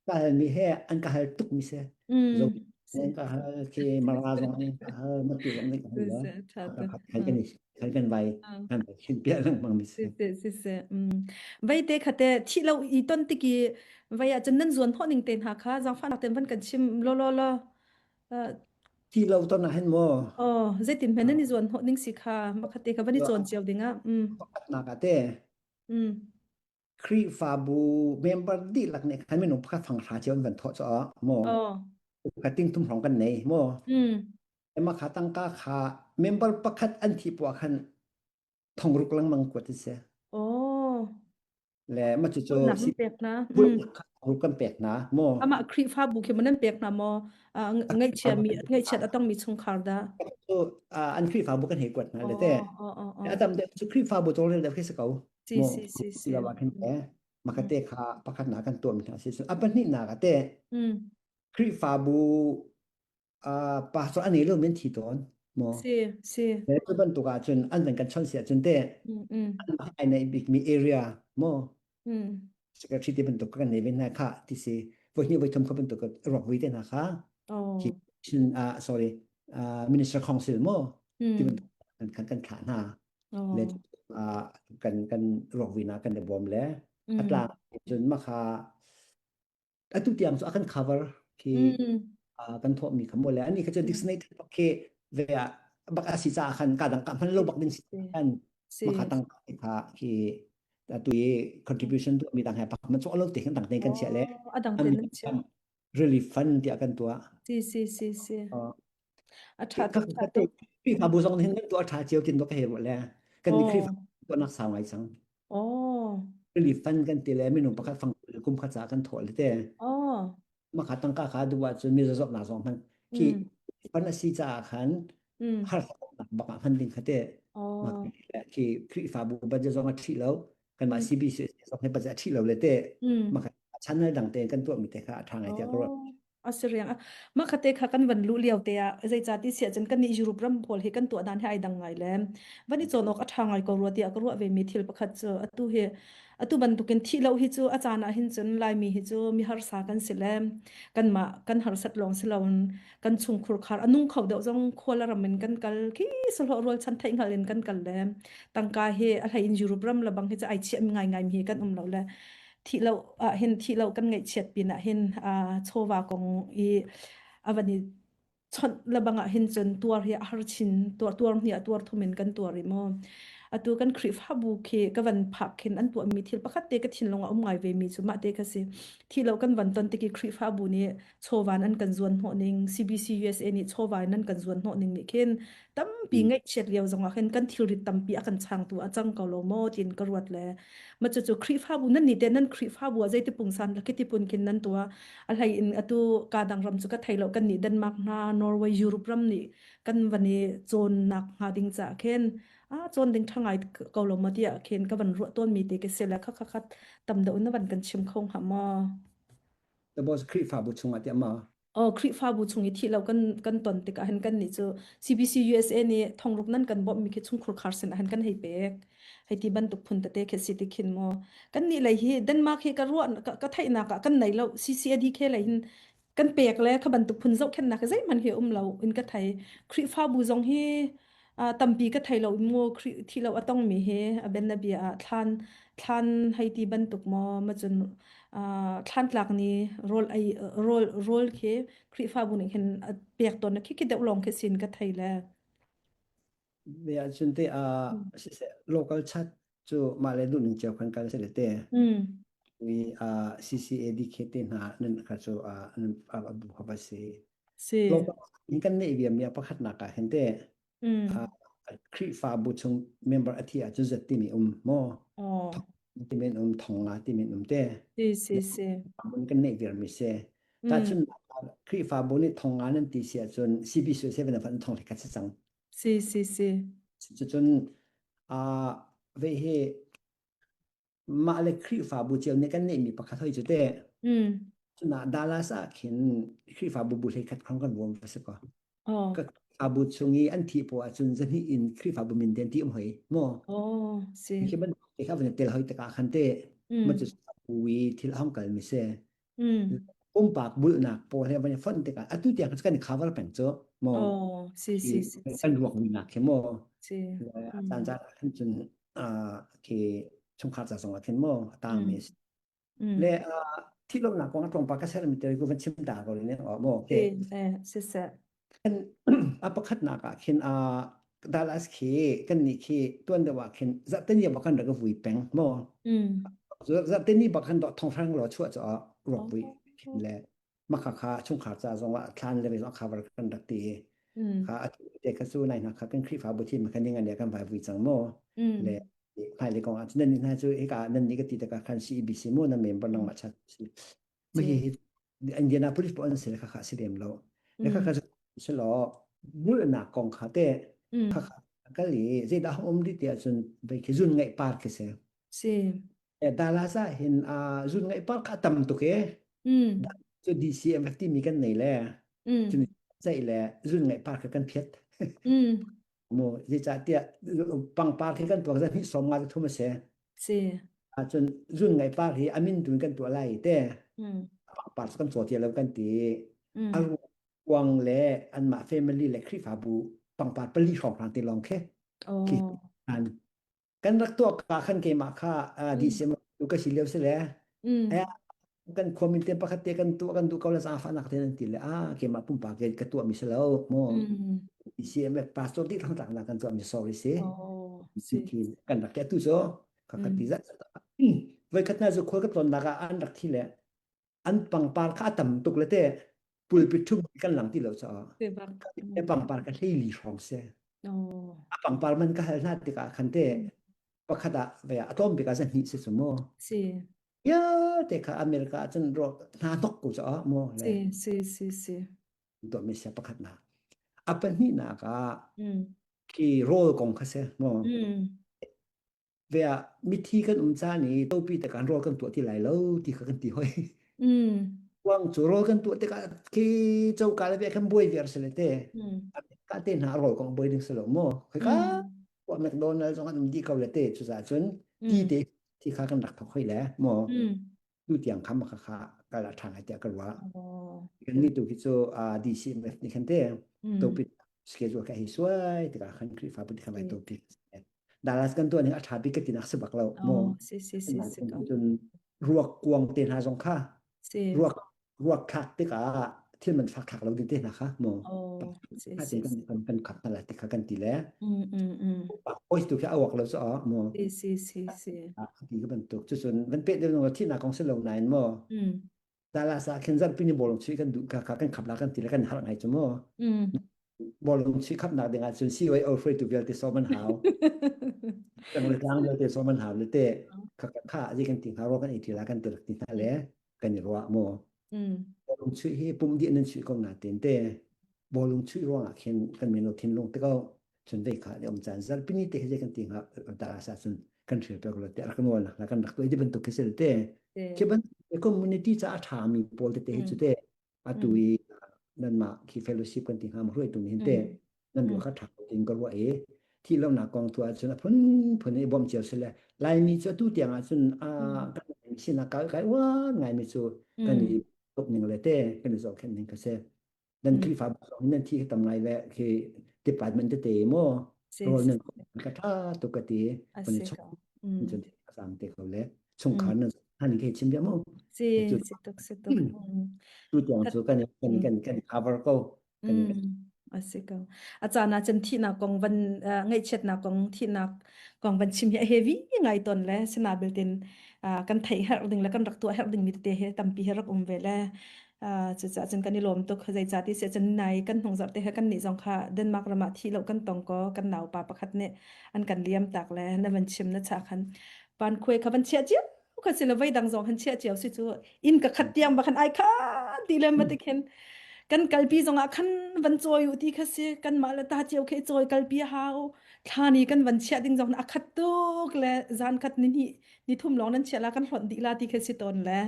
ka hal mi he an ka hal tuk mi se zo an ka hal khi mara zong an ka hal matu zong an ka hal le kan kan kan kan vai kan chin pia lengmang mi si si si vai te khate thi lo i ton tiki vai ah cun nan zuan ho ning te hna kha zangfah nak ten van kan chim lo lo lo thi lo ton ah hin mo oh zeitin hme nan i zuan ho ning si kha makhate kha van i cawn cio ding ah um nak ate um Khrihfabu member dihlak nih khan minung pakhat fang hra cio an van thawh cho mo oh ka ting thum hrawng kan nei mo um Ema kha tangka kha member pakhat an thi puah khan thongruk lengmang kuat in si. Oh. Le ma cu cu si pek na. Thongruk kan pek na mo. Amah Khrihfabu khi nan pek na mo ngaihchia mi ngaihchiat atong mi chungkhar da. Cu an Khrihfabu kan hei kuat na le te. Atam de cu Khrihfabu tawlrel deuh khi si ko. Si si si si. La wa khin te. Makate kha pakhat na kan tuah mi hna si. A pahnih na ka te. Khrihfabu uh, pastor a nei lo men thi tawn mo si si le cu bantuk ah cun an van kan chon si ahcun te mm mm an ai nei bik mi area mo mm secretary te bantuk kan nei ve hna kha ti si voi hnih voi thum kha bantuk rak vui te hna kha oh khi chin uh, sorry uh, minister council mo ti mm bantuk kan kan kan thlah hna le oh uh, kan kan rak vui na kan le bawm le mm atlang cun makha atu tiang cu a kan cover khi mm kan thawhmi kha maw le ani kha cu dictionary khi ve ah bak a si caah khan ka dang ka hman lo bak ding si kan si maka tang kha khi atu i contribution tu mi dang he pak man chu lo te kan dang te kan chia le oh a dang te nan chia relief fund tiah kan tuah si si si si a tha tuk tha tuk Khrihfabu zong hin kan tuah tha cio tin to ka he le kan ni oh Khrihfa tuah nak sau ngai cang oh relief fund kan ti le minung pakhat fang kum khat ca kan thawh le te oh makha tangka kha duh ahcun mi zawtnak zong hman khi mm fund a si caah khan mm harsatnak bak ah hman ding kha te oh le. Khi Khrihfabu budget zong a ṭhi lo. Kanmah CBC zong hi budget a ṭhi lo le te. Mah channel dang tein kan tuahmi te kha a ṭha ngai tiah ka ruah. A si riang. Mah khate kha kan van luh lio te ah zeicah ti siah cun kan nih Europe ram pawl hi kan tuah dan hi ai dang ngai le van i cawn awk a ṭha ngai ko rua tiah ka ruah ve mi thil pakhat cu atu hi atu bantukin thih lo hi cu a caan ah hin cun Laimi hi cu mi harsa kan si le kanmah kan harsat lawng si loin kan chungkhur khar a nung kho deuh zong khual ram in kan kal khi sahlawh rual chan theih hngal in kan kal le tangka hi a hlei in Europe ram le bang hi cu ai chiah mi ngai ngai mi hi kan um lo le thih lo ah hin thih lo kan ngaihchiat pin ah hin chawva kong i a van i chawnh lebang ah hin cun tuar hi a har chin tuar tuar hni ah tuar thum in kan tuar i mu atu kan Khrihfabu khi ka van phak khin an tuahmi thil pakhat te ka thinlung ah um ngai ve mi cu mah te kha si thi lo kan van ton tik i Khrihfabu nih chawvan an kan zuan hnawh ning CBC USA nih chawva in an kan zuan hnawh ning nih khin tampi ngaihchiat lio zongah khin kan thilrit tampi a kan changtu a cang ko lo maw tiin ka ruat le ma cucu Khrihfabu nan nih te nan Khrihfabu ah zeiti pungsan la khiti pun khin nan tua a hlei in atu ka dang ram cu ka thei lo kan nih Denmark hna Norway Europe ram nih kan van i cawnnak hnga ding ca khin a cawn ding tha ngai ko lo ma tiah khin ka van ruah tawn mi te ke se la kha kha khat tam deuh na van kan chim kho hnga maw The boss Khrihfabu chungah tiah ma? Oh, Khrihfabu chung i thih lo kan kan ton tikah hin kan nih cu CBC USA nih thongruk nan kan bawmh mi khi chungkhur khar sin ah hin kan hei pek. Hei ti bantuk phun tete khi si ti khin mu. Kan nih lei hi Denmark hi ka ruah ka, ka theihnak ah kan nei lo CCADK lei hin kan pek le kha bantuk phun zohkhenhnak hi zeihmanh hi um lo in ka thei. Khrihfabu zong hi uh, tampi ka thei lo mu Khrih thi lo a tongmi hi a ben na bia ah thlan thlan hei ti bantuk maw ma cun uh, thlan tlak ni rawl ei rawl rawl khi Khrihfabu nih khin a pek tawn na khi khi deuh lawng khi sin ka thei le Ve ahcun te a siseh local chat cu mah le duh ning cio khan kal se le te. Mm. I a CCADK te hna nan kha cu a nan a bu kha ba si. Si. Local in kan neih viam mi a pakhatnak ah hin te Mm. a Khrihfabu chung member a thi ahcun zat timi um maw Oh. timi an um thong nga timi an um te. Si si si. Mun kan neih viar mi si. Mm. Tahchun Khrihfabu nih thong nga nan ti si ahcun CBC 7 fan thong khat si cang. Si si si. Cucun uh, ve hi mah le Khrihfabu cio nih kan neihmi pakhat hoi cu te. Mm. Cuna Dallas ah khin Khrihfabu bu hlei khat khong kan vuam va si ko. Oh. Ka Khrihfabu chung i an thi po ahcun zahnih in Khrihfabu min den ti um hoi mo. Oh, si. Khi ban te kha van tel hoi taka khan te Mm. ma cu wi thil hong kal mi se. Mm. Pumpak bulnak pawl he van fonh tikah atu tiang kan cover peng cu mo. Oh, si si si. Kan ruak nak khi mo. Si. A caan caan ah khin cun khi chungkhar ca zong ah khin maw a tang mi si. Le thilomnak kong a tlawmpal ka ser mi te ku van chim ta ko ne maw ke si se a pakhatnak ah khin a Dallas khi kan nih khi tuan deuh ah khin zarhte ni bak kan rak vui peng maw zarhte ni bak khan dok thonghrang lo chuah cho ruak vui khin le maka kha chungkhar ca zong ah thlan le zong cover kan rak ti kha atu te kha cu nai hna kha kan Khrihfabu thim kha ning an kan vai vui cang maw le hmailei kong ah nan nih hna cu hika nan nih ka ti tikah khan CEBC mu na member nangmah chat si ma hi hi Indianapolis po an si le kha kha si lem lo le kha kha si lo bulnak kong kha te kha kha kal i zeidah um di ti ahcun vei khi zun ngaih par khi si si Dallas ah hin zun ngaih par kha tam tuk e cu DCMF timi kan nei le cun ceih le zun ngaih par kha kan phiat Mu zeicahtiah pangpar khi kan tuak zan hi som nga thum a si. Si. Ahcun zun ngai par hi amin tun kan tuah lai te. Pangpar kan caw tia lo kan ti. A ruang le anmah family le Khrihfabu pangpar pali hrawng hrawng te lawng khi. Oh. An kan rak tuah ka khan keimah kha DCM tu ka si lio si le kan khuamin te pakhat te kan tuah kan duh ko le zaangfahnak te nan ti le a keimah pumpak ke ka tuah mi si lo mo DCMF pastor ti thang tlak na kan tuah mi sorry si kan rak ke tu so ka ka ti zat voi khat na zu khol ka tlon nak ah an rak thi le an pangpar kha a tam tuk le te pulpit thum kan lang ti lo cha e pangpar ka hlei li hrawng se a pangpar man ka hal hna tikah khan te pakhat ah ve a tlawm bik ah zan hnih si cu mu si ya te kha America ah cun ro hna tok ko cha mu le si si si si to mi sia pakhat na a pahnih nak ah khi role kong kha se mu. Ve ah mithi kan um caan i topi te kan rawl kan tuah ti lai lo ti kha kan ti hoi. Mm. Kuang cu rawl kan tuah tikah khi coka le ve kan buai viar sile te. Mm. Ka te hna rawl kong buai ding silo mu. Khoi ka Mm. kuah McDonald zong an um dih ko le te cucaah cun ti Mm. te ti kha kan rak thok hoi le mu. Mm. Tu tiang kham kha kha kal a ṭha ngai tiah ka ruah. Oh. Kan nih tu khi cu DCMF nih khan te Mm. topi schedule ka hei suai tikah khan Khrihfabu nih khan vai Si. topi. Dallas kan tuah ning a ṭha bik ka tinak si bak lo mu. Oh, si si si si ko. Cun ruak kuang te hna zong kha Si. ruak ruak thlak tikah thil man fak thlak lo ding te hna kha mu. Oh, si Kha si tin kan si. kan kan khap hna la ti kha kan ti le. Mm mm mm. Oi tu khi awak lo cu mu. Si si si si. Ti ka bantuk cucun van peh deuh no thihnak kong si lo nain mu. Mm. Dala sa khin zarpi ni bawlung chuih kan duh ka kha kan khap la kan ti le kan har ngai chu mu. Mm. Bawlung chuih khapnak ding ah cun CYO hruaitu vialte sawm an hau. Tang le tlang vialte sawm an hau le te kha kha azi kan ti hnga ro kan i ti la kan ti rak ti hna le kan i ruah mu. Mm. Bawlung chuih hi pum dih nan chuih ko na ten te bawlung chuih ruangah khin kan mino thinlung te ko cun vei kha le um caan zarpi ni te hi kan ti hnga dala sa cun kan hril pek lo te rak nawl nak kan rak tuai ti bantuk khi sil te khi ban community ca a ṭha mi pawl tete hi cu te atu i nanmah khi fellowship kan ti hnga ma hruaitu nih hin te nan ruah kha ṭha tin ka ruah i thi lo nak kong tu ahcun a phun phun i bawmh cio sile Laimi cu atu tiang ahcun a kan sinak kai kai uan ngaimi cu kan i tuk ning le te kan i zohkhenh ning ka si nan Khrihfabu zong nan thi tam ngai le khi department tete mo rol nan ka tha tuk ka ti A si ko. cun a sang te ko le chungkhar nan han ke chim bia mo Si, si tuk, si tuk. Tu tiang cu kan kan kan kan cover ko. Kan A si ko. A caan ah cun thihnak kong van ngaihchiatnak kong thihnak kong van chim hi a heavy ngai ton le sina beltin kan theih herh ding le kan rak tuah herh ding mi tete hi tampi hi rak um ve le cucaah cun kan i lawm tuk zeicah ti siah cun nai kan hnungzarh te he kan nih zong kha Denmark ram ah thi lo kan tong ko kan naupa pakhat nih an kan liam tak le na van chim na cha khan pan khuai kha van chiah cio kha si le voi dang zong han chiah cio si cu inn ka khat tiang ba khan ai kha ti le ma ti khin kan kalpi zong ah khan van cawi u ti kha si kan mah le ta cio khe cawi kalpi hau thla ni kan van chiah ding zong a khat tuk le zan khat ni hnih ni thum lawng nan chiah la kan hlonh dih la ti kha si tawn le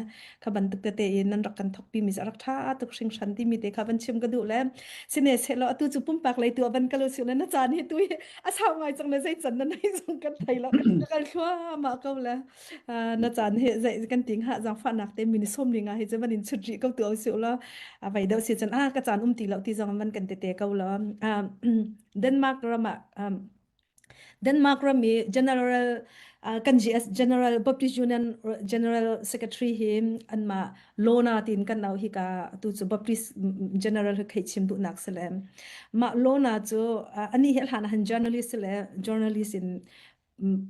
kha bantuk tete in nan rak kan thok pi mi rak tha tuk hringhran ti mi te kha van chim ka duh le sine selo atu chu pumpak lei tu van kalo si le na caan hi tu hi a sau ngai cang le zei can na nei zong kan thei lo ka kal thlua ma ko le na caan hi zei kan ting ha zang fa nak te mi ni som ni nga hi che van in chut ri ko tu au si lo a vai deuh si chan a ka caan um ti lo ti zong van kan te te ko lo Denmark rama Denmark ram i General uh, kan GS General Baptist Union General Secretary hi anmah Lona tin kan nau hi ka tu cu Baptist General hi khei chim duhnak si le mah Lona cu uh, ani hi hlan han journalist le journalist in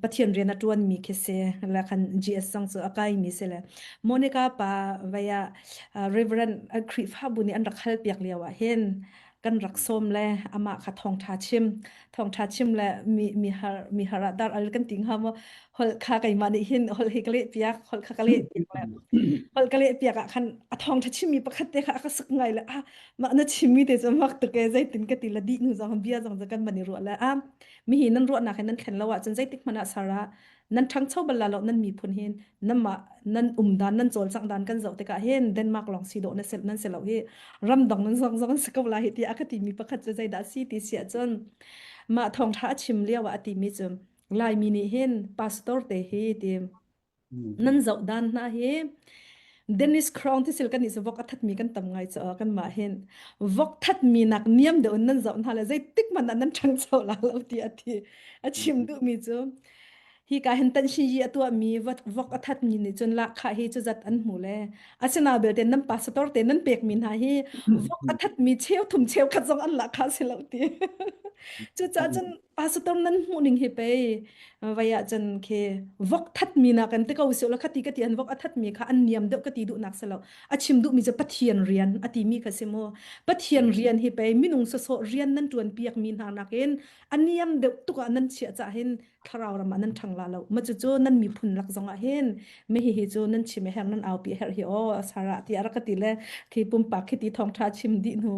Pathian rian a ṭuan mi khi si la khan GS zong cu a kai mi si le Monica pa vaya Reverend Khrihfabu nih an rak hal piak lio ah hin kan rak sawm le amah kha thawngṭha chim thawngṭha chim le mi mi har mi har ah dar al kan ti hnga maw holh kha keimah nih hin holh hi ka leh piak holh kha ka leh piak le holh ka leh piak ah khan a thawngṭha chimmi pakhat te kha a ka sak ngai le ah mah na chimmi te cu mak tuk e zeitin ka ti la dih nu zong bia zong kan man i ruah le ah mi hi nan ruahnak he nan thlen lo ahcun zeitik hmanh ah sara nan ṭhangcho bal la lo nan miphun hin nanmah nan um dan nan cawlcangh dan kan zoh tikah hin Denmark lawng si dawh na si nan si lo hi ramdang nan zong zong an si ko lai hi tiah a ka timi pakhat cu zeidah si ti si ahcun mah thawngṭha a chim lio ah a timi cu Laimi nih hin pastor te hi ti nan zoh dan hna hi Dennis Crown ti sil kan nih vok a thatmi kan tam ngai caah kan mah hin vok thatmi nak niam deuh in nan zoh hna le zeitik hmanh ah nan ṭhangcho la lo ti a ti a chim duhmi cu hi ka hin tan shi yi a tuahmi vok a thatmi nih cun lahkhah hi cu zat an hmu le asina belte nan pastor te nan pekmi hna hi vok a thatmi cheu thum cheu khat zong an lahkhah si lo ti cucaah cun pastor nan hmuh ning hi pei vai ah cun khi vok thatmi na kan te ko si la khati ka ti an vok a thatmi kha an niam deuh ka ti duhnak si lo a chim duhmi cu Pathian rian a timi kha si mu Pathian rian hi pei minung sawsawh rian nan tuan piak mi hna nakin a niam deuh tuk ah nan chiah cah hin. Thlarau ram ah nan ṭhang la lo. Ma cucu nan miphun lak zong ah hin mi hihi cu nan chim a herh nan aupi a herh hi aw Sarah ti a rak ka ti le khi pumpak khi ti thawngṭha chim dih hnu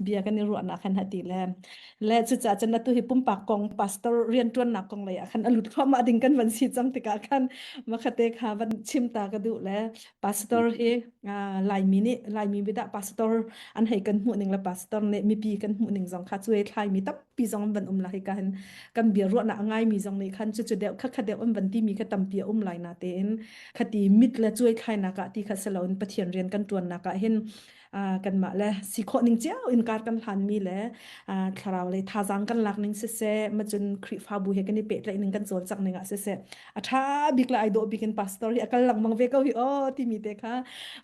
bia kan i ruahnak khan ha ti le le cucaah cun atu hi pumpak kong pastor rianṭuannak kong lei ah khan a lut thluahmah ding kan van si cang tikah khan makhate kha van chim ta ka duh le pastor hi Laimi nih Laimi bidah pastor an hei kan hmuh ning le pastor nih mipi kan hmuh ning zong kha cuai thlai mi tampi zong an van um la hi ka hin kan bia ruahnak a ngai mi zong nih khan cucu deuh kha kha deuh an van ti mi kha tampi a um lai na tein khati mit le cuai thlai nak ah ti kha selo in Pathian rian kan tuan nak ah hin kanmah le si khawh ning cio in kar kan hlan mi le thlarau le thazaang kan lak ning siseh macun Khrihfabu he kan i pehtlaih ning kan cawlcangh ning ah siseh a ṭha bik le ai dawh bik in pastor hi a kal lengmang ve ko hi aw timi te kha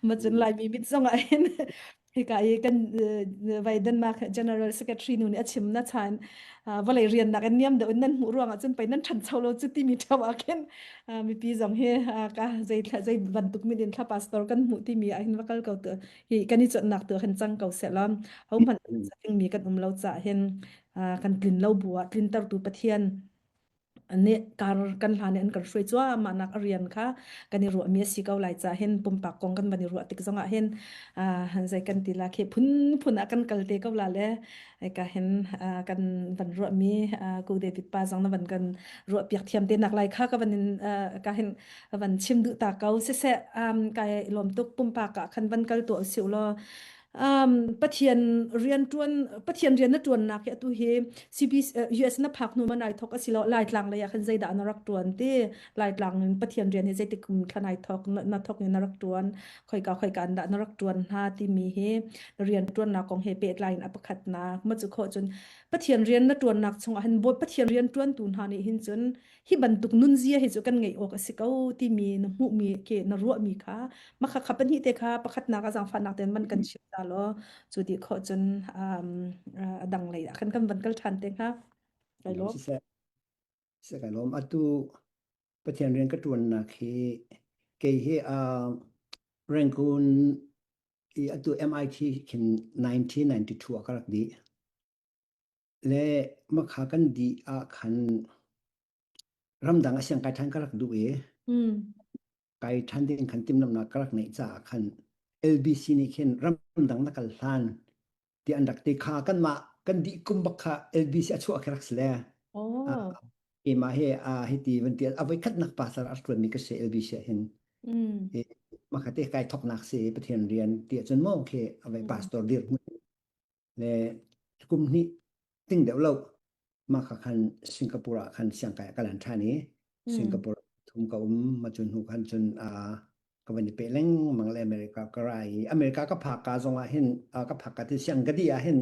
macun Laimi mit zong ah hin hika i kan vai Denmark General Secretary nu nih a chim na chan vawlei rian nak in niam deuh in nan hmuh ruangah cun pei nan ṭhancho lo cu timi ṭheo ah khin mipi zong hi ka zei zei bantuk min in thla pastor kan hmuh timi ah hin va kal ko tu hi kan i chonhnak tu khan cang ko seh law ho hmanh mi kan um lo caah hin kan tlin lo bu ah tlintertu Pathian nih kar kan hlan i an kan hruai cuahmah nak a rian kha kan i ruahmi a si ko lai caah hin pumpak kong kan van i ruah tik zongah hin zei kan ti la khi phunphun ah kan kal te ko la le ka hin kan van ruahmi ku David pa zong na van kan ruah piak thiam te nak lai kha ka van in ka hin van chim duh ta ko siseh kai lawm tuk pumpak ah khan van kal tuah usih law Um, Pathian rian tuan Pathian rian na tuannak hi atu hi CB US na phak hnu ma nai thok asilo Laitlang lei ah khan zeidah na rak tuan ti Laitlang in Pathian rian hi zeitik kum thla nai thok na thok in na rak tuan khoika khoika an dah na rak tuan hna timi hi rian tuannak kong he pehtlai in a pakhatnak ma cu kho cun Pathian rian na tuannak chungah hin Pathian rian tuantu hna nih hin cun hi bantuk nunzia hi cu kan ngeih awk a si ko timi na hmuhmi ke na ruahmi kha makha kha pahnih te kha pakhatnak a zaangfahnak tein van kan chim ta law cu ti khawh cun um, a dang lei ah khan kan van kal ṭhan te hnga. Kai lawm. Siseh, siseh kai lawm. Atu Pathian rian ka ṭuannak hi kei hi uh, Rangoon i atu MIT khin 1992 ah ka rak dih. Le makha kan dih ah khan ramdang a siang kai ṭhan ka rak duh i Mm. kai ṭhan ding khan timhlamhnak ka rak neih caah khan LBC nih khin ramdang na kal hlan ti an rak ti kha kanmah kan dih kum bak kha LBC a chuah khi rak si le Oh. keimah he a hiti van ti a voi khatnak pastor a ṭuanmi ka si LBC ah hin Mm. makha te kai thoknak si Pathian rian ti ahcun maw khi a vai Mm. pastor dir hmun le kum hnih ting deuh lo mah kha khan Singapore ah khan siangkai ka lan ṭhan i Singapore thum ka um ma cun hnu khan cun ka van i pe lengmang le America ka ra i America ka phak ka zong ah hin ka phak ka ti siang ka di ah hin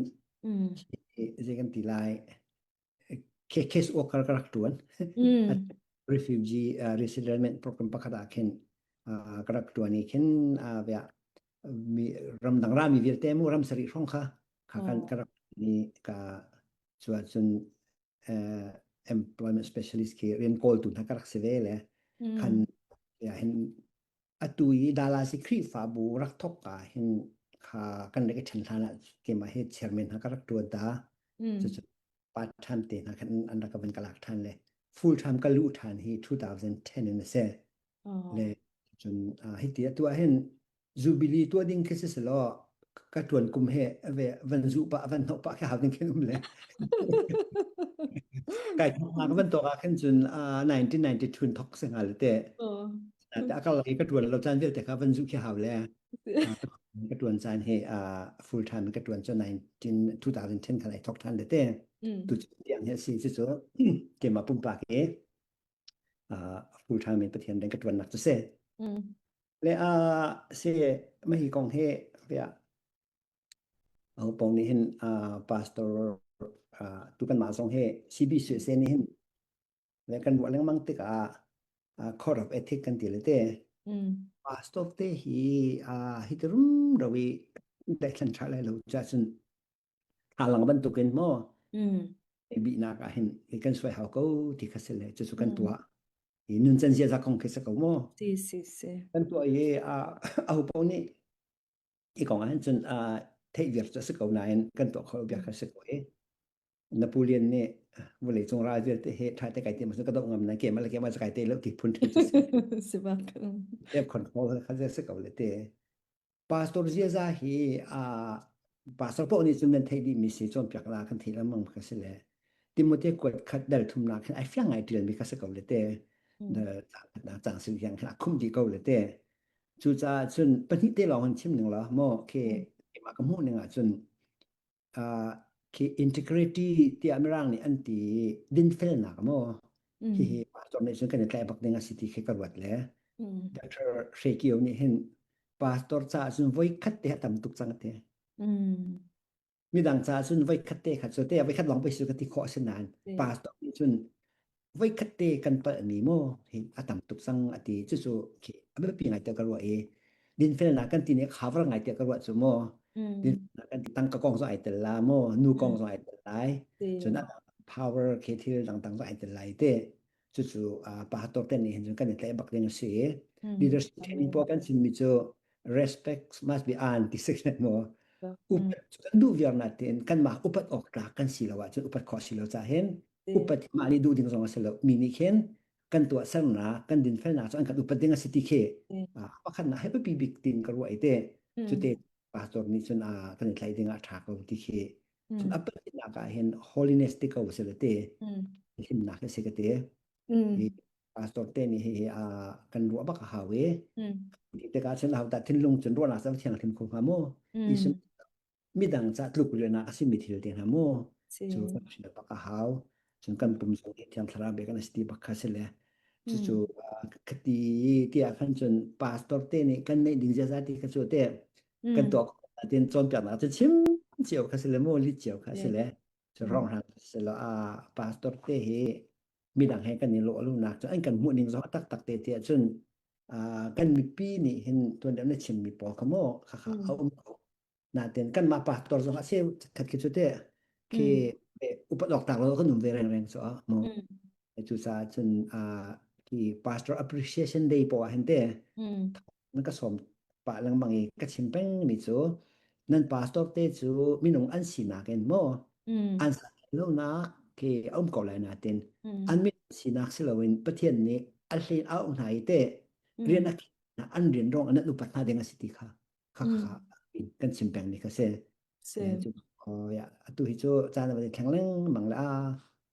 zei kan ti lai case worker ka rak ṭuan refugee resettlement program pakhat ah khin ka rak ṭuan i khin mi ramdang rami vialte mu ram sarih hrawng kha kha kan ka rak ni ka chuah cun employment specialist khi rian kawltu hna ka rak si ve le khan ya hin atu i Dallas i Khrihfabu rak thok ka hin kha kan rak i ṭhen hlan ah keimah hi chairman hna ka rak ṭuan ta cucu part time te hna khan an rak ka van ka lak ṭhan le full time ka luh ṭhan hi 2010 in a si le cun hiti atu ah hin Jubilee tuah ding khi si selaw ka ṭuan kum he ve van zuh pah van hnawh pah khi hau ding khin um le kai thok ka van tok ah khin cun 1992 thok se hnga le te te akal i ka ṭuan lo caan vialte kha van zuh khi hau le ka ṭuan caan he full time ka ṭuan cu 19 2010 khan ai thok ṭhan le te tu tiang he si cu keimah pumpak i full time in Pathian rian ka ṭuannak cu si. Le a si mah hi kong hi bia aho paoh nih hin pastor tu kanmah zong hi CBC nih hin le kan ruah lengmang tikah court of ethic kan ti le te pastor te hi hi ti rumro i daithlan ṭha lai lo cha cun thlalang bantukin maw bihnak ah hin kan suai hau ko ti kha si le cucu kan tuah i nuncan ziaza kong khi si ko maw si si si kan tuah i a ho paoh nih i kong ah hin cun theih viar cu a si ko nain kan tuah kho bia kha si ko i. Napoleon nih vawlei cung ral vialte he tha te kai te ma ka doh ngam na ke ma le ke ma kai te lo ti phun the si bak self control kha se ko le te Pastor ziaza hi a pastor paoh nih cun nan theih dihmi si cawnpiak la kan theih lengmang kha si le Timote kuat khat dal thumnak khin ai fiang ngai ṭialmi kha si ko le te na cang sin hiang khin a khum dih ko le te cucaah cun pahnih te lawng hin chim ning la maw khi keimah ka hmuh ning ah cun khi integrity tiah mirang nih an ti dinfelnak maw hihi pastor nih cun kan i tlaih bak ding a si ti khi ka ruat le Dr. Hre Kio nih hin pastor caah cun voi khat te a tam tuk cang te midang caah cun voi khat te kha cu te voi khat lawng pei su ka ti khawh a si nain pastor nih cun voi khat te kan palhmi maw hi a tam tuk cang a ti cucu khi a biapi ngai tiah ka ruah i dinfelnak kan ti nih cover ngai tiah ka ruah cu maw dinfelnak kan ti tangka kong zong ai tel la maw nu kong zong ai tel lai cun a power khi thil dangdang zong ai tel lai te cucu pastor te nih hin cun kan i tlaih bak ding a si i leadership training pawl kan chimmi cu respect must be earned ti si maw upat kan duh viar na tiin kanmah upat awk tlak kan si lo ahcun upat khawh si lo ca hin upat mah nih duh ding zong a si lo mi nih khin kan tuahsernak kan dinfelnak cu an kan upat ding a si ti khi pakhatnak he biapi bik tin ka ruah i te cute pastor nih cun a kan i tlaih ding ah ṭha ko ti khi cun a pahnihnak ah hin holiness ti ko si le te himnak hi si ka ti hi pastor te nih hi a kan ruah bak a hau i tikah cun aho dah thinlung cun ruahnak cu thianghlim kho hnga maw midang ca tluk rianah a simi thil te hna mu cu kan hrial bak a hau cun kan pum zong nih thiang thlarau bia kan si ti bak kha si le cucu khati tiah khan cun pastor te nih kan neih ding ziaza ti kha cu te kan tuah tin cawnpiaknak cu chim cio kha si le mu lit cio kha si le cu rong hran si lo a pastor te hi midang he kan i lawh lunak cu an kan hmuh ning zong tak tak te tiah cun kan mipi nih hin tuan deuh na chimmi pawl kha maw kha kha a um ko natin kanmah pastor zong a cheu khat khi cu te khi upat awk tak lo kan um ve reng reng so mu cu caah cun khi pastor appreciation day po ah hin te nan ka sawm pah lengmang i ka chim peng mi cu nan pastor te cu minung an sinak in maw an lonak khi a um ko lai natin an min sinak si loin Pathian nih a hlen a hna i te rian a an rian rong an upat hna ding a si ti kha kha kha kan chim peng mi kha si cu ya atu hi cu caan a thleng lengmang le a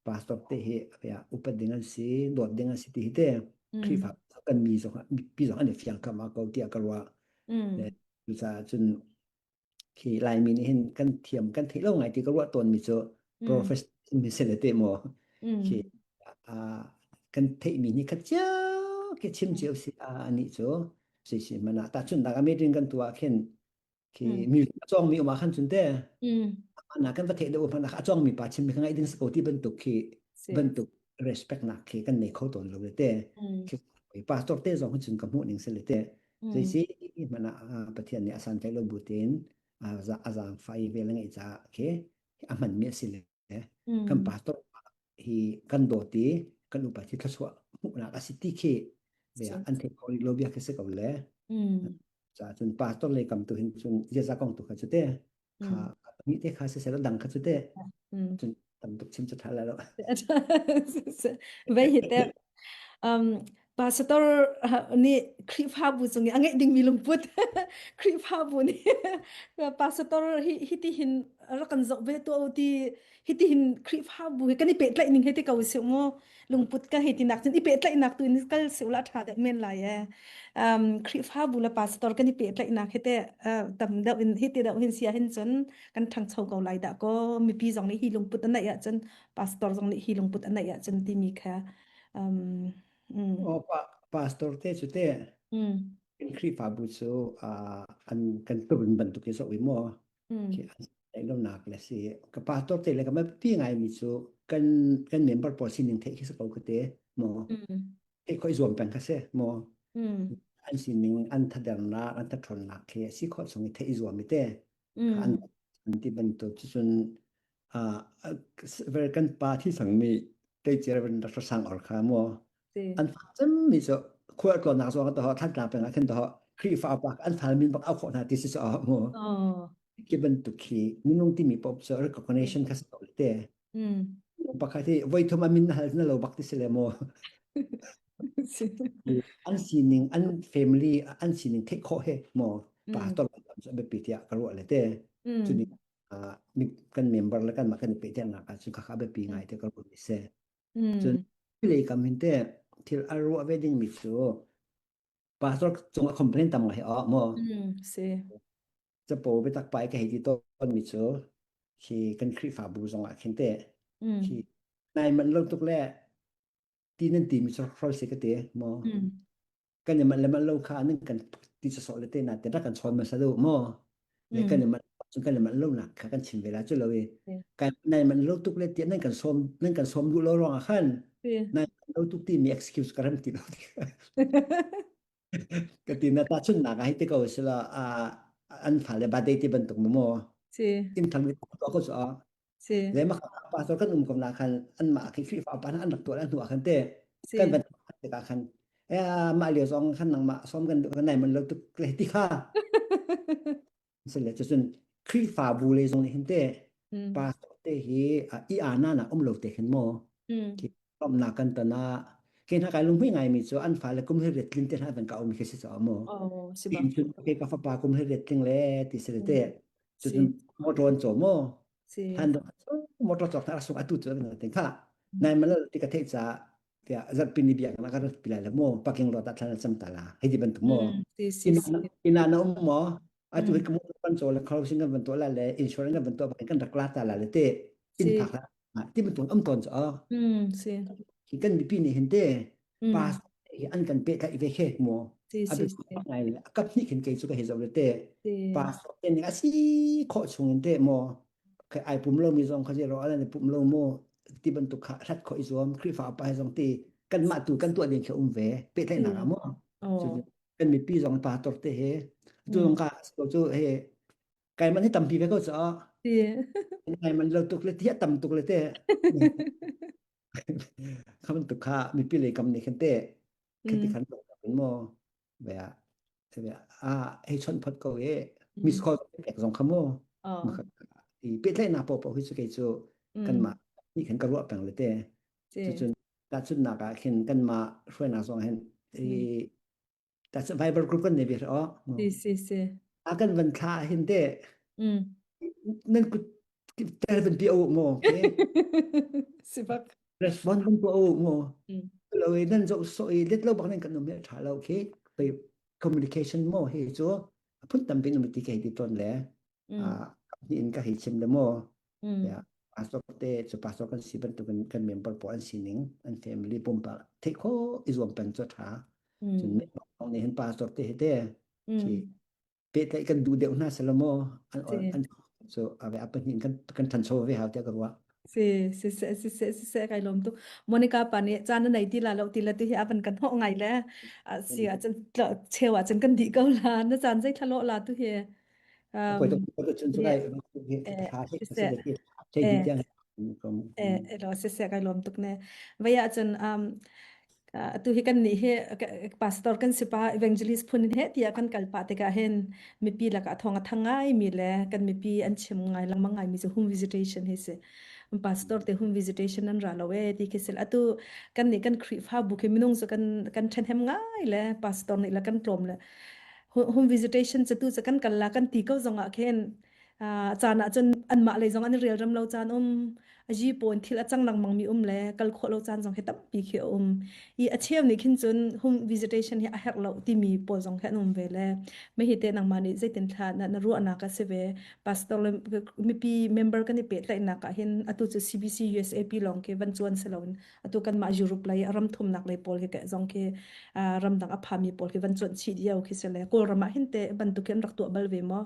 pastor te hi ya upat ding an si dawt ding an si ti hi te Khrihfa kan mi zong mipi zong an i fiang kam ko tiah ka ruah cucaah cun khi Laimi nih hin kan thiam kan theih lo ngai ti ka ruah tawn mi cu professional mi se le te maw khi kan theih mi nih khat cio khi chim cio si a ani cu si si mana ta chun da meeting kan tua khin khi mi chong mi uma khan chun te na kan va theih deuh hmanh a chong mi pa chim mi kha ngai ding ko ti bantuk khi bantuk respect nak khi kan nei kho tawn lo le te khi pastor te zong cun ka hmuh ning se le te zei si mana pathian nih asan kai lo bu tin a zaang fai ve le ngai cha khi a hman mi asi le kan pastor hi kan dawt i kan upa hi thluachuah hmuhnak a si ti khi bia an theih ko rih lo bia khi si ko le ca cun pastor lei kam tu hin cun ziaza kong tu kha cu te kha mi te kha si sel dang kha cu te cun tam tuk chim cu tha la lo Vei hi te um pastor nih Khrihfabu cung i a ngeih dingmi lungput Khrihfabu nih pastor hi hiti hin rak kan zoh ve tuah u ti hiti hin Khrihfabu hi kan i pehtlaih ning hi ti ko si mu lungput ka hei ti nak cun i pehtlaihnak tu in kal si ula tha deuh men lai e um Khrihfabu le pastor kan i pehtlaihnak hi te tam deuh in hiti deuh hin sia hin cun kan ṭhangcho ko lai dah ko mipi zong nih hi lungput an neih ahcun pastor zong nih hi lungput an neih ahcun timi kha um mm. Oh, pa, pastor te cu te mm. kan Khrihfabu cu uh, an kan turun bantuk i zoh i maw mm. khi an lo nak le si ka pastor te le ka ma pi ngai mi cu kan kan member pawl sining theih khi sa ko ka te maw mm. theih khoi zuam peng kha se maw mm. an sining an thadernak an thathronnak khi si khawh chung i theih zuam i te an Mm. an ti bantuk cun uh, kan pa thi sangmi teicer Dr. Sang Or kha mu Si. an fa cemmi cu khual tlawnnak zong to thantlang peng ah khin to Khrihfa upa an fal min bak au khawh hna ti si so mu Oh. ki bantuk khi minung timi pop cu recognition kha sa te. Mm. Pakhat hi voi thum a min na hal na lo bak ti si le maw? An sining, an family, an sining theih khawh he maw pastor cu a biapi tiah ka ruah le te. Cuni kan member le kan mah kan i pehtlaihnak ah cun khakha biapi ngai te ka ruah mi si. Cun lei kam hin te thil a ruah ve ding mi cu pastor cung a complain tam ngai hi maw. Si. Capo biatak pai ka hei ti tawn mi cu khi kan Khrihfabu zong ah khin te khi nai manh lo tuk le ti nan ti mi cu hrol si ka ti maw kan i manh le manh lo kha nan kan ti sawsawh le te na te rak kan chawn hmasa deuh maw le kan i manh cun kan i manh lo nak kha kan chim ve la cu lo i kan nai manh lo tuk le ti nan kan sawm nan kan sawm duh lo ruang ah khan nai manh lo tuk ti mi excuse ka ram ti lo Ka ti na tahchunhnak ah hei ti ko sila an fale birthday ti bantuk mu maw Si. in thang mi tuah ko cu a Si. le mah pastor kan um ko na khan an mah khi Khrihfa pa an rak tuah an hnu ah khan te Si. kan van tikah khan eh mah lio zong khan nangmah som kan kan nai man lo tuk le ti kha sile cucun Khrihfabu le zong nih hin te pastor te hi i ana na um lo te khin maw khi lawmhnak kan ton ah ke hna kai lunghui ngai mi cu an fale kum hi ret tlin te hna van ka um khi si cho maw Oh, si ba. cun ke ka fapa kum hi ret tling le ti se te cucun motor an caw maw Si. han do motor cawk na sung atu cu na ting kha nai mal ti ka theih ca tiah zarhpi ni biak na ka rat pi lai lo maw parking lot ah thlan cam ta la hei ti bantuk maw Si si si. ina na um maw atu hi kamu kan caw le closing kan van tuah la le insurance kan van tuah kan rak la ta la le te in phak la ti bantuk um tawn cho Si. hi kan mipi nih hin te pa hi an kan pe thlai ve khe maw Si abi si si. ngai le kap hnih khin kei cu ka he zo le te Si. pa te ning asi khawh chung in te maw Khai ai pum lo mi zong kha zero ala ne pum lo mu ti bantuk kha hlat kho i zuam Khrihfa upa he zong ti kanmah tu kan tuah ding khi um ve pehtlaihnak ah mu Oh. kan mipi zong pastor te he tu zong ka cu he kai man hi tampi ve ko cha Si. kai man lo tuk le ti tam tuk le te kha bantuk kha mipi lei kam nih khan te khan ti khan mo ve a hei chawnh phot ko e miss call pek zong kha mu i pehtlaihnak paohpaoh hi cu kei cu kanmah nih khan ka ruah peng le te cucun tahchunhnak ah khin kanmah hruainak zong hin i that's Viber group kan nei ve o si si si a kan van thla hin te nan kut tel van pi o mo okay si bak respond van pu o mo lo i nan zo so i let lo bak nan kan um le tha lo okay communication mo hi chu phun tam pin um ti ke ti ton le a ni in ka hei chim le mo ya pastor te chu pastor kan si bantuk kan kan member po an sining an family pumpa thei kho i zuam peng chu tha cun me ni hin pastor te he te khi pehtlaih kan duh deuh hna selaw maw an an so ave a pahnih kan kan ṭhancho ve hau tiah ka ruah. Si si se si se si se kai lom tu Monica pa nih caan na nei ti la lo ti la tu hi avan kan ho ngai le si ah cun cheu ah cun kan di ko la na caan zei thalo la tu hi um ko to chun chu kai tha si se eh eh lo si se kai lom tuk ne vaya cun um Atu hi kan nih hi pastor kan si pa evangelist phun in he tiah kan kal pah tikah hin mipi lakah thawng a thang ngai mi le kan mipi an chim ngai lengmang ngai mi cu home visitation hi si. Pastor te home visitation an ra lo e ti khi sil atu kan nih kan Khrihfabu khi minung cu kan kan ṭhenhem ngai le pastor nih le kan tlawm le home visitation cu tu cu kan kal la kan ti ko zong ah khin caan ah cun anmah lei zong an i relrem lo caan um a ji pawn thil a cang lengmang mi um le kal khawh lo caan zong hi tampi khi a um i a cheu nih khin cun home visitation hi a herh lo timi pawl zong hi an um ve le me hi te nangmah nih zeitin thla na, na ruahnak a si ve pastor le mipi member kan i pehtlaihnak ah hin atu cu CBC USAP lawng khi van cuan si loin atu kanmah Europe lei ram thumnak lei pawl hi zong khi ramdang a phami pawl khi van cuanh chih dio khi si le Kawlram ah hin te bantuk hin rak tuah bal ve maw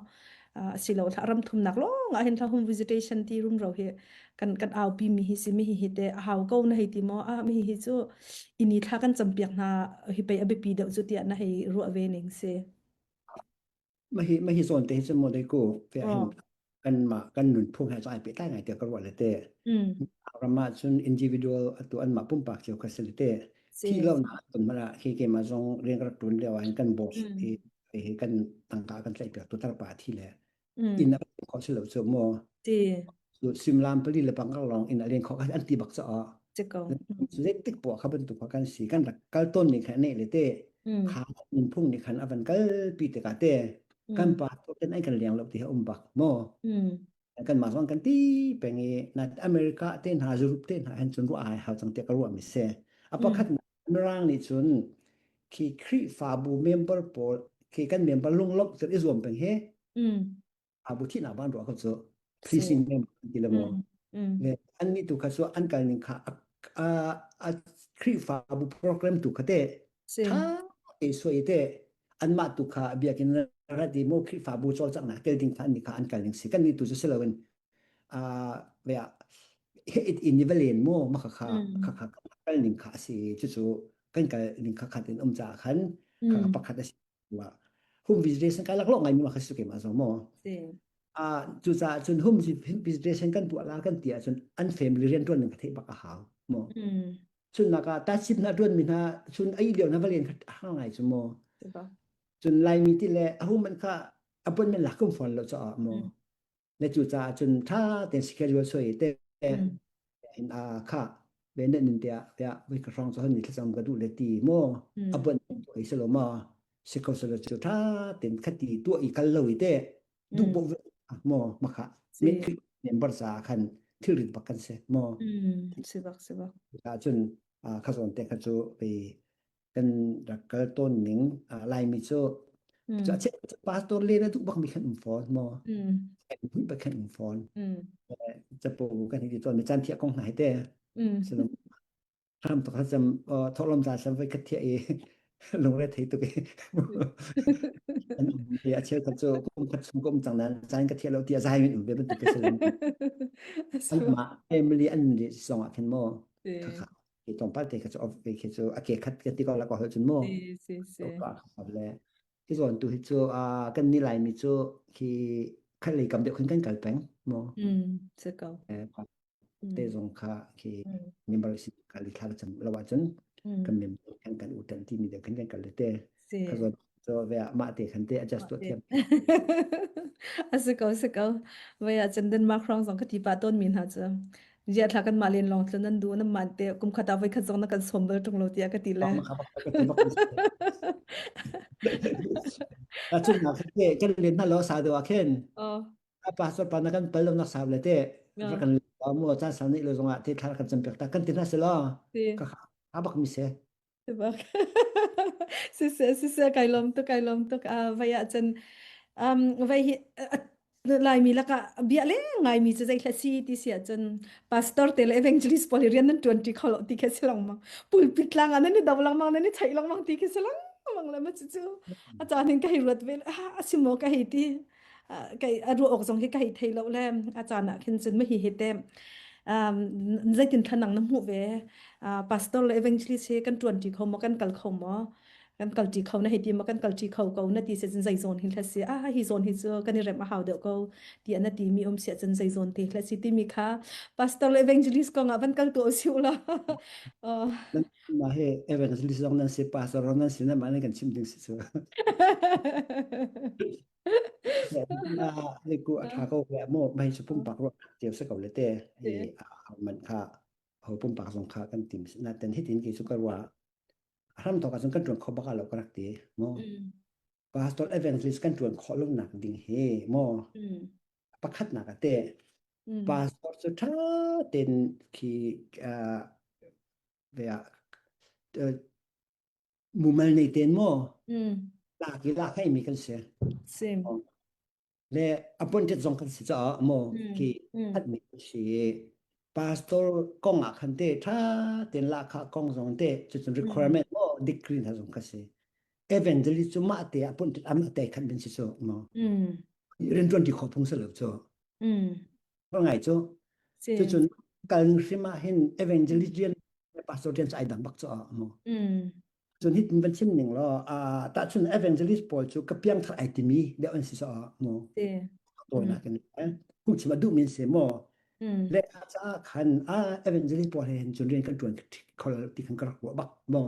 asilo thla ram thumnak lawng ah hin thla home visitation ti rumro hi kan kan aupi mi hi si mi hi hi te a hau ko na hei ti maw a mi hi cu ini thla kan campiak hna hi pei a biapi deuh cu tiah na hei ruah ve ning si ma hi ma hi zawn te hi cu mo dei ku fe hin kan ma kan nunphung he ai pe tai ngai te ka ruah le te ram ah cun individual atu an mah pumpak cio kha si le te thi lo na ton mala khi ke ma zong rian ka rak tuan lio ah hin kan boss hi hi kan tangka kan tlaih piak tu tarpa thi le inn a kho si lo cu maw ti. Suimilam pali le panga lawng in a len kho an ti bak caah Si ko. Zeitik poah kha bantuk kha kan si kan rak kal tawn ning kha ne le te kha nunphung nih khan a van kal pi tikah te kan pa ten ai kan leng lo ti ha um bak mo kan mah zong kan ti peng i na America te hna Europe te hna hen cun ruah ai hau cang te ka ruah mi se a pakhat Mirang nih cun khi Khrihfabu member pawl khi kan member lunglawmh cu i zuam peng he abu thihnak ban ruah ko cu pleasing member ti le maw le an nih tu kha cu an kal ning kha a a Khrihfabu program tu kha te tha te suai te anmah tu kha biakinn rat i mo Khrihfabu cawlcanghnak tel ding kha an nih kha an kal ning si kan nih tu cu si loin a ve it in ni valen mo ma kha kha kha kha kal ning kha a si cucu kan kal ning kha khat in um caah khan kha pakhat a si home visitation kai laklawh ngai mi ma kha si ke ma zo mo a cucaah cun home visitation kan tuah la kan ti ahcun an family rian tuan ning ka theih bak a hau mo cun naka ta chip na tuan mi hna cun ai lio na valen kha ha ngai chu mo cun laimi ti le a hum man kha appointment la kum phone lo cha mo Na cucaah cun ṭha tein schedule suai te in a kha ve na nin tiah tiah voi ka hrawng cu hon ni thlacam ka duh le ti maw a buan tuah i silo maw si ko silo cu ṭha tein khati tuah i kal lo i te duh bo ve maw makha member ca khan thilrit bak kan si maw si bak si bak cun kha zawn te kha cu kan rak kal tawn ning Laimi cu cu a pastor le na duh bak mi khan um fawn maw hui bak khan um fawn capo kan hi ti tawn mi caan thiah kong hna hi te sinum ram tok cam thawhlawm za sam voi khat thiah i lungre thei tuk i an um i a cheu khat cu kum khat chung ka um cang nan caan ka thiah lo ti a zai min um ve bantuk ke silam an mah family an li song ah khin mo kha hi tlawmpal te kha cu off khi cu a ke khat kan ti ko la ko cun mu Si si si. ka le hi zawn tu hi cu kan ni lai mi cu khi khat lei kam deuh khin kan kal peng mu Mm, si ko. te zong kha khi member si kal thla cam lo ahcun kan mem kan kan utan ti mi deuh khin kan kal te kha zawn so ve mah te khan te adjust to thiam A si ko si ko. Vai ah cun Denmark hrawng zong ka ti pa tawn mi hna cu. Zia thla kan mah len lawng tlun nan duh nan man te kum khat ah voi khat zong na kan sawm bal ṭung lo tiah ka ti le. Cun nak te kan len na lo sa do ah khin. A pastor pa na kan pal lo nak sa le te ra kan mu caan sa ni lo zong ah te thla kan cam pek ta kan ti na se lo. Ka kha bak mi se. Bak. Siseh siseh kai lawm tuk kai lawm tuk. Uh, vai ah cun um, vai hi uh, Laimi lakah bia le ngaimi cu zei hla si ti si ahcun pastor te le evangelist pawl hi rian nan ṭuan ṭi kho lo ti khi si lengmang. Pulpit tlang ah nan i do lengmang nan i chaih lengmang ti khi si lengmang le ma cucu a caan in ka hei ruat ve ah a si maw ka hei ti kai a ruah awk zong hi ka hei thei lo le a caan ah khin cun ma hi hi te um, zeitin thlanang na hmuh ve pastor le evangelist hi kan ṭuan ṭi kho maw kan kal kho maw kan kal ṭi kho na hei ti maw kan kal ṭi kho ko na ti si cun zei zawn hi hla si ah hi zawn hi cu kan i rem a hau deuh ko ti na ti mi um sia cun zei zawn te hla si timi kha pastor le evangelist kong ah van kal tu si ula mah hi evangelist zong nan si pastor nan si na mah nan kan chim ding si cu Ni ku a ṭha ko ve maw mei cu pumpak ruah cio si ko le te i man kha ho pumpak zong kha kan tim na ten hitin ki cu ka ruah a hram thawk ahcun kan ṭuan kho bak lo ka rak ti maw pastor evangelist kan ṭuan khawh lo nak ding hi maw pakhatnak a te pastor cu ṭha ten khi ve ah mumal nei ten maw lak i lak hei mi kan si Sim. Le appointed zong kan si caah maw ki hat mi kan si pastor kong ah khan te tha ten la kha kong zong te cucun requirement maw degree hna zong ka si evangelist cu mah te appointed am te khan bin si so maw rian tuan ti kho phung se lo chu ngai chu cucun kal hrim ah hin evangelist rian pastor rian cu ai dang bak cu maw Cun hitin van chim ning law tahchun evangelist pawl cu ka piangthar ai timi deuh an si so maw tawinak in phungchim a duhmi an si maw le caah khan a evangelist pawl he hin cun rian kan ṭuan kho lo ti khan ka rak ruah bak maw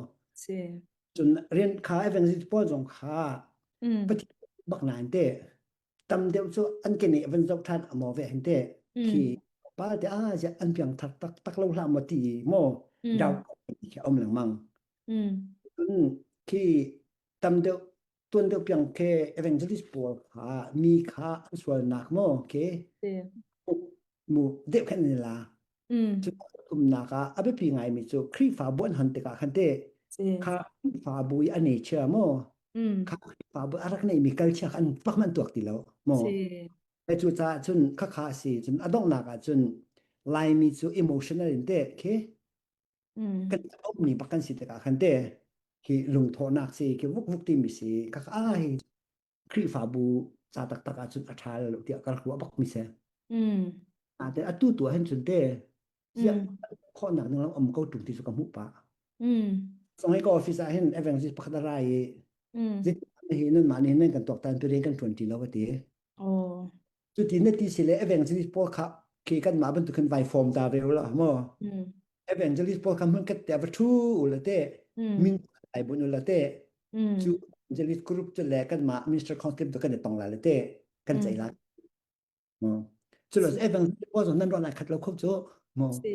cun rian kha evangelist pawl zong kha Pathian bak nain te tam deuh cu an ke nih van zoh ṭhan a maw ve hin te khi. Pa te a zia an piang thar tak tak lo hlah maw ti maw Mm. dau khi a um lengmang. Mm. Cun khi tam deuh tuan deuh piang ke evangelist pawl kha mi kha an sualnak maw ke Si. mu deuh khan ni la. Mm. Cu kumnak ah a biapi ngaimi cu Khrihfabu an hon tikah khan te Si. kha Khrihfabu i a nature maw Mm. kha Khrihfabu a rak neimi culture kha an pak man tuak ti lo maw Si. Cu caah cun khakha a si. Cun a donghnak ah cun Laimi cu emotional in teh khi Mm. kan ummi bak kan si tikah khan te khi lungthawhnak si khi vukvuk timi si khakha ah hi Khrihfabu ca taktak ah cun a ṭha lo tiah ka rak ruah bak mi si. Mm. Ate atu tu ah hin cun te ziah Mm. khawhnak ning lam um ko ṭung ti cu ka hmuh pah. Mm. Song hi ka office ah hin evangelist pakhat a ra i Mm. zeitin hi nan mah nih nan kan tuaktan tu rian kan ṭuan ti lo ka ti. Oh. Cuti na ti si le evangelist pawl kha khi kanmah bantuk khin vai form ta ve ula maw? Mm. Evangelist pawl kha hmun khat te va thu ula te Mm. min ai bun ula te Mm. cu evangelist group cu le kanmah minister council tu kan i tong la le te kan Mm. ceih la. Maw? Cu lo Si. evangelist pawl zong nan ruah lai khat lo kho cu maw? Si.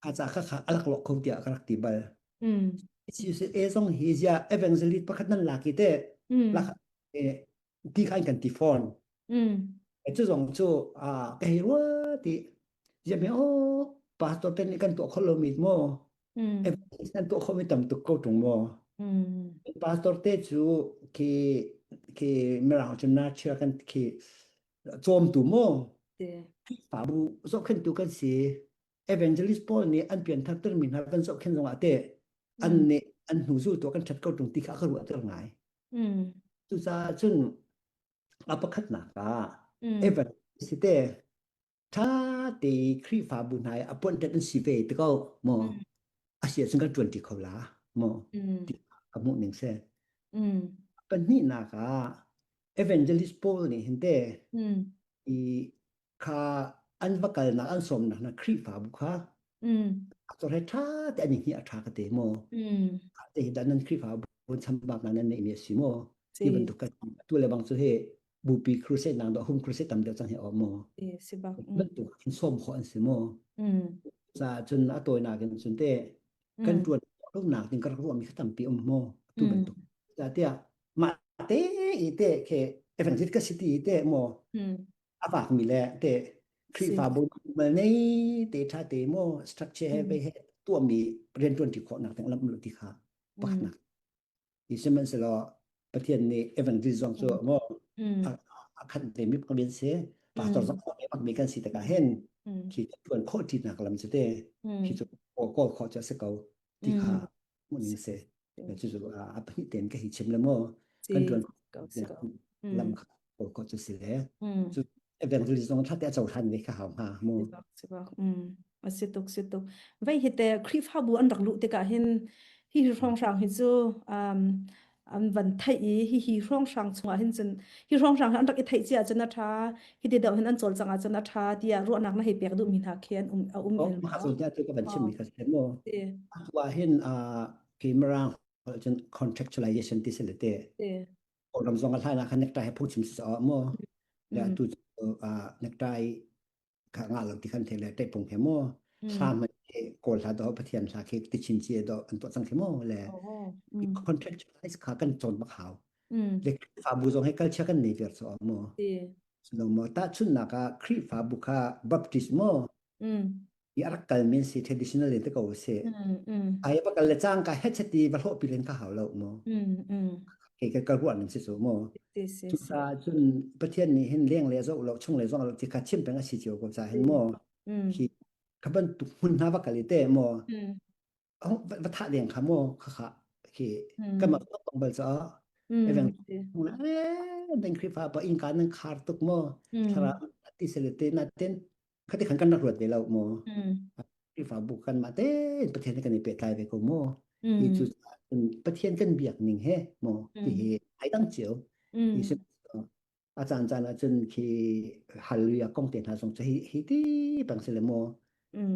A ca kha kha alak lo kho tiah ka rak ti bal. Mm. CCA zong hi zia evangelist pakhat nan lak i te Mm. lak ti kha an kan ti fawn. Mm. Cu zong cu ka hei rua ti ziah o pastor te nih kan tuah kho lomi maw Mm. evangelist nan tuah khomi tam tuk ko ṭung maw Mm. pastor te cu khi khi mirang cu na chia kan khi cawmtu maw Ti. Khrihfabu zohkhenhtu kan si evangelist pawl nih an pianthar termi hna kan zohkhenh zongah te an Mm. nih an hnu zultu kan ṭhat ko ṭung ti kha ka ruahter ngai. Mm. Cucaah cun a pakhatnak ah Mm. evangelist te ṭha te Khrihfabu hna i appointed an si ve ti ko maw Mm. a si ahcun kan ṭuanṭi kho la maw Mm. ti ka hmuh ning si. Mm. Pahnihnak ah evangelist Paul nih hin te Mm. i kha an va kalnak an sawmnak hna Khrihfabu kha Mm. a he ṭha te an i hnih a ṭha ka te maw Mm. te hi dah nan Khrihfabu chambak na nan neihmi a si maw Si. ti bantuk ka tu le bang cu he bupi crusade nang do hum crusade tam deuh cang he aw maw Si si bak. Mm. bantuk in sawm khawh an si maw Mm. ca cun a tawinak in cun te kan Mm. ṭuan nak ding ka rak ruahmi kha tampi um maw tu Mm. bantuk ca tiah mah te i te khe evangelist ka si ti te maw Mm. a vakmi le te Si. Khrihfabu mal nei te tha te mo structure he Mm. ve he tuahmi rianṭuan ṭi khawhnak ding lam lo ti kha Mm. pakhatnak ti sihmanhsehlaw Pathian nih evangelist zong cu Mm. mo Mm. a a khat ve mi pakhat si pastor Mm. zong a bak mi kan si tikah hin Mm. khi ṭuan khawh ṭinak lam cu te Mm. khi cu kawl khawh cu a si ko ti kha Mm. hmuh ning Si. si cucu a pahnih tein ka hi chim le maw Si. kan ṭuan Ko si ko. lam Mm. kha kawl khawh cu si le Mm. cu evangelist zong ṭha te a cohlan ve kha hau hnga mu Si bak si bak. Mm. A si tuk si tuk. Vei hi te Khrihfabu an rak luh tikah hin hi hi hrawnghrang hi cu um, an van theih i hi hi hrawnghrang chungah hin cun hi hrawnghrang hi an rak i theih cia ahcun a ṭha hi ti deuh hin an cawlcangh ahcun a ṭha tiah ruahnak na hei pek duhmi hna khi an um a um Oh, el mah maw? zawn te ah ka van chimmi kha si mu. Si. Atu ah hin khi Mirang holh cun contractualization ti si le te. Si. Kawlram zong a hlan ah khan necktie he phungchim si caah mu. Le Mm. atu cu necktie kha ngah lo ti khan the le ṭaihpung he mu. Hla Mm. hmanh khi Kawl hla do Pathian hla khi ti chin chi do an tuah cang khi mu le Oh. Mm. contractualize kha kan cawn bak hau. Mm. Le Khrihfabu zong he culture kan nei viar caah mu. Si. Lo maw tahchunhnak ah Khrihfabu kha Baptist maw Mm. i a rak kal men si traditional in te ko si. Mm. Mm. Ai va kal le cang ka hechati va hlawh pi len kha hau lo maw. Mm. Mm. Ke ka ka ruah ning si cu maw. Si si si. Cucaah cun Pathian nih hin leng le zoh lo chung le zong lo ti kha chim peng a si cio ko ca hin maw. Mm. Khi kha bantuk hmun hna va kal i te maw. Mm. Va thah deng kha maw kha kha khi kanmah tong bal caah evang den Khrihfa pa innka nan khar tuk maw thlarau ti sele te na ten khati khan kan rak ruat ve lo maw Khrihfabu kan mah te Pathian kan i pehtlai ve ko maw hi cu Pathian kan biak ning he maw ti hi ai dang cio hi a caan caan ah cun khi hallelujah kong te hna zong cu hi hi ti bang si le maw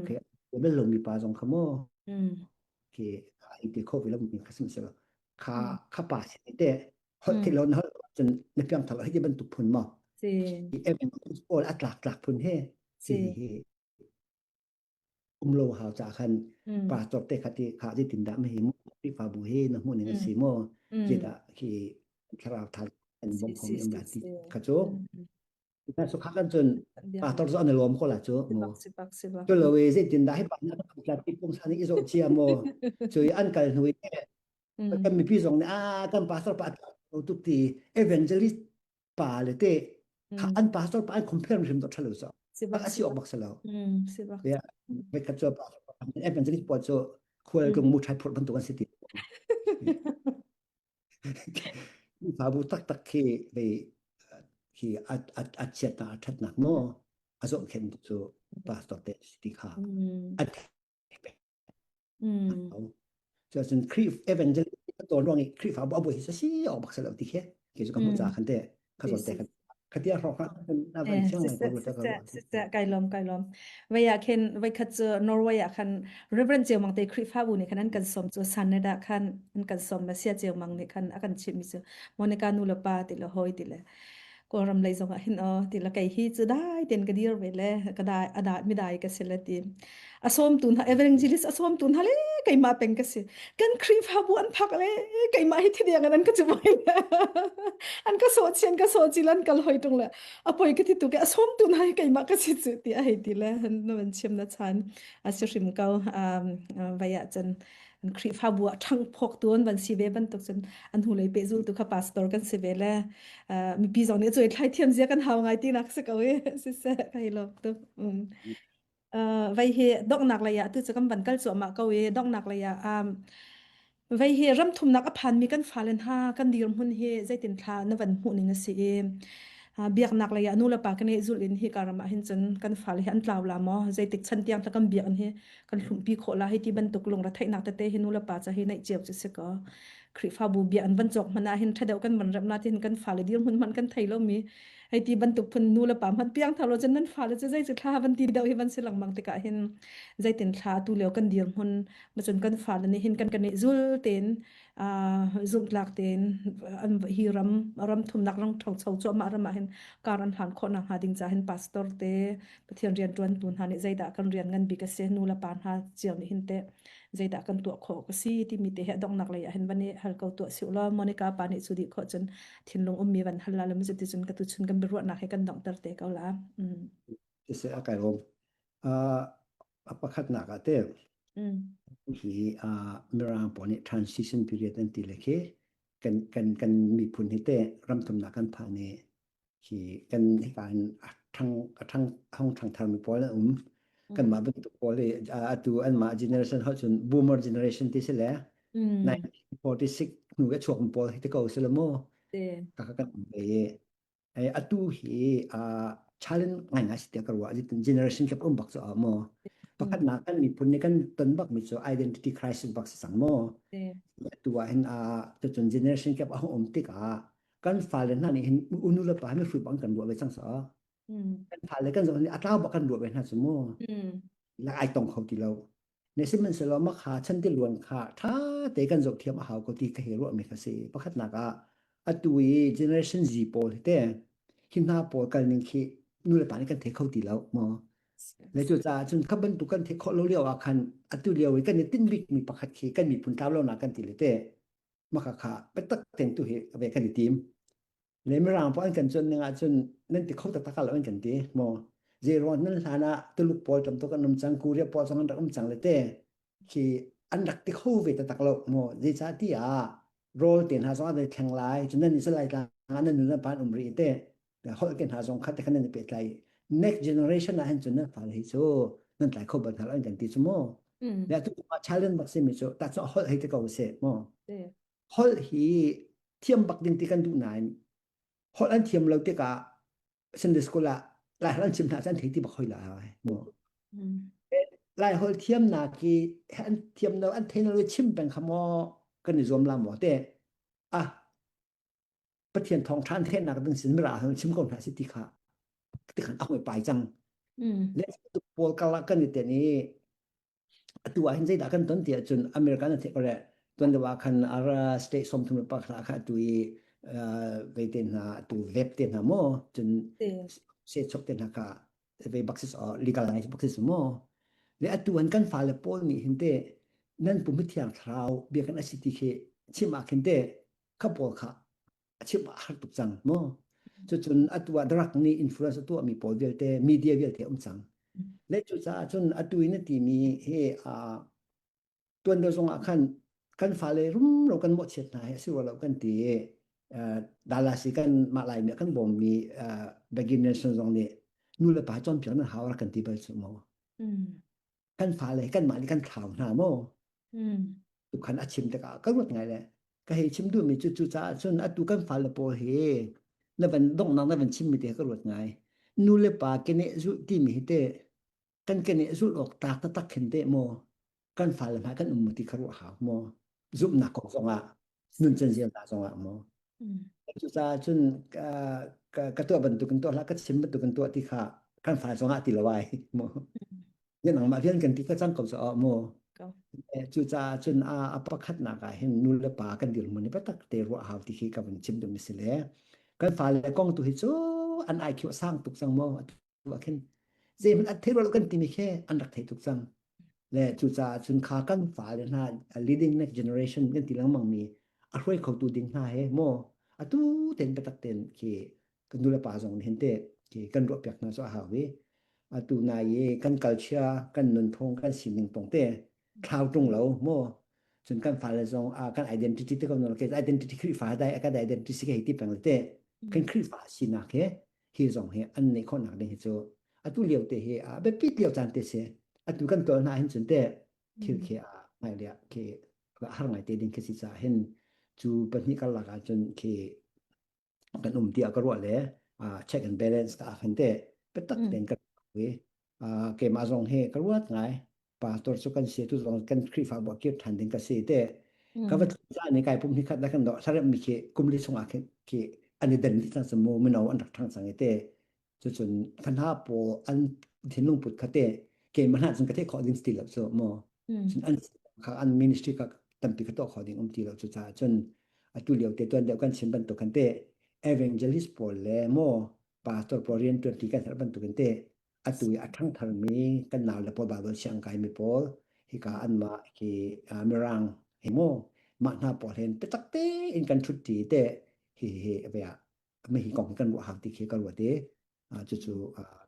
khi bel lomi pa zong kha maw khi hi ti kho ve lo mi kha sim se kha kha pa si te holh thi lo na holh cun na piang thal hi ti bantuk phun maw Si. hi evan paul a tlak tlak phun he Si. hi hi. um lo hau ca khan pastor te kha ti kha ti tin dah ma hi mu Khrihfabu hi na hmuh ning a si maw zeidah khi thlarau thal an bom khom em la ti kha cu so kha kan cun pastor zo an lom ko la cu mu cu lo i zeitin dah hi pa na tla ti pung san i zo chia mo cu an kal hnu i kan mipi zong nih a kan pastor pa tuk ti evangelist pa le te kha an pastor pa an compare hrim to thalo so a si ok bak salo ya ve khat chu pastor pa evangelist pa chu khual tung mu thai phur bantuk an si ti fa bu tak tak khi ve khi a a a chiat na a that nak mo a zo khen chu pastor te ti kha a Cuacun Khrih evangelist tawn ruang i Khrihfabu a buai hi si awk bak si lo ti khi kei cu ka hmuh caah khan te kha zawn te khan khatia hrawk hna na van thiang ngai ko ta ka kai lom kai lom vai ah khin vai khat cu Norway ah khan Reverend Cheu Mang te Khrihfabu nih khan an kan som cu Saneda khan an kan som na sia Cheu Mang nih khan a kan chimh mi cu Monica nu le pa ti le hoi ti le Kawlram lei zong ah hin aw ti la kei hi cu dai ten ka dir ve le ka dai a dai mi dai ka si le ti a sawm tu hna evangelist a sawm tu hna le keimah peng ka si kan Khrihfabu an phak le keimah hi thideng an ka chu bai le an ka so chian ka so chi lan kal hoi tung le a poi ka ti tu ke a sawm tu hna hi keimah ka si chu ti a hei ti le na van chim na chan a si hrim ko um vai ah cun an Khrihfabu ah ṭhangphawk tu an van si ve bantuk cun an hnulei pehzul tu kha pastor kan si ve le mipi zong nih cuai thlai thiam zia kan hau ngai tinak si ko i siseh kai lawm tuk um vai hi donghnak lei ah tu cu kan van kal cuahmah ko i donghnak lei ah um vai hi ram thumnak a phanmi kan fale hna kan dirhmun hi zeitin thla na van hmuh ning a si i biaknak lei ah nu le pa kan i zulh in hi ka ram ah hin cun kan fale hi an tlau la maw zeitik chan tiang tla kan biak hi kan hlumpi khawh la hei ti bantuk lungre theihnak tete hi nu le pa ca hi neih cio cu si ko Khrihfabu bia an van cawk hmanh ah hin ṭha deuh kan van remh la ti hin kan fale dirhmun hmanh kan thei lomi hei ti bantuk phun nu le pa hmanh piang thar lo cun nan fale cu zei cu thla van ti deuh hi van si lengmang tikah hin zeitin thla tu lio kan dirhmun macun kan fale nih hin kan kan i zul tein zumhtlak tein an hi ram ram thumnak ram ṭhangcho cuahmah ram ah hin kar an hlan khawh nakhnga ding ca hin pastor te Pathian rianṭuantu hna nih zeidah kan rian ngan bik a si nu le pa hna cio nih hin teh zeidah kan tuah khawh ka si timi te hi a donghnak lei ah hin van i hal ko tuah si ulaw Monica pa nih cu dih khawh cun thinlung ummi van hal la lo cuti cun ka tuchun kan biaruahnak hi kan donghter te ko la. Mm. Siseh a kai rom. A pakhatnak ah te hi Mirang pawl nih transition period an ti le khi kan kan kan miphun hi te ramthumnak kan phan i hi kan hika in a ṭhang a ṭhang a hung ṭhang tharmi pawl an um. Kanmah bantuk pawl hi atu anmah generation hoh cun boomer generation ti si le 1946 hnu a chuakmi pawl hi ti ko si lo mu. Ka kan um ve i atu hi challenge ngaingai si tiah ka ruah. Generation gap um bak cu a maw. Pakhatnak kan miphun nih kan ton bakmi cu identity crisis bak si cang maw. Atu ah hin cucun generation gap a hung um tikah kan fale hna nih hin unu le pa hi hrut bang kan ruah ve cang sa kan fale kan zoh ni a tlau bak kan ruah ve hna cu mu la ai tong kho ti lo ne sihmanhsehlaw ma kha chan ti luan kha tha te kan zoh thiam a hau ko ti ka he ruah mi kha si pakhatnak ah atu i generation Z pawl hi te hi hna pawl kal ning khi nu le pa nih kan thei kho ti lo mo le cu caah cun kha bantuk kan theih khawh lo lio ah khan atu lio i kan i tinh bik mi pakhat khi kan miphun tlau lo nak kan ti le te maka kha biatak ten tu hi ve kan i tim le mirang pawl an kan cuan ning ahcun nan ti kho taktak lo an kan ti mo zei ruang nan hlan ah Tuluk pawl tam tuk an um cang Korea pawl zong an rak um cang le te khi an rak ti kho ve taktak lo mo zeicah ti ah rawl te hna zong an thleng lai cun nan i lai tlang nan nu nan pa an um rih te holh te hna zong khat te khan nan i pehtlai next generation ah hin cun nan fale hi cu nan tlai kho bal hna lo an kan ti cu mu le tu challenge bak simi cu ta cu holh hei te ko se mu holh hi thiam bak ding ti kan duh nain holh an thiam lo tikah Sunday school ah lai holh an chim hna an thei ti bak hoi la mu lai holh thiam nak hi an thiam lo an thei lo chim peng kha maw kan i zuam la maw te ah Pathian thawngṭha an theihnak ding sin mira han chim ko hna si ti kha ti khan a hoi pai cang. Le pawl karlak kan i ten i atu ah hin zeidah kan ton ti ahcun American an theih ko le tuan deuh ah khan ara state 31 ah kha atu i vei te hna atu vape te hna maw cun se chok te hna kha vei bak si legalize bak si maw. Le atu an kan fale pawl nih hin te nan pum hi thiang thlarau biakinn a si ti khi chim ah khin te kha pawl kha a chim a har tuk cang mu. Cucun atu ah drug nih influence a tuahmi pawl vialte media vialte um cang. Le cucaah cun atu in na timi hi tuan deuh zong ah khan kan fale rumro kan mawhchiat hna hi a si rua lo kan ti i Dallas i kan mah Laimi kan bawmmi Begin Nelson zong nih nu le pa cawnpiak nan hau rak kan ti bal cu mu. Kan fale kanmah nih kan thlau hna mu. Tukhan a chim tikah ka ruat ngai le ka hei chim duhmi cu cucaah cun atu kan fale pawl hi na van donghnak na van chimmi te ka ruat ngai. Nu le pa keneh zulh timi hi te kan keneh zulh awk tlak taktak khin teh maw kan fale hmai kan um ti kha ruah hau maw zumhnak kong zongah nuncan ziaza zongah maw cucaah cun ka tuah bantukin tuah hlah ka chim bantukin tuah ti kha kan fale zongah ti lo ai maw yan nangmah rian kan ti ka cang ko caah maw cucaah cun a pakhatnak ah hin nu le pa kan dirhmun hi biatak te ruah hau ti khi ka vun chim duhmi si le kan fale kong tu hi cu an IQ sang tuk cang maw ah khin zeihmanh an thei lo kan timi khi an rak thei tuk cang le cucaah cun kha kan fale hna leading next generation kan ti lengmang mi a hruai khotu ding hna he maw atu ten biatak ten khi kan nu le pa zong nih hin te khi kan ruah piak hna cu a hau i atu nai i kan culture kan nunphung kan sining pong te thlau tung lo maw cun kan fale zong kan identity te ko no ke identity Khrihfa dai kan identity si ke hi ti peng le te kan Khrihfa sinak he hi zong hi an neih khawhnak ding hi cu atu lio te hi a biapit lio caan te si atu kan tuah hna hin cun te thil khi a ngai le khi har ngai te ding khi si caah hin cu pahnih karlak ah cun khi kan um tiah ka ruah le check and balance ka khan te biatak tein ka ruah keimah zong hi ka ruat ngai pastor cu kan si tu zong kan Khrihfabu ah kir ṭhan ding ka si te ka va tlun ni kai pum hi khat da kan do sarem mi khi kum li chungah khi khi an i den dih cang mu mino an rak ṭhang cang i te cucun fanha pawl an thinlung put kha te keimah hna cun ka theih khawh ding ti lo cu mu cun an kha an ministry kha tampi ka tuah khawh ding um ti lo cu caah cun atu lio te tuan deuh kan chim bantuk khan te evangelist pawl le mo pastor pawl rian ṭuan ti kan herh bantukin te atu i a ṭhangtharmi kan naule pawl Baibal siang kaimi pawl hika anmah hi Mirang he maw mah hna pawl hen biatak tein kan ṭhutṭi te hi hi bia mi hi kong kan ruah hau ti khi ka ruat i cucu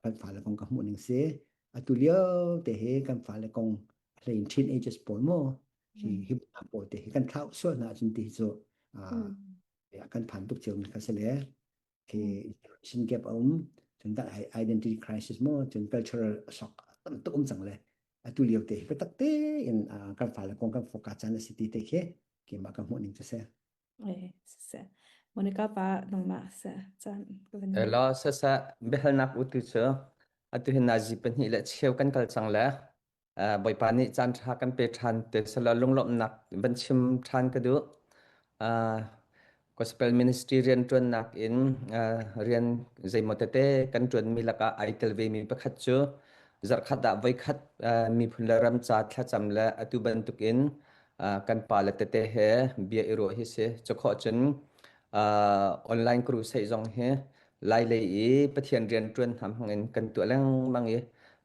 kan fale kong ka hmuh ning si atu lio te hi kan fale kong hlein teenagers pawl maw hi hi pawl te hi kan thlau sual hna cun ti hi cu kan phan tuk cio mi kha si le khi generation gap a um cun kan identity crisis mo cun cultural shock tam tuk um cang le atu lio te hi biatak te in kan fale kong kan focus caan a si ti te khi keimah ka hmuh ning cu si Eh, se. Monica pa nangmah se caan ka van Elo sasa biahalnak utu cu atu hin nazi pahnih le cheu kan kal cang le Bawipa nih caan ṭha kan pe ṭhan te selaw lunglawmhnak van chim ṭhan ka duh. Gospel ministry rianṭuannak in rian zeimaw tete kan ṭuanmi lakah ai tel vemi pakhat cu zarhkhat ah voikhat miphun le ram ca thlacam le atu bantukin kan pa le tete he bia i ruah hi si. Cukhawh cun online crusade zong hi Lai lei i Pathian rian ṭuan hna hmangin kan tuah lengmang i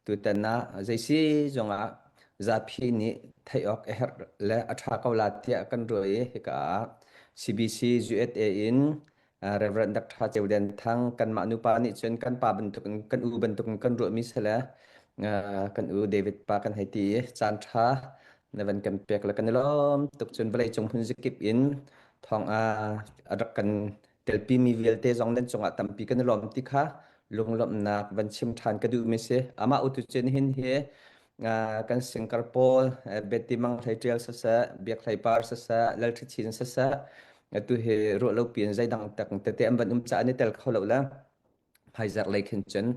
tutan ah zeisi zongah zapi nih theih awk a herh le a ṭha ko la tiah kan ruah i hika ah CBC USA in Reverend Dr. Ceu Den Thang kanmah nupa nih cun kan pa bantukin kan u bantukin kan ruahmi si le kan u David pa kan hei ti i caan ṭha na van kan pek le kan i lawm tuk cun vawleicung hmun zakip in thawng a rak kan telpimi vialte zong nan cungah tampi kan i lawm ti kha lunglawmhnak van chim ṭhan ka duhmi si. Amah utu cun hin hi kan singkar pawl Betty Mang Hlei Ṭial siseh, Biak Hlei Par siseh, Lal Ṭhi Chin siseh, atu hi ruah lo piin zeidang tak tete an van um caah an i tel kho lo le hmaizarh lei khin cun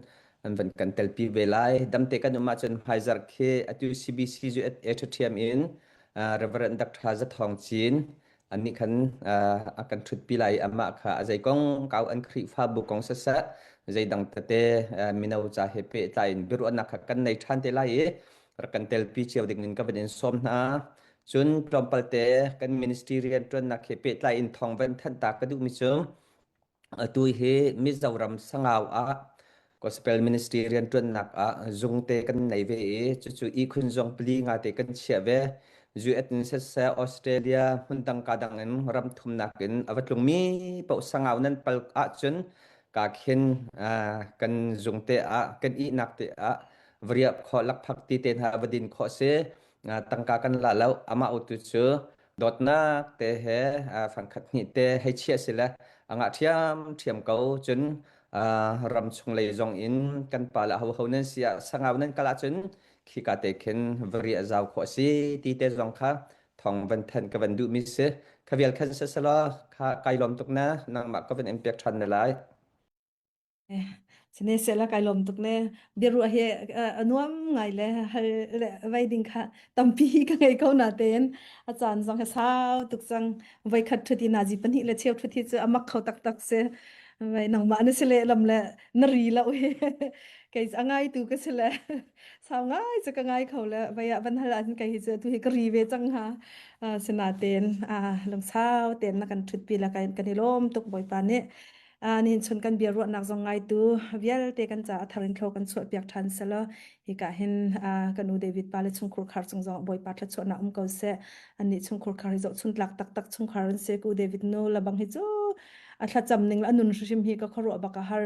an van kan telpi ve lai. Damte kan um ahcun hmaizarh khi atu CBC cu e ṭhiam in Reverend Dr. Za Thawng Cin annih khan a kan ṭhutpi lai i amah kha a zei kong kau an Khrihfabu kong siseh zeidang tete mino ca he pehtlai in biaruahnak kha kan nei ṭhan te lai i rak kan telpi cio ding in ka van in sawm hna. Cun tlawmpal te kan ministry rianṭuannak he pehtlai in thawng van thanh ta ka duhmi cu Atu hi Mizoram Sangau ah Gospel Ministry rianṭuannak ah zungte kan nei ve i cucu ihkhun zong pali nga te kan chiah ve. US in siseh Australia hmundang ka dang in ram thumnak in a va tlungmi paoh sangau nan pal ahcun ka khin kan zungte ah kan ihnak te ah va riah khawh lakphak ti te hna va din khawh si. Tangka kan la lo amah utu cu dawtnak te he fangkhat hnih te hei chiah si le a ngah ṭhiam ṭhiam ko cun ram chung lei zong in kan pa le hoho nan si ah sangau nan kal ahcun khika te khin va riah zau khawh si ti te zong kha thong van thanh ka van duh mi si kha vial khan se selaw kha kai lawm tuk na nangmah ka van in pek ṭhan na lai. Sine sela kai lawm tuk ne biaruah hi a nuam ngai le hal le vai ding kha tampi ka ngei ko na tein a caan zong hi sau tuk cang voi khat thuti nazi pahnih le cheu thuthi cu amak kho taktak si vai nangmah na si le lam le na ri lo hi kei a ngai tu ka si le sau ngai cu ka ngai kho le vai ah van hal ahcun kei hi cu tu hi ka ri ve cang ha sinatein lungsau tein na kan thutpi la kan kan i lawm tuk bawipa nih Nihin chun kan bia ruahnak zong ngaitu vialte kan caah thar in thlo kan chuah piak ṭhan selaw hika hin kan u David pa le chungkhur khar cung zong Bawipa thluachuahnak um ko seh. Annih chungkhur khar hi zohchun tlak taktak chungkhar an si. Ku David nu labang hi cu a thlacam ning le a nun hrim hi ka khuaruah bak a har.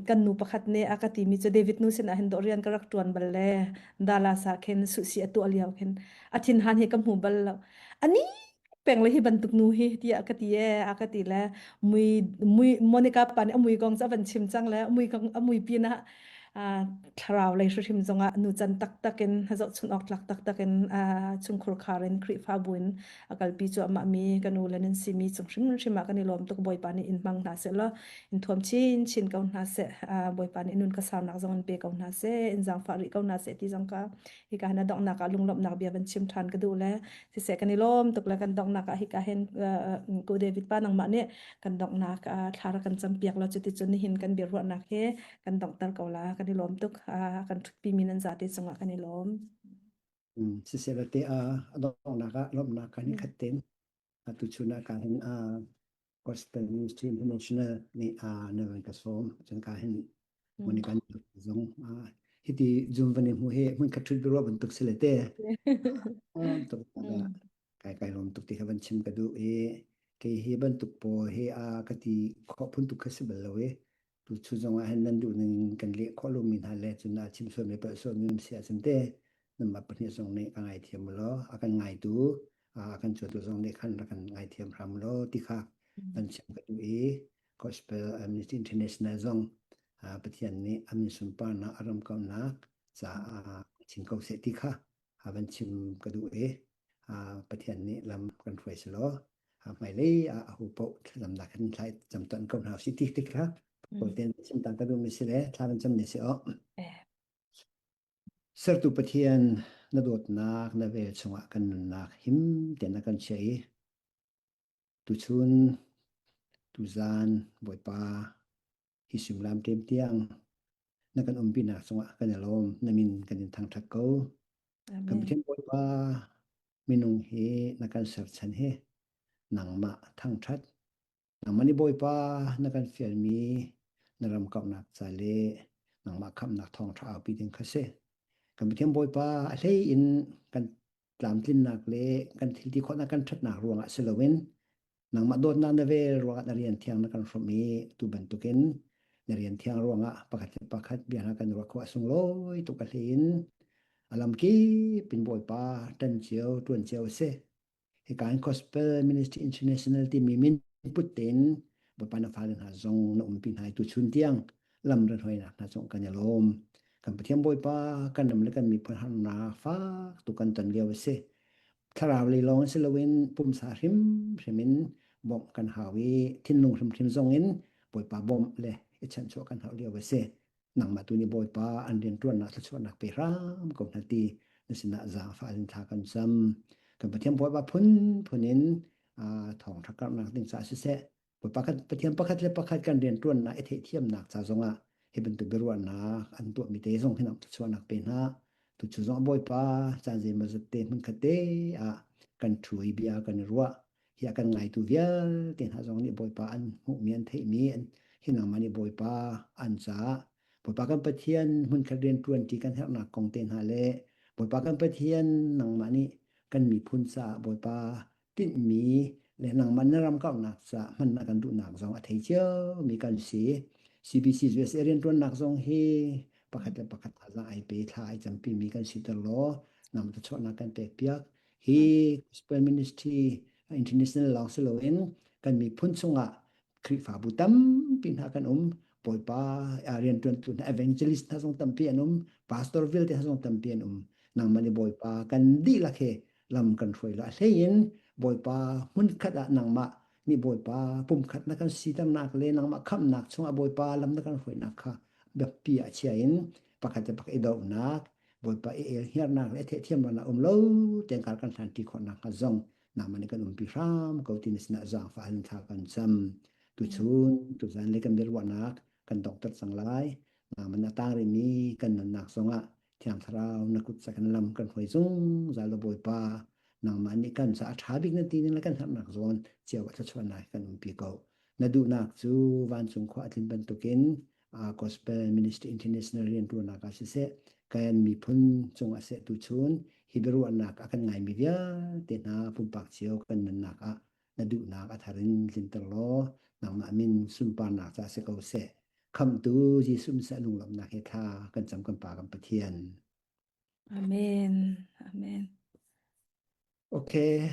Kan nu pakhat nih a ka timi cu David nu sinah hin dawh rian ka rak ṭuan bal le Dallas ah khin suhsi a tuah lio khin a thinhan hi ka hmu bal lo. Ani peng le hi bantuk nu hi tiah ka ti e a ka ti le mui mui Monica pa nih a mui kong cu a van chim cang le a mui kong a mui pin ah thlarau lei hrim zongah nu can taktak in zohchun awk tlak taktak in chungkhur khar in Khrihfabu in a kalpi cu amah mi ka nu le nan si mi cung hrimhrim ah kan i lawm tuk Bawipa nih in hmang hna seh law in thuam chin chin ko hna seh Bawipa nih nun ka saunak zong in pe ko hna seh in zaangfah rih ko hna seh ti zong ka hika hin a donghnak ah lunglawmhnak bia van chim ṭhan ka duh le siseh kan i lawm tuk le kan donghnak ah hika hin ku David pa nangmah nih kan donghnak thla rak kan campiak law cuticun nihin kan biaruahnak hi kan donghter ko la kan i lawm tuk kan ṭhutpi mi nan zate cungah kan i lawm. Siseh le te a donghnak ah lawmhnak kan i khat ten atu chun ah ka hin Gospel Ministry International nih na van ka sawm cun ka hin Monica zong hiti zoom van i hmu hi hmun khat thut biaruah bantuk si le te tuk kai kai lawm tuk ti kha van chim ka duh i kei hi bantuk pawl hi a ka ti khawh phun tuk kha si bal lo i tu chu zong ah hin nan duh ning kan leh khawh lo mi hna le cun a chim sual mi palh sual mi si ahcun te nanmah pahnih zong nih ka ngaithiam law a kan ngaitu a kan cuatu zong nih khan rak kan ngaithiam hram law ti kha van chim ka duh i Gospel Amnesty International zong Pathian nih a min sunparnak a ram kaunak caah chim ko seh ti kha van chim ka duh i Pathian nih lam kan hruai selaw hmailei ah aho paoh thlacamnak kan thlai cam ton ko hna si ti tik kha ten chim tan ka duh mi si le thla kan cam ne si o Sertu Pathian na dawtnak na vel chungah kan nunnak him tein na kan chiah i tuchun tuzan Bawipa hi suimilam ṭem tiang na kan umpinak cungah kan i lawm na min kan in thangṭhat ko. Kan Pathian Bawipa minung hi na kan serchan hi nangmah thangṭhat nangmah nih Bawipa na kan fialmi na ram kauhnak ca le nangmah khamhnak thawngṭha aupi ding kha si. Kan Pathian Bawipa a hlei in kan tlamtlinnak le kan thil ti khawhnak kan ṭhatnak ruangah si loin nangmah dawtnak na vel ruangah na rian thiang na kan hrawmh i tu bantukin na rian thiang ruangah pakhat le pakhat bia hna kan ruah khawh a sunglawi tuk a hlei in a lamkip in Bawipa ṭan cio ṭuan cio a si. Hika in Gospel Ministry International timi min put tein Bawipa na fale hna zong na umpi hna i tuchun tiang lam ran hruainak hna cung kan i lawm. Kan Pathian Bawipa kan ram le kan miphun harnak fak tu kan ton lio a si. Thlarau lei lawng si loin pumsa hrimhrim in bawmh kan hau i thinlung hrimhrim zong in Bawipa bawmh le i chanhchuah kan hauh lio a si. Nangmah tu nih Bawipa an rianṭuannak thluachuahnak pe hram ko hna ti na sinah zaangfah in thla kan cam. Kan Pathian Bawipa phunphun in thawngṭha karhnak ding caah siseh, Bawipa kan Pathian pakhat le pakhat kan rianṭuannak i theihthiamnak ca zongah hi bantuk biaruahnak an tuahmi te zong hin thluachuahnak pe hna. Tucu zong Bawipa caan zeimawzat te hmunkhat te ah kan ṭhu i bia kan i ruah. Hi a kan ngaitu vialte hna zong nih Bawipa an hmuhmi an theihmi hi nangmah nih Bawipa an caah Bawipa kan Pathian hmunkhat rianṭuan ṭi kan herhnak kong te hna le Bawipa kan Pathian nangmah nih kan miphun caah Bawipa tinhmi le nangmah na ram kauhnak caah hman na kan duhnak zong a thei ciomi kan si. CBC USA rianṭuannak zong hi pakhat le pakhat thazaang ai pe thla ai campimi kan si ter law nang thluachuahnak kan pek piak. Hi Gospel Ministry International lawng si loin kan miphun chungah Khrihfabu tampi hna kan um. Bawipa rianṭuantu hna evangelist hna zong tampi an um. Pastor vialte hna zong tampi an um. Nangmah nih Bawipa kan dihlak he lam kan hruai la. A hleiin Bawipa hmunkhat ah nangmah nih Bawipa pumkhat na kan siternak le nangmah khamhnak chungah Bawipa lam na kan hruainak kha biapi ah chia in pakhat le pakhat i dohnak Bawipa i elhngiarnak le theihthiamnak um lo tein kar kan hlanṭi khawh nakhnga zong nangmah nih kan umpi hram ko ti na sinah zaangfah in thla kan cam. Tuchun tuzan le kan biaruahnak kan donghter cang lai. Nangmah na tang rihmi kan nunnak zongah Thiang Thlarau na kut kan lam kan hruai zungzal lo Bawipa. Nangmah nih kan ca a ṭha bik na ti ning le kan herhnak zawn cio ah thluachuahnak kan umpi ko. Na duhnak cu vancung khua a tlin bantukin Gospel Ministry International rianṭuannak ah siseh, kan miphun cungah seh tuchun hi biaruahnak a kan ngaimi vialte hna pumpak cio kan nunnak ah na duhnak a thar in tlinter law nangmah min sunparnak ca si ko seh. Khamhtu Jesuh Messiah lunglawmhnak he thla kan cam kan Pa kan Pathian. Amen. Amen. Okay.